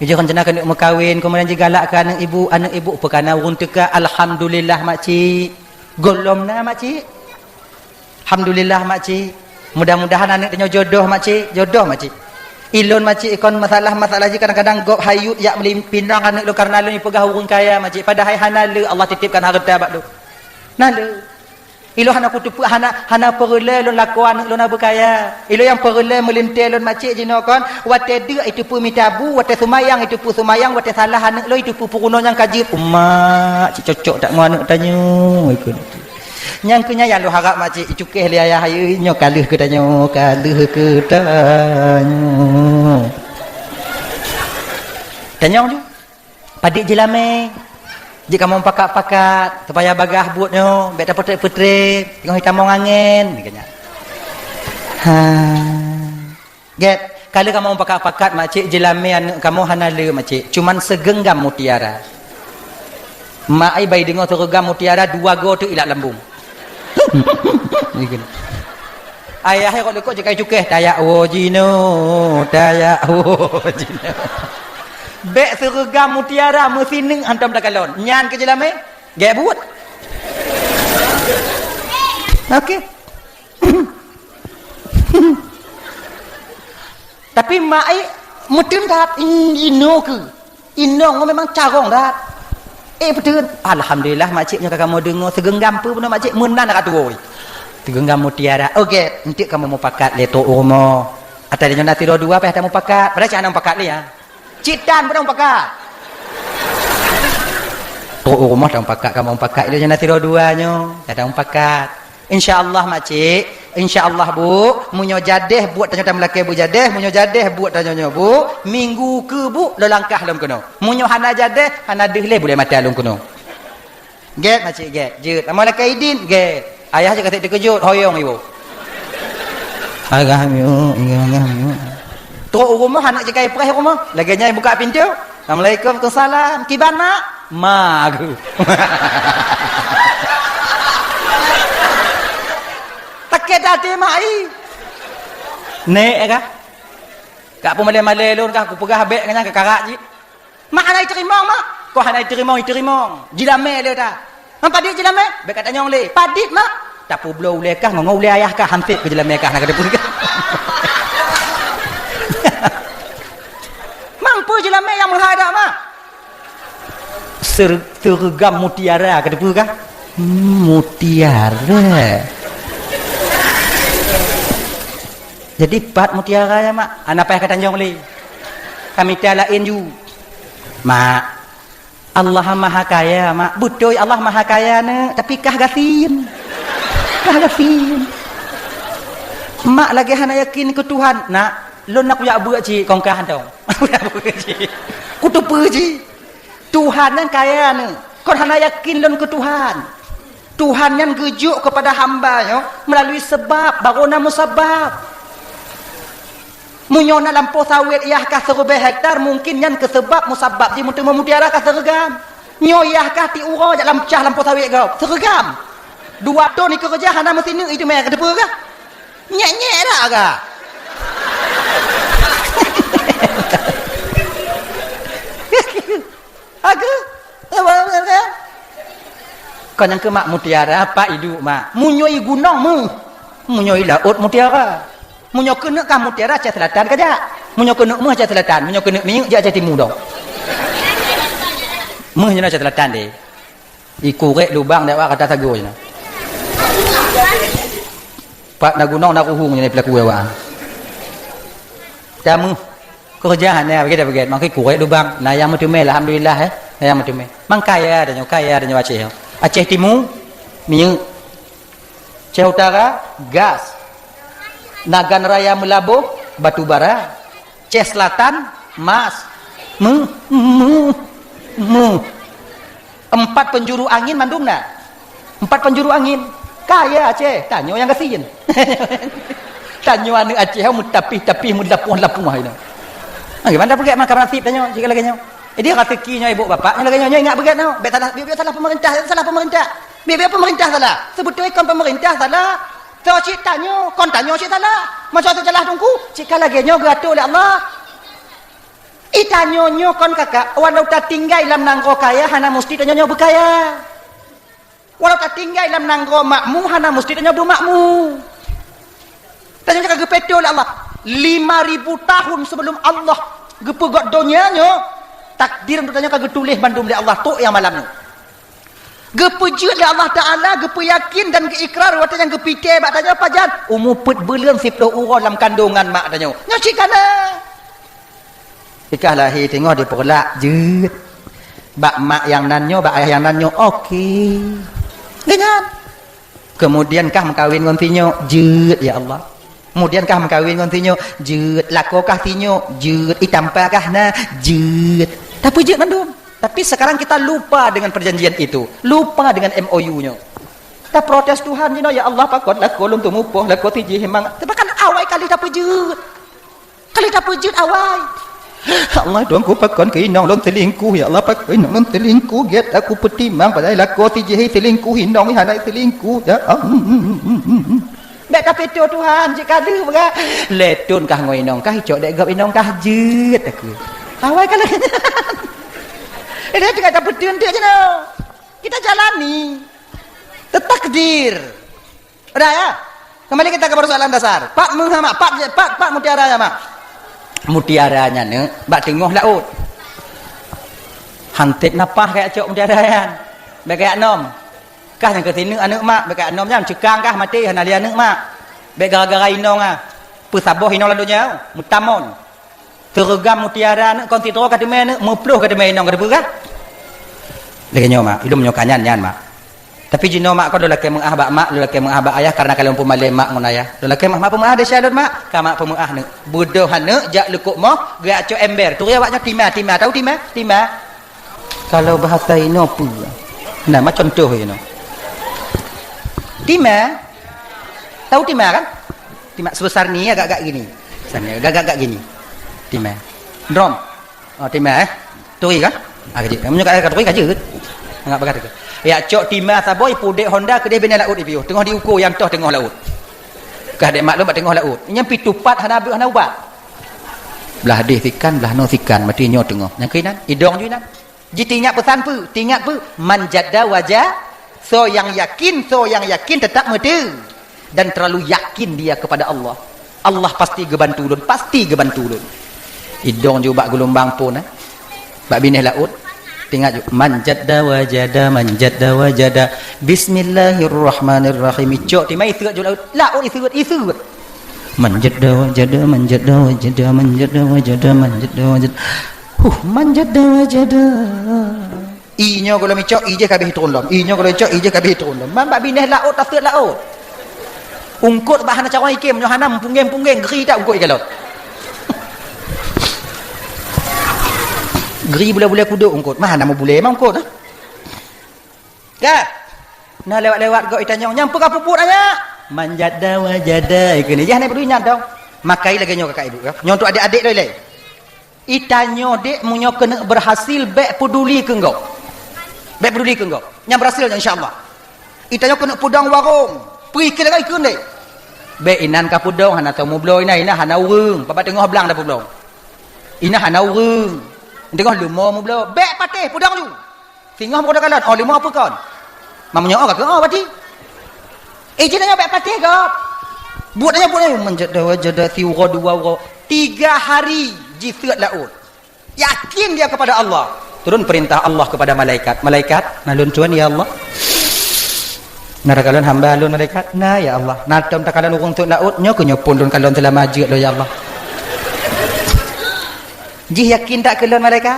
Jih rencana keuneuk meukawen, keumudian jigalak keu aneuk ibu, aneuk ibu peukana ureueng teuka, alhamdulillah, makcik. Gohlom na, makcik. Alhamdulillah, makcik. Mudah-mudahan aneuk tanyoe jodoh, makcik. Jodoh, makcik. Ilôn, makcik, ikon masalah-masalah jih kadang-kadang gob hayut jak meulipinang aneuk lôn karena lôn jipeugah ureueng kaya, makcik. Padahai hana le Allah titipkan hareuta bak lôn. Na le. Ilôn hana kuteupeu, hana, hana peureulèe lôn lakoe aneuk lôn hana beukaya. Ilôn nyang peureulèe meulintèe lôn, makcik, jinoe kon, watèe deuk jiteupeue mita bu, watèe seumayang jiteupeue seumayang, watèe salah aneuk lôn jiteupeue peurunoe nyang ka jeuet. Umak, cit cocok that ngon aneuk tanyoe, ikut. Nyang keu nyan nyang lôn harap, makcik, icukéh lé ayah, ayo, nyoe ka lheueh keu tanyoe, ka lheueh keu tanyoe. Tanyong ju. Padit jeulamé. Jeuet kamoe pakat-pakat, supaya bagaih buet nyoe, bèk tapeutrép-peutrép, teungoh jitamong angén, katanya. Ha. Gèt, ka lheueh kamoe pakat-pakat, makcik, jeulamé aneuk kamoe hana le, makcik. Cuman sigeunggam mutiara. Mak ai bai deungoe sigeunggam mutiara dua goe teuk ilat lambung. Ayah nyan rot likot jikai cukéh, tajak woe jinoe, tajak woe jinoe. Bèk sigeunggam mutiara meusineuk hantom takalon. Nyan keuh jeulamé, gèt buet. Oke. Tapi mak ai meuteun that, "Ih, inoe keuh. Inong memang carông that." Eh, beutôi. Alhamdulillah, makcik, nyoe ka kamoe deungoe, sigeunggam peue bunoe, makcik, meunan ka tuwoe. Sigeunggam mutiara. Oke, enteuk kamoe mupakat lé trok u rumoh. Ata nyoe na sidroe dua payah tamupakat. Padahai cit hana mupakat lé, ya. Cit tan bunoe mupakat. Trok u rumoh tamupakat, kamoe mupakat. Ilôn nyoe na sidroe dua nyoe, ya tamupakat. Insya Allah, makcik. Insya Allah, Bu. Meunyoe jadeh buet tanyoe tameulakèe beujadeh, meunyoe jadeh buet tanyoe nyoe, Bu, minggu keu, Bu, lôn langkah lom keunoe. Meunyoe hana jadeh, hana deuh lé bulèe mata lôn keunoe. Gèt, makcik, gèt. Jeuet. Amoe lakèe idin, gèt. Ayah jeuet ka sép teukeujot, hoyong iboh. Agah miuk, agah miuk. Trok u rumoh, aneuk jikai preh u rumoh. Lagèe nyan buka pintoe. Assalamualaikum, waalaikumsalam. Kiban, mak? Ma aku. Sakét até mak ai. Nek kah? Kak peumalèe-malèe lôn kah, kupeugah bèk ngon nyan kakarak jih. Mak hana iteurimong, mak. Kok hana iteurimong, iteurimong. Jilamé lé ta. Mak padit jilamé, bèk katanyong lé. Padit, mak. Tapeubloe ulèe kah, ngon ulèe ayah kah, hansét keu jilamé kah, na kateupeue kah. Mampu jilamé nyang meuhai dak, mak. Ser-, seureuga mutiara, kateupeue kah? Hmm, mutiara. Jadi, pat mutiara nyan, mak? Hana payah katanyong lé. Kamita laén ju. Mak, Allah Maha Kaya, mak. Beutôi Allah Maha Kaya, neuk, tapi kah gasien. Kah gasien. Mak lagèe hana yakin keu Tuhan. Nak, lôn na kujak beuet cit, kong kah hantom. Kujak beuet cit. Kuteupeue cit. Tuhan nyan kaya, neuk. Kon hana yakin lôn keu Tuhan. Tuhan nyan geujok keupada hamba nyoe meulalu seubab, barô na musabab. Meunyoe na lampôh sawét yah kah siribèe hektar, mungken nyan keuseubab musabab jih meuteumé mutiara kah seureugam. Nyoe yah kah tiep uroe jak lam cah lampôh sawét gob, seureugam. Dua thon ikeureuja hana meusineuk iteumé, kateupeue kah? Nyèk-nyèk dak kah? Aku? Apa, apa, apa? Kon nyang keu mak mutiara, pak iduek mak. Meunyoe i gunong meuh. Meunyoe i laôt mutiara. Meunyoe keuneuk kah mutiara Aceh Selatan kajak. Meunyoe keuneuk meuh Aceh Selatan, meunyoe keuneuk minyeuk jak Aceh Timu dong. Meuh nyoe Aceh Selatan deh. Ikurek lubang dak wak kata sagoe nyoe. Pat na gunong na ruhueng nyoe pelaku awak. Tamu. Keureuja hana beugét-beugét, maka ikurek lubang. Na nyang meuteumé, alhamdulillah, eh. Na nyang meuteumé. Mang kaya tanyoe, kaya tanyoe Aceh. Aceh Timu, minyeuk. Aceh Utara, gas. Nagan Raya Meulaboh, batu bara. Aceh Selatan, mas. Mu, mu, mu. Empat penjuru angin mandum na. Empat penjuru angin. Kaya Aceh, tanyoe nyang gasien. Tanyoe aneuk Aceh, meutapih-tapih, meulapuah-lapuah itu. Bagaimana peugah makan nasib tanyoe, jika lagée nyoe. Jadi, rezeki nyoe ibu bapak, nyoe lagée nyoe, nyoe ingat beugét nyoe. Bék salah, bék, bék salah pemerintah, salah pemerintah. Bék, bék pemerintah salah. Sebetulnya kon pemerintah salah. Tho cit tanyoe, kon tanyoe cit salah. Masa teujalah teungku, cit ka lagée nyoe geuatur lé Allah. I tanyoe nyoe kon kakak, walau tatinggai lam nanggroe kaya, hana musti tanyoe nyoe beukaya. Walau tatinggai lam nanggroe makmu, hana musti tanyoe dumakmu. Tanyoe ka geupeutoh lé Allah. Lima ribu tahun sebelum Allah geupeugét donya nyoe, takdir untuk tanyoe ka geutuléh bandum lé Allah, tok nyang malam nyoe. Geupeujeuet lé Allah Taala, geupeuyakin dan geuikrar watée nyang geupitée bak tanyoe pajan, umu peuet buleuen siplôh uroe lam kandongan mak tanyoe. Nyoe cit ka na. Ikah lahé teungoh dipeurlak, jeuet. Bak mak nyang nan nyoe, bak ayah nyang nan nyoe, oke. Geuh nyan. Kemudian kah meukawen ngon si nyoe, jeuet, ya Allah. Kemudian kah meukawen ngon si nyoe, jeuet. Lakoe kah si nyoe, jeuet. Itampa kah na, jeuet. Tapeujeuet mandum. Tapi sekarang kita lupa dengan perjanjian itu. Lupa dengan M O U nyoe. Taprotes Tuhan jinoe, ya Allah, pakon lakoe lôn teumupoh, lakoe si jih memang. Bahkan awai ka lheueh tapeujeuet. Ka lheueh tapeujeuet awai. Ya Allah, Tuhanku, pakon keu inong lôn selingkuh. Ya Allah, pakon inong lôn selingkuh. Gét aku peutimang, padahai lakoe si jih selingkuh, inong hana selingkuh. Ya Allah. Bék tapeutoh Tuhan, cit ka lheueh peugah. Lé thon kah ngon inong kah, icok dék gob inong kah, jeuet aku. Awai ka lheueh nyan. Ini tinggal tapeuteun teuk jinoe. Kita jalani. Takdir. Udah ya? Kembali kita ke persoalan dasar. Pat meuh mak, pat, pat, pat mutiara ya mak. Mutiara nyan neuk bak teungoh laôt. Hantet napah kayak cok mutiara nyan. Bèk kayak nom. Kah nyang keu sineuk aneuk mak, bèk kayak nom nyan cekang kah maté hana lé aneuk mak. Bèk gara-gara inong ah. Peusaboh inong lam donya, meutamon. Teureugam mutiara neuk kon sidroe ka teumé neuk, meuploh ka teumé inong ka teupeugah. Lagèe nyoe mak, ilôn nyoe ka nyan nyan mak. Tapi jinoe mak kon lôn lakèe meu'ah bak mak, lôn lakèe meu'ah bak ayah karena ka lôn peumalèe mak ngon ayah. Lôn lakèe mak, mak peumeu'ah desya lôn mak, ka mak peumeu'ah neuk. Beudôh aneuk jak leukok moh, geujak cok ember. Turi awak nyoe tima, tima, tau tima? Tima. Kalau bahasa inoe peue? Nah, ma contoh inoe. Tima. Tahu tima kan? Tima sebesar ni agak-agak gini. Besar ni agak-agak gini. Tima. Drum. Oh, tima eh. Turi kan? Ah, kajeuet. Meunyoe ka turi kajeuet. Anggap bagah tu. Ya cok tima saboh pudek Honda keudeh binéh laôt ipiôh. Teungoh diuko nyang toh teungoh laôt. Kah dek maklum bak teungoh laôt. Nyang pi tupat hana beuh hana ubat. Blah deh sikan, blah noe sikan, mati nyoe teungoh. Nyang keuinan, idong ju inan. Ji tingat peusan peue? Tingat peue? Man jadda waja-, soe nyang yakin, soe nyang yakin teutap meuteue dan terlalu yakin dia kepada Allah. Allah pasti geubantu lôn, pasti geubantu lôn. Idong ju bak geulumbang phon, eh. Bak binéh laôt. Tingat ju, man jadda wajada, man jadda wajada. Bismillahirrahmanirrahim. Icok timai iseuet ju laôt. Laôt iseuet, iseuet. Man jadda wajada, man jadda wajada, man jadda wajada, man jadda wajada. Huh, man jadda wajada. I nyoe gohlom icok, i jih ka abéh turun lom. I nyoe gohlom icok, i jih ka abéh turun lom. Man bak binéh laôt, taseuet laôt. Ungkot bah hana carông ikem, nyoe hana meupunggeng-punggeng, gri that ungkot ikalon. Gri bulèe-bulèe kudok ungkot, mah hana meubulèe mah ungkot, eh. Ka? Nah, lewat-lewat gok itanyong, "Nyang peugah puput nanya?" "Man jadda wajada," ikheun. Yah, na ibu nyan dong. Makai lagèe nyoe kakak ibu, ya. Nyoe untuk adek-adek doi lé. Itanyoe dek, meunyoe keuneuk berhasil, bèk peduli keu gok. Bèk peduli keu gok. Nyang berhasil nyan, insya Allah. Itanyoe keuneuk peudong warong. Peue ikheun lagèe ikheun dek. Bèk inan ka peudong, hana tau meubloe inan, inan hana ureueng. Bak teungoh blang dah peubloe. Inan hana ureueng. Teungoh leumo meubloe. Bèk patéh. Eh, pudong ju. Singoh meukoda kalon, oh, lima apa kon? Mamunyo oh, kaka oh, berarti. Eh, jih nanya bek patih kop. Buat nanya, buat nanya. Manjada, wajada, si uroe, dua uroe. Tiga hari jiseuet laôt. Yakin dia kepada Allah. Turun perintah Allah kepada malaikat. Malaikat, na lôn tuan, ya Allah. Na takalon hamba lôn, malaikat? Na, ya Allah. Na tom takalon ureuëng seuet laôt, nyoe keuh nyoe phon lôn kalon seulama jeuet lôn, ya Allah. Jih yakin tak keu lôn, malaikat?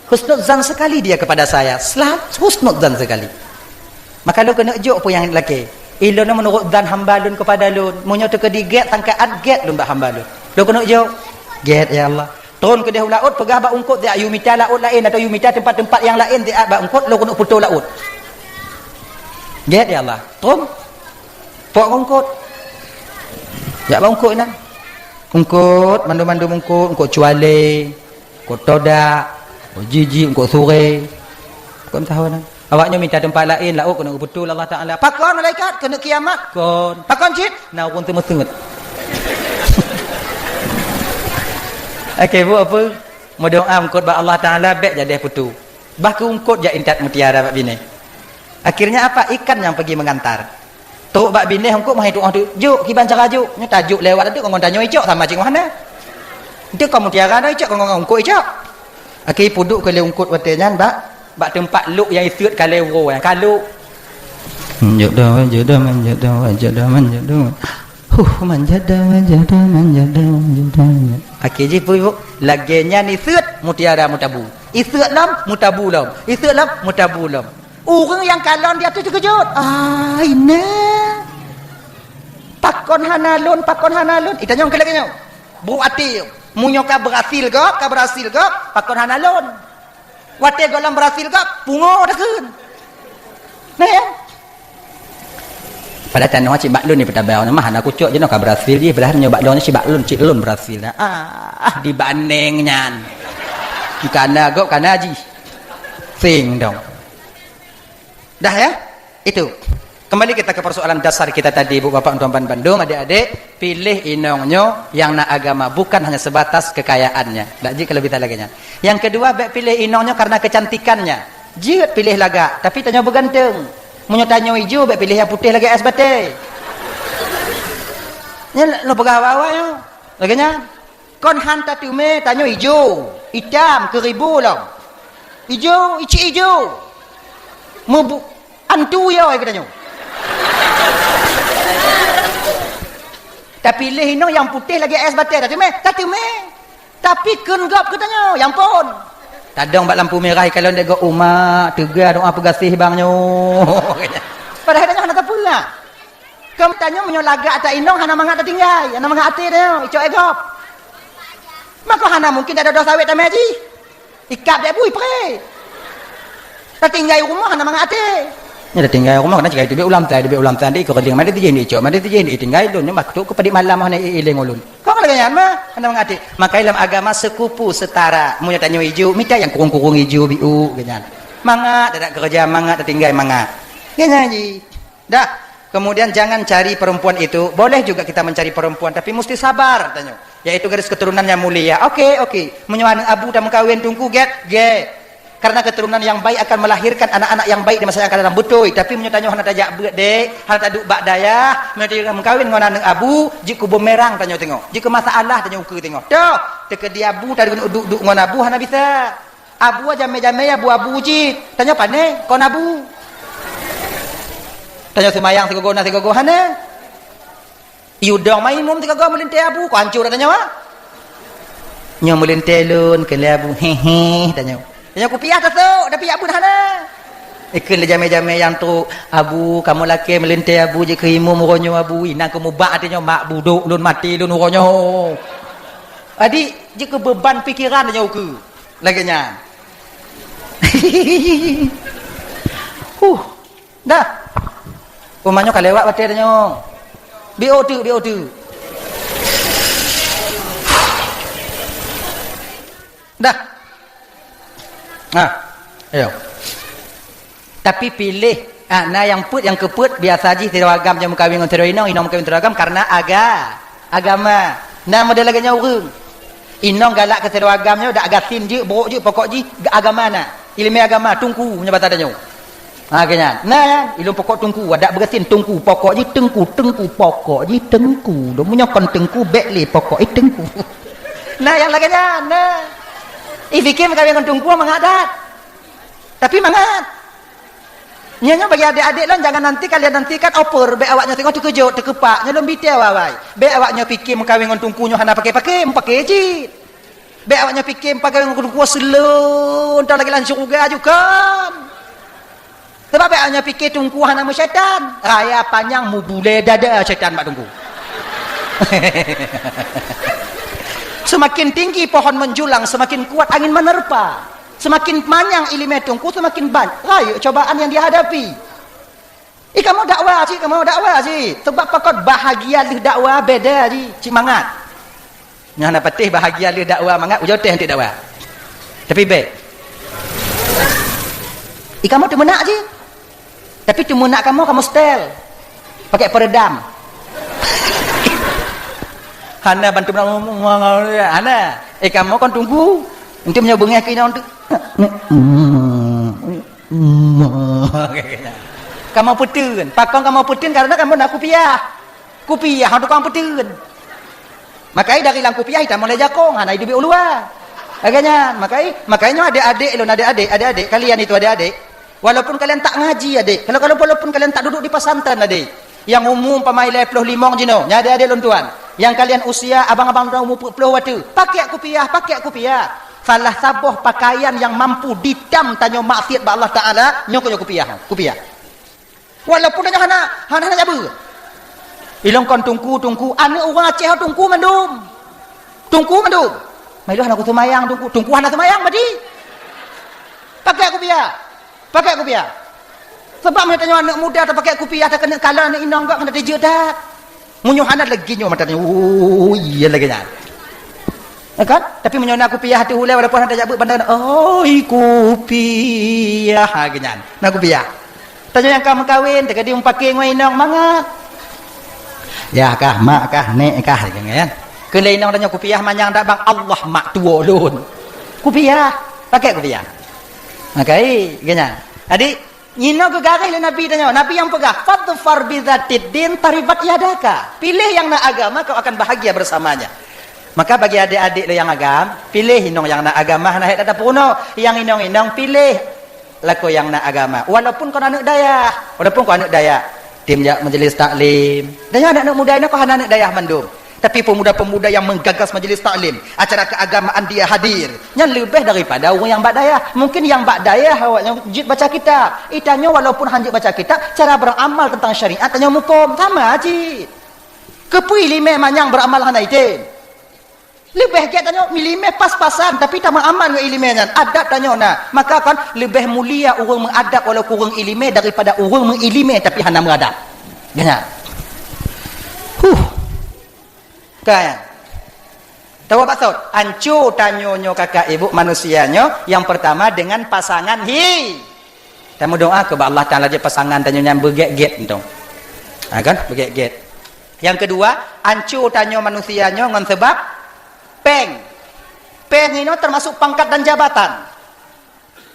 Husnudzan sekali dia kepada saya. Selalu husnudzan sekali. Maka lôn keuneuk jok peue nyang lakée. Ilôn meunurot zan hamba lôn kepada lôn. Meunyoe teukeudi gét, sangkaan gét lôn bak hamba lôn. Lôn keuneuk jok. Gét, ya Allah. Tron keudeh u laôt, peugah bak eungkôt, "Siat yue mita laôt laén, atau yue mita teumpat-teumpat nyang laén, siat bak eungkôt, lôn keuneuk putôh laôt." Gét, ya Allah. Tron. Pok eungkôt. Jak bak eungkôt inan. Eungkôt, mandum-mandum eungkôt, eungkôt cualé, eungkôt todak, eungkôt jijik, eungkôt suré. Kon tahu inan. Awak nyoe mita teumpat laén, laôt keuneuk geuputôh lé Allah Taala. Pakon malaikat? Keuneuk kiamat? Kon. Pakon cit? Na ureuëng teumeuseut. Oke, buet apa? Meudoa eungkôt bak Allah Taala, bék jadeh putôh. Bah keu eungkôt jak intat mutiara bak binéh. Akhirnya apa? Ikan yang pergi mengantar. Trok bak binéh eungkôt meuhai tuoh teuk, "Jok, kiban cara jok." Nyoe tajok lewat teuk ngon tanyoe icok sama cit ngon hana. Eunteuk kon mutiara na icok, kon ngon eungkôt icok. Akhé peuduek keu lé eungkôt watée nyan bak, bak teumpat lok nyang iseuet kalée uroe nyan, ka lok. Manjada, manjada, manjada, manjada, manjada. Huh, manjada, manjada, manjada, manjada. Akhé jih peue, Bu? Lagée nyan iseuet mutiara meutabu. Iseuet lom, meutabu lom. Iseuet lom, meutabu lom. Ureuëng nyang kalon di ateueh teukeujot. "Ah, inan. Pakon hana lôn, pakon hana lôn?" Itanyong keu lagée nyoe. Bru até, meunyoe ka berhasil gob, ka berhasil gob, pakon hana lôn? Watée gohlom berhasil gob, pungo takheun. Nah, ya? Padahai tanoh cit bak lôn ni peutabah, mah hana kucok jinoe ka berhasil jih, padahai nyoe bak lôn, cit bak lôn, cit lôn berhasil dah. Ah, dibandeng nyan. Kana gob, kana jih. Sing dong. Dah ya? Itu. Kembali kita ke persoalan dasar kita tadi, Bu, Bapak, Tuan, Ban, bandum, adik-adik, pilih inong nyoe yang na agama, bukan hanya sebatas kekayaannya. Dak jih kalau bisa lagi nyan. Yang kedua, bék pilih inong nyoe karena kecantikannya. Jeuet pilih lagak, tapi tanyoe beuganteng. Meunyoe tanyoe ijo, bék pilih nyang putéh lagée ais batée. Nyan lôn peugah awak-awak nyoe. Lagée nyan. Kon han tateumé tanyoe ijo, itam, keuribu lom. Ijo, icik ijo. Mubu-, antu yo geutanyoe. Tapi lé inong nyang putéh lagée ais batée, tateumé, tateumé. Tapi kheun gob geutanyoe, ya ampôn. Tadong bak lampu merah, ikalon dek gob umat, teuga doa peugaséh bang nyoe. Padahai tanyoe hana tapeugah. Keu tanyoe meunyoe lagak ata inong hana mangat tatinggai, hana mangat até tanyoe, icok e gob. Mako hana mungken dak doh sawét tamé jih. Ikab dek bui pré. Tatinggai rumoh hana mangat até. Nyoe tatinggai rumoh kana cigai teubiet ulam tai, teubiet ulam tai, iko keuding mada tijih icok, mada tijih tinggai lôn, nyoe mah tu keu padit malam hana iéléng ulôn. Kok lagée nyan mah, hana mangat até. Makai lam agama sekupu setara. Meunyoe tanyoe ijo, mita nyang kurung-kurung ijo biu, geuh nyan. Mangat, dak keureuja mangat, tatinggai mangat. Geuh nyan jih. Dah, kemudian jangan cari perempuan itu. Boleh juga kita mencari perempuan, tapi mesti sabar, tanyoe. Yaitu garis keturunan yang mulia. Oke, oke. Meunyoe aneuëk abu tameukawen teungku, gét, gét. Karena keturunan yang baik akan melahirkan anak-anak yang baik di masa yang akan datang. Beutôi, tapi meunyoe tanyoe hana tajak beuet dek, hana taduek bak dayah, meunyoe tanyoe meukawen ngon aneuëk abu, jeuet keu bumerang tanyoe teungoh. Jeuet keu masalah tanyoe ukeue teungoh. Toh, teukeudi abu taduek duek-duek ngon abu hana bisa. Abu jamé-jamé ya abu-abu cit. Tanyoe pané kon abu. Tanyoe seumayang sigogo na sigogo hana. Yue dong maimun sigogo meulintée abu, kon hancô tanyoe, ah. Nyoe meulintée lôn keu lé abu, hehe, tanyoe. Tanyoe kupiah tasok, tapi abu hana. Ikheun lé jamé-jamé nyang trok, "Abu, kamoe lakée meulintée abu jeuet keu imum uroe nyoe abu, inan keu mubak até nyoe mak budok lôn maté lôn uroe nyoe." Jadi, jeuet keu beuban pikeran tanyoe ukeue. Lagée nyan. Huh. Dah. Umanyoe ka lewat watée tanyoe. Biôh teuk, biôh teuk. Dah. Nah, ayo. Tapi piléh, ah, na nyang peuet, nyang keupeuet, biasa jih sidroe agam nyang meukawen ngon sidroe inong, inong meukawen sidroe agam karena aga-, agama. Na model lagée nyan ureuëng. Inong galak keu sidroe agam nyoe, dak gasien jeuet, brok jeuet, pokok jih agama na. Ileumèe agama, teungku, meunyoe basa tanyoe. Ha, keu nyan. Nah, ilôn pokok teungku, adak beuresin teungku, pokok jih teungku, teungku, pokok jih teungku. Lôn meunyoe kon teungku, bèk lé pokok, eh, teungku. Nah, nyang lagèe nyan, nah. I pike meukawen ngon teungku mangat that. Tapi mangat. Nyoe, nyoe bagi adék-adék lôn, jangan nanti kalian nantikan over, bèk awak nyoe teungoh teukeujot, teukeupak. Nyoe lôn bi teuh awai-awai. Bèk awak nyoe pike meukawen ngon teungku nyoe hana paké-paké, meupaké cit. Bèk awak nyoe pike meukawen ngon teungku seulon, tahu lagèe lam syeuruga ju kon. Sabab bèk awak nyoe pike teungku hana meusyaitan. Raya panyang mubulèe dada syaitan bak teungku. Semakin tinggi pohon menjulang, semakin kuat angin menerpa. Semakin manyang ileumèe teungku, semakin banyak rayeuk cobaan yang dihadapi. Eh, kamoe dakwa cit, kamoe dakwa cit. Sebab pakon bahagia lheueh dakwa beda cit, cit mangat. Nyoe hana patéh bahagia lheueh dakwa mangat, ujoe teuh eunteuk dakwa. Tapi bèk. Eh, kamoe teumeunak cit. Tapi teumeunak kamoe, kamoe setel. Pakai peredam. Hana bantu meunang, hana. Eh, kamoe kon teungku. Eunteuk meunyoe beungèh keu inong tu. Kamoe peuteun. Pakon kamoe peuteun? Karena kamoe na kupiah. Kupiah tukang peuteun. Makai dari lam kupiah itamong lé jakong, hana iduek u luwa. Lagèe nyan, makai, makai nyoe adék-adék lôn, adék-adék, adék-adék, kalian itu adék-adék. Walaupun kalian tak ngaji, adék. Kalau, kalau walaupun kalian tak duduk di pesantren, adék. Yang umur umpamai lhèe ploh limong jinoe, nyan adék-adék lôn tuan. Yang kalian usia abang-abang lôn umur peuet ploh watèe, pakai kupiah, pakai kupiah. Salah saboh pakaian yang mampu ditam tanyoe maksiat bak Allah Taala, nyoe keuh nyoe kupiah, kupiah. Walaupun tanyoe hana, hana, hana jabeue. Ilôn kon teungku, teungku, aneuk ureueng Aceh teungku mandum. Teungku mandum. Mai lôn hana kuseumayang teungku, teungku hana seumayang berarti. Pakai kupiah. Pakai kupiah. Sebab meunyoe tanyoe aneuk muda tapakai kupiah, takeuneuk kalon aneuk inong gok, keuneuk teujeuet that. Meunyoe hana lagèe nyoe mata nyoe, oh, iya lagèe nyan. Ya kan? Tapi meunyoe na kupiah ateueh ulèe, walaupun hana tajak beuet bandar, "Oi, kupiah," ha, lagèe nyan. Na kupiah. Tanyoe nyang ka meukawen, teuka di meupaké ngon inong mangat. Yah kah, mak kah, nèk kah, lagèe nyan. Keu lé inong tanyoe kupiah manyang dak bang, Allah mak tuwo lôn. Kupiah, pakai kupiah. Makai, lagèe nyan. Jadi, Inoe geugaréh lé Nabi tanyoe. Nabi nyang peugah, "Fadfar bizatid din taribat yadaka." Pilih yang na agama, kau akan bahagia bersamanya. Maka bagi adék-adék lôn nyang agam, pilih inong nyang na agama, hana hék that tapeurunoe. Nyang inong-inong pilih lakoe nyang na agama. Walaupun kon aneuk dayah, walaupun kon aneuk dayah, tem jak majlis taklim. Dan nyang aneuk muda inoe kon hana aneuk dayah mandum. Tapi pemuda-pemuda yang menggagas majlis taklim, acara keagamaan dia hadir, nyan leubeh daripada ureueng nyang bak dayah. Mungkin nyang bak dayah awaknyan jeuet baca kitab. Itanyoe walaupun han jeuet baca kitab, cara beramal tentang syariat tanyoe muphom. Sama cit. Keupeue ileumèe manyang beramal hana item? Leubeh gèt tanyoe ileumèe pas-pasan, tapi tameuamal ngon ileumèe nyan. Adab tanyoe na. Maka kan leubeh mulia ureueng meuadab walaupun ureueng ileumèe daripada ureueng meuileumèe tapi hana meuadab. Nyan. Huh. Kan? Tahu apa maksud? Anco tanyoe nyoe kakak ibu manusia nyoe, yang pertama dengan pasangan hi. Tameudoa keu bak Allah Taala jeuet pasangan tanyoe nyan beugèt-gèt entong. Ha kan? Beugèt-gèt. Yang kedua, anco tanyoe manusia nyoe ngon sebab pèng. Pèng inoe termasuk pangkat dan jabatan.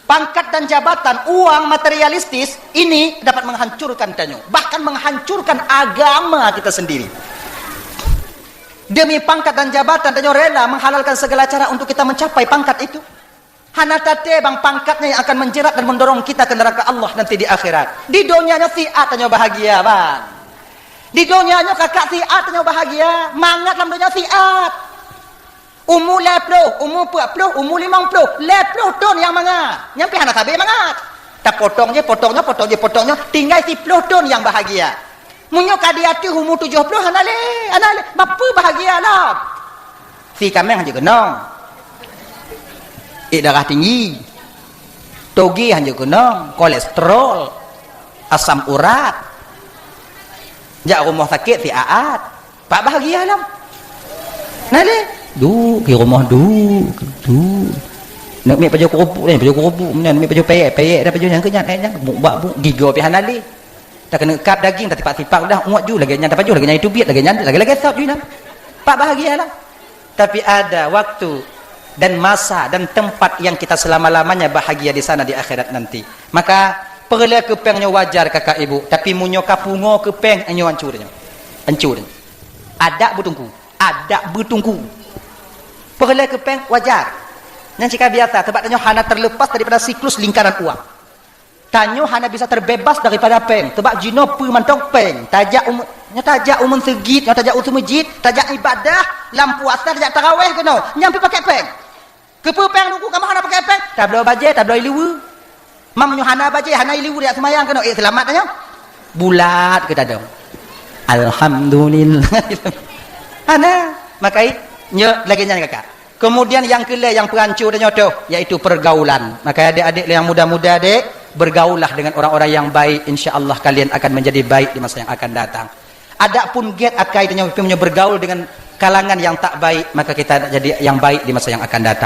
Pangkat dan jabatan, uang materialistis ini dapat menghancurkan tanyoe, bahkan menghancurkan agama kita sendiri. Demi pangkat dan jabatan, tanyoe rela menghalalkan segala cara untuk kita mencapai pangkat itu. Hana taté bang pangkatnya yang akan menjerat dan mendorong kita ke neraka Allah nanti di akhirat. Di donya nyoe siat tanyoe bahagia, bang. Di donya nyoe kakak siat tanyoe bahagia, mangat lam donya siat. Umu lhèe ploh, umu peuet ploh, umu limong ploh, lhèe ploh thôn nyang mangat. Nyan pih hana sabé mangat. Tapotong jih, potong nyoe, potong jih, potong nyoe, tinggai siploh thôn nyang bahagia. Meunyoe ka di ateueh umu tujoh ploh, hana lé, hana lé. Bapeue bahagia lom? Si kaméng hanjeuet keunong. Ék darah tinggi. Toge hanjeuet keunong, kolesterol, asam urat. Jak rumoh sakét siat-at. Pak bahagia lom. Nah lé, duek di rumoh, duek, duek. Neuk miet pajoh keurupuk, neuk pajoh keurupuk, neuk miet pajoh pèyèk, pèyèk dah pajoh nyang keu nyan, eh, nyan, buk bak buk, gigoe pih hana lé. Takeuneuk kab daging, tatipak-tipak udah, uet ju lagèe nyan, tapajoh lagèe nyan, itu biet lagèe nyan, lagèe-lagèe sot ju nyan. Pak bahagia lah. Tapi ada waktu Dan masa dan tempat yang kita selama-lamanya bahagia di sana di akhirat nanti. Maka, peureulée keu péng nyoe wajar kakak ibu, tapi meunyoe ka pungo keu péng, nyoe hancô nyoe. Hancô nyoe. Adak beuteungku, adak beuteungku. Peureulée keu péng wajar. Nyan cit ka biasa, sebab tanyoe hana terlepas daripada siklus lingkaran uang. Tanyoe hana bisa terbebas daripada péng. Sebab jinoe peue mantong péng. Tajak u, nyoe tajak u meuseujid, nyoe tajak u seumeujid, tajak ibadah, lam puasa tajak taraweh keunoe. Nyan pih pakai péng. Keupeue péng Teungku, kamoe hana pakai péng? Tabloe bajée, tabloe ié liweue. Meunyoe hana bajée, hana ié liweue, tajak seumayang keunoe. Eh, seulamat tanyoe. Bulat keu tadong. Alhamdulillah. Hana. Maka i, nyoe lagée nyan kakak. Kemudian nyang keulhée nyang peuhanco tanyoe toh, yaitu pergaulan. Maka adik-adik yang muda-muda dek, bergaullah dengan orang-orang yang baik, insya Allah kalian akan menjadi baik di masa yang akan datang. Adapun gét akai tanyoe, meunyoe bergaul dengan kalangan yang tak baik, maka kita nak jadi yang baik di masa yang akan datang.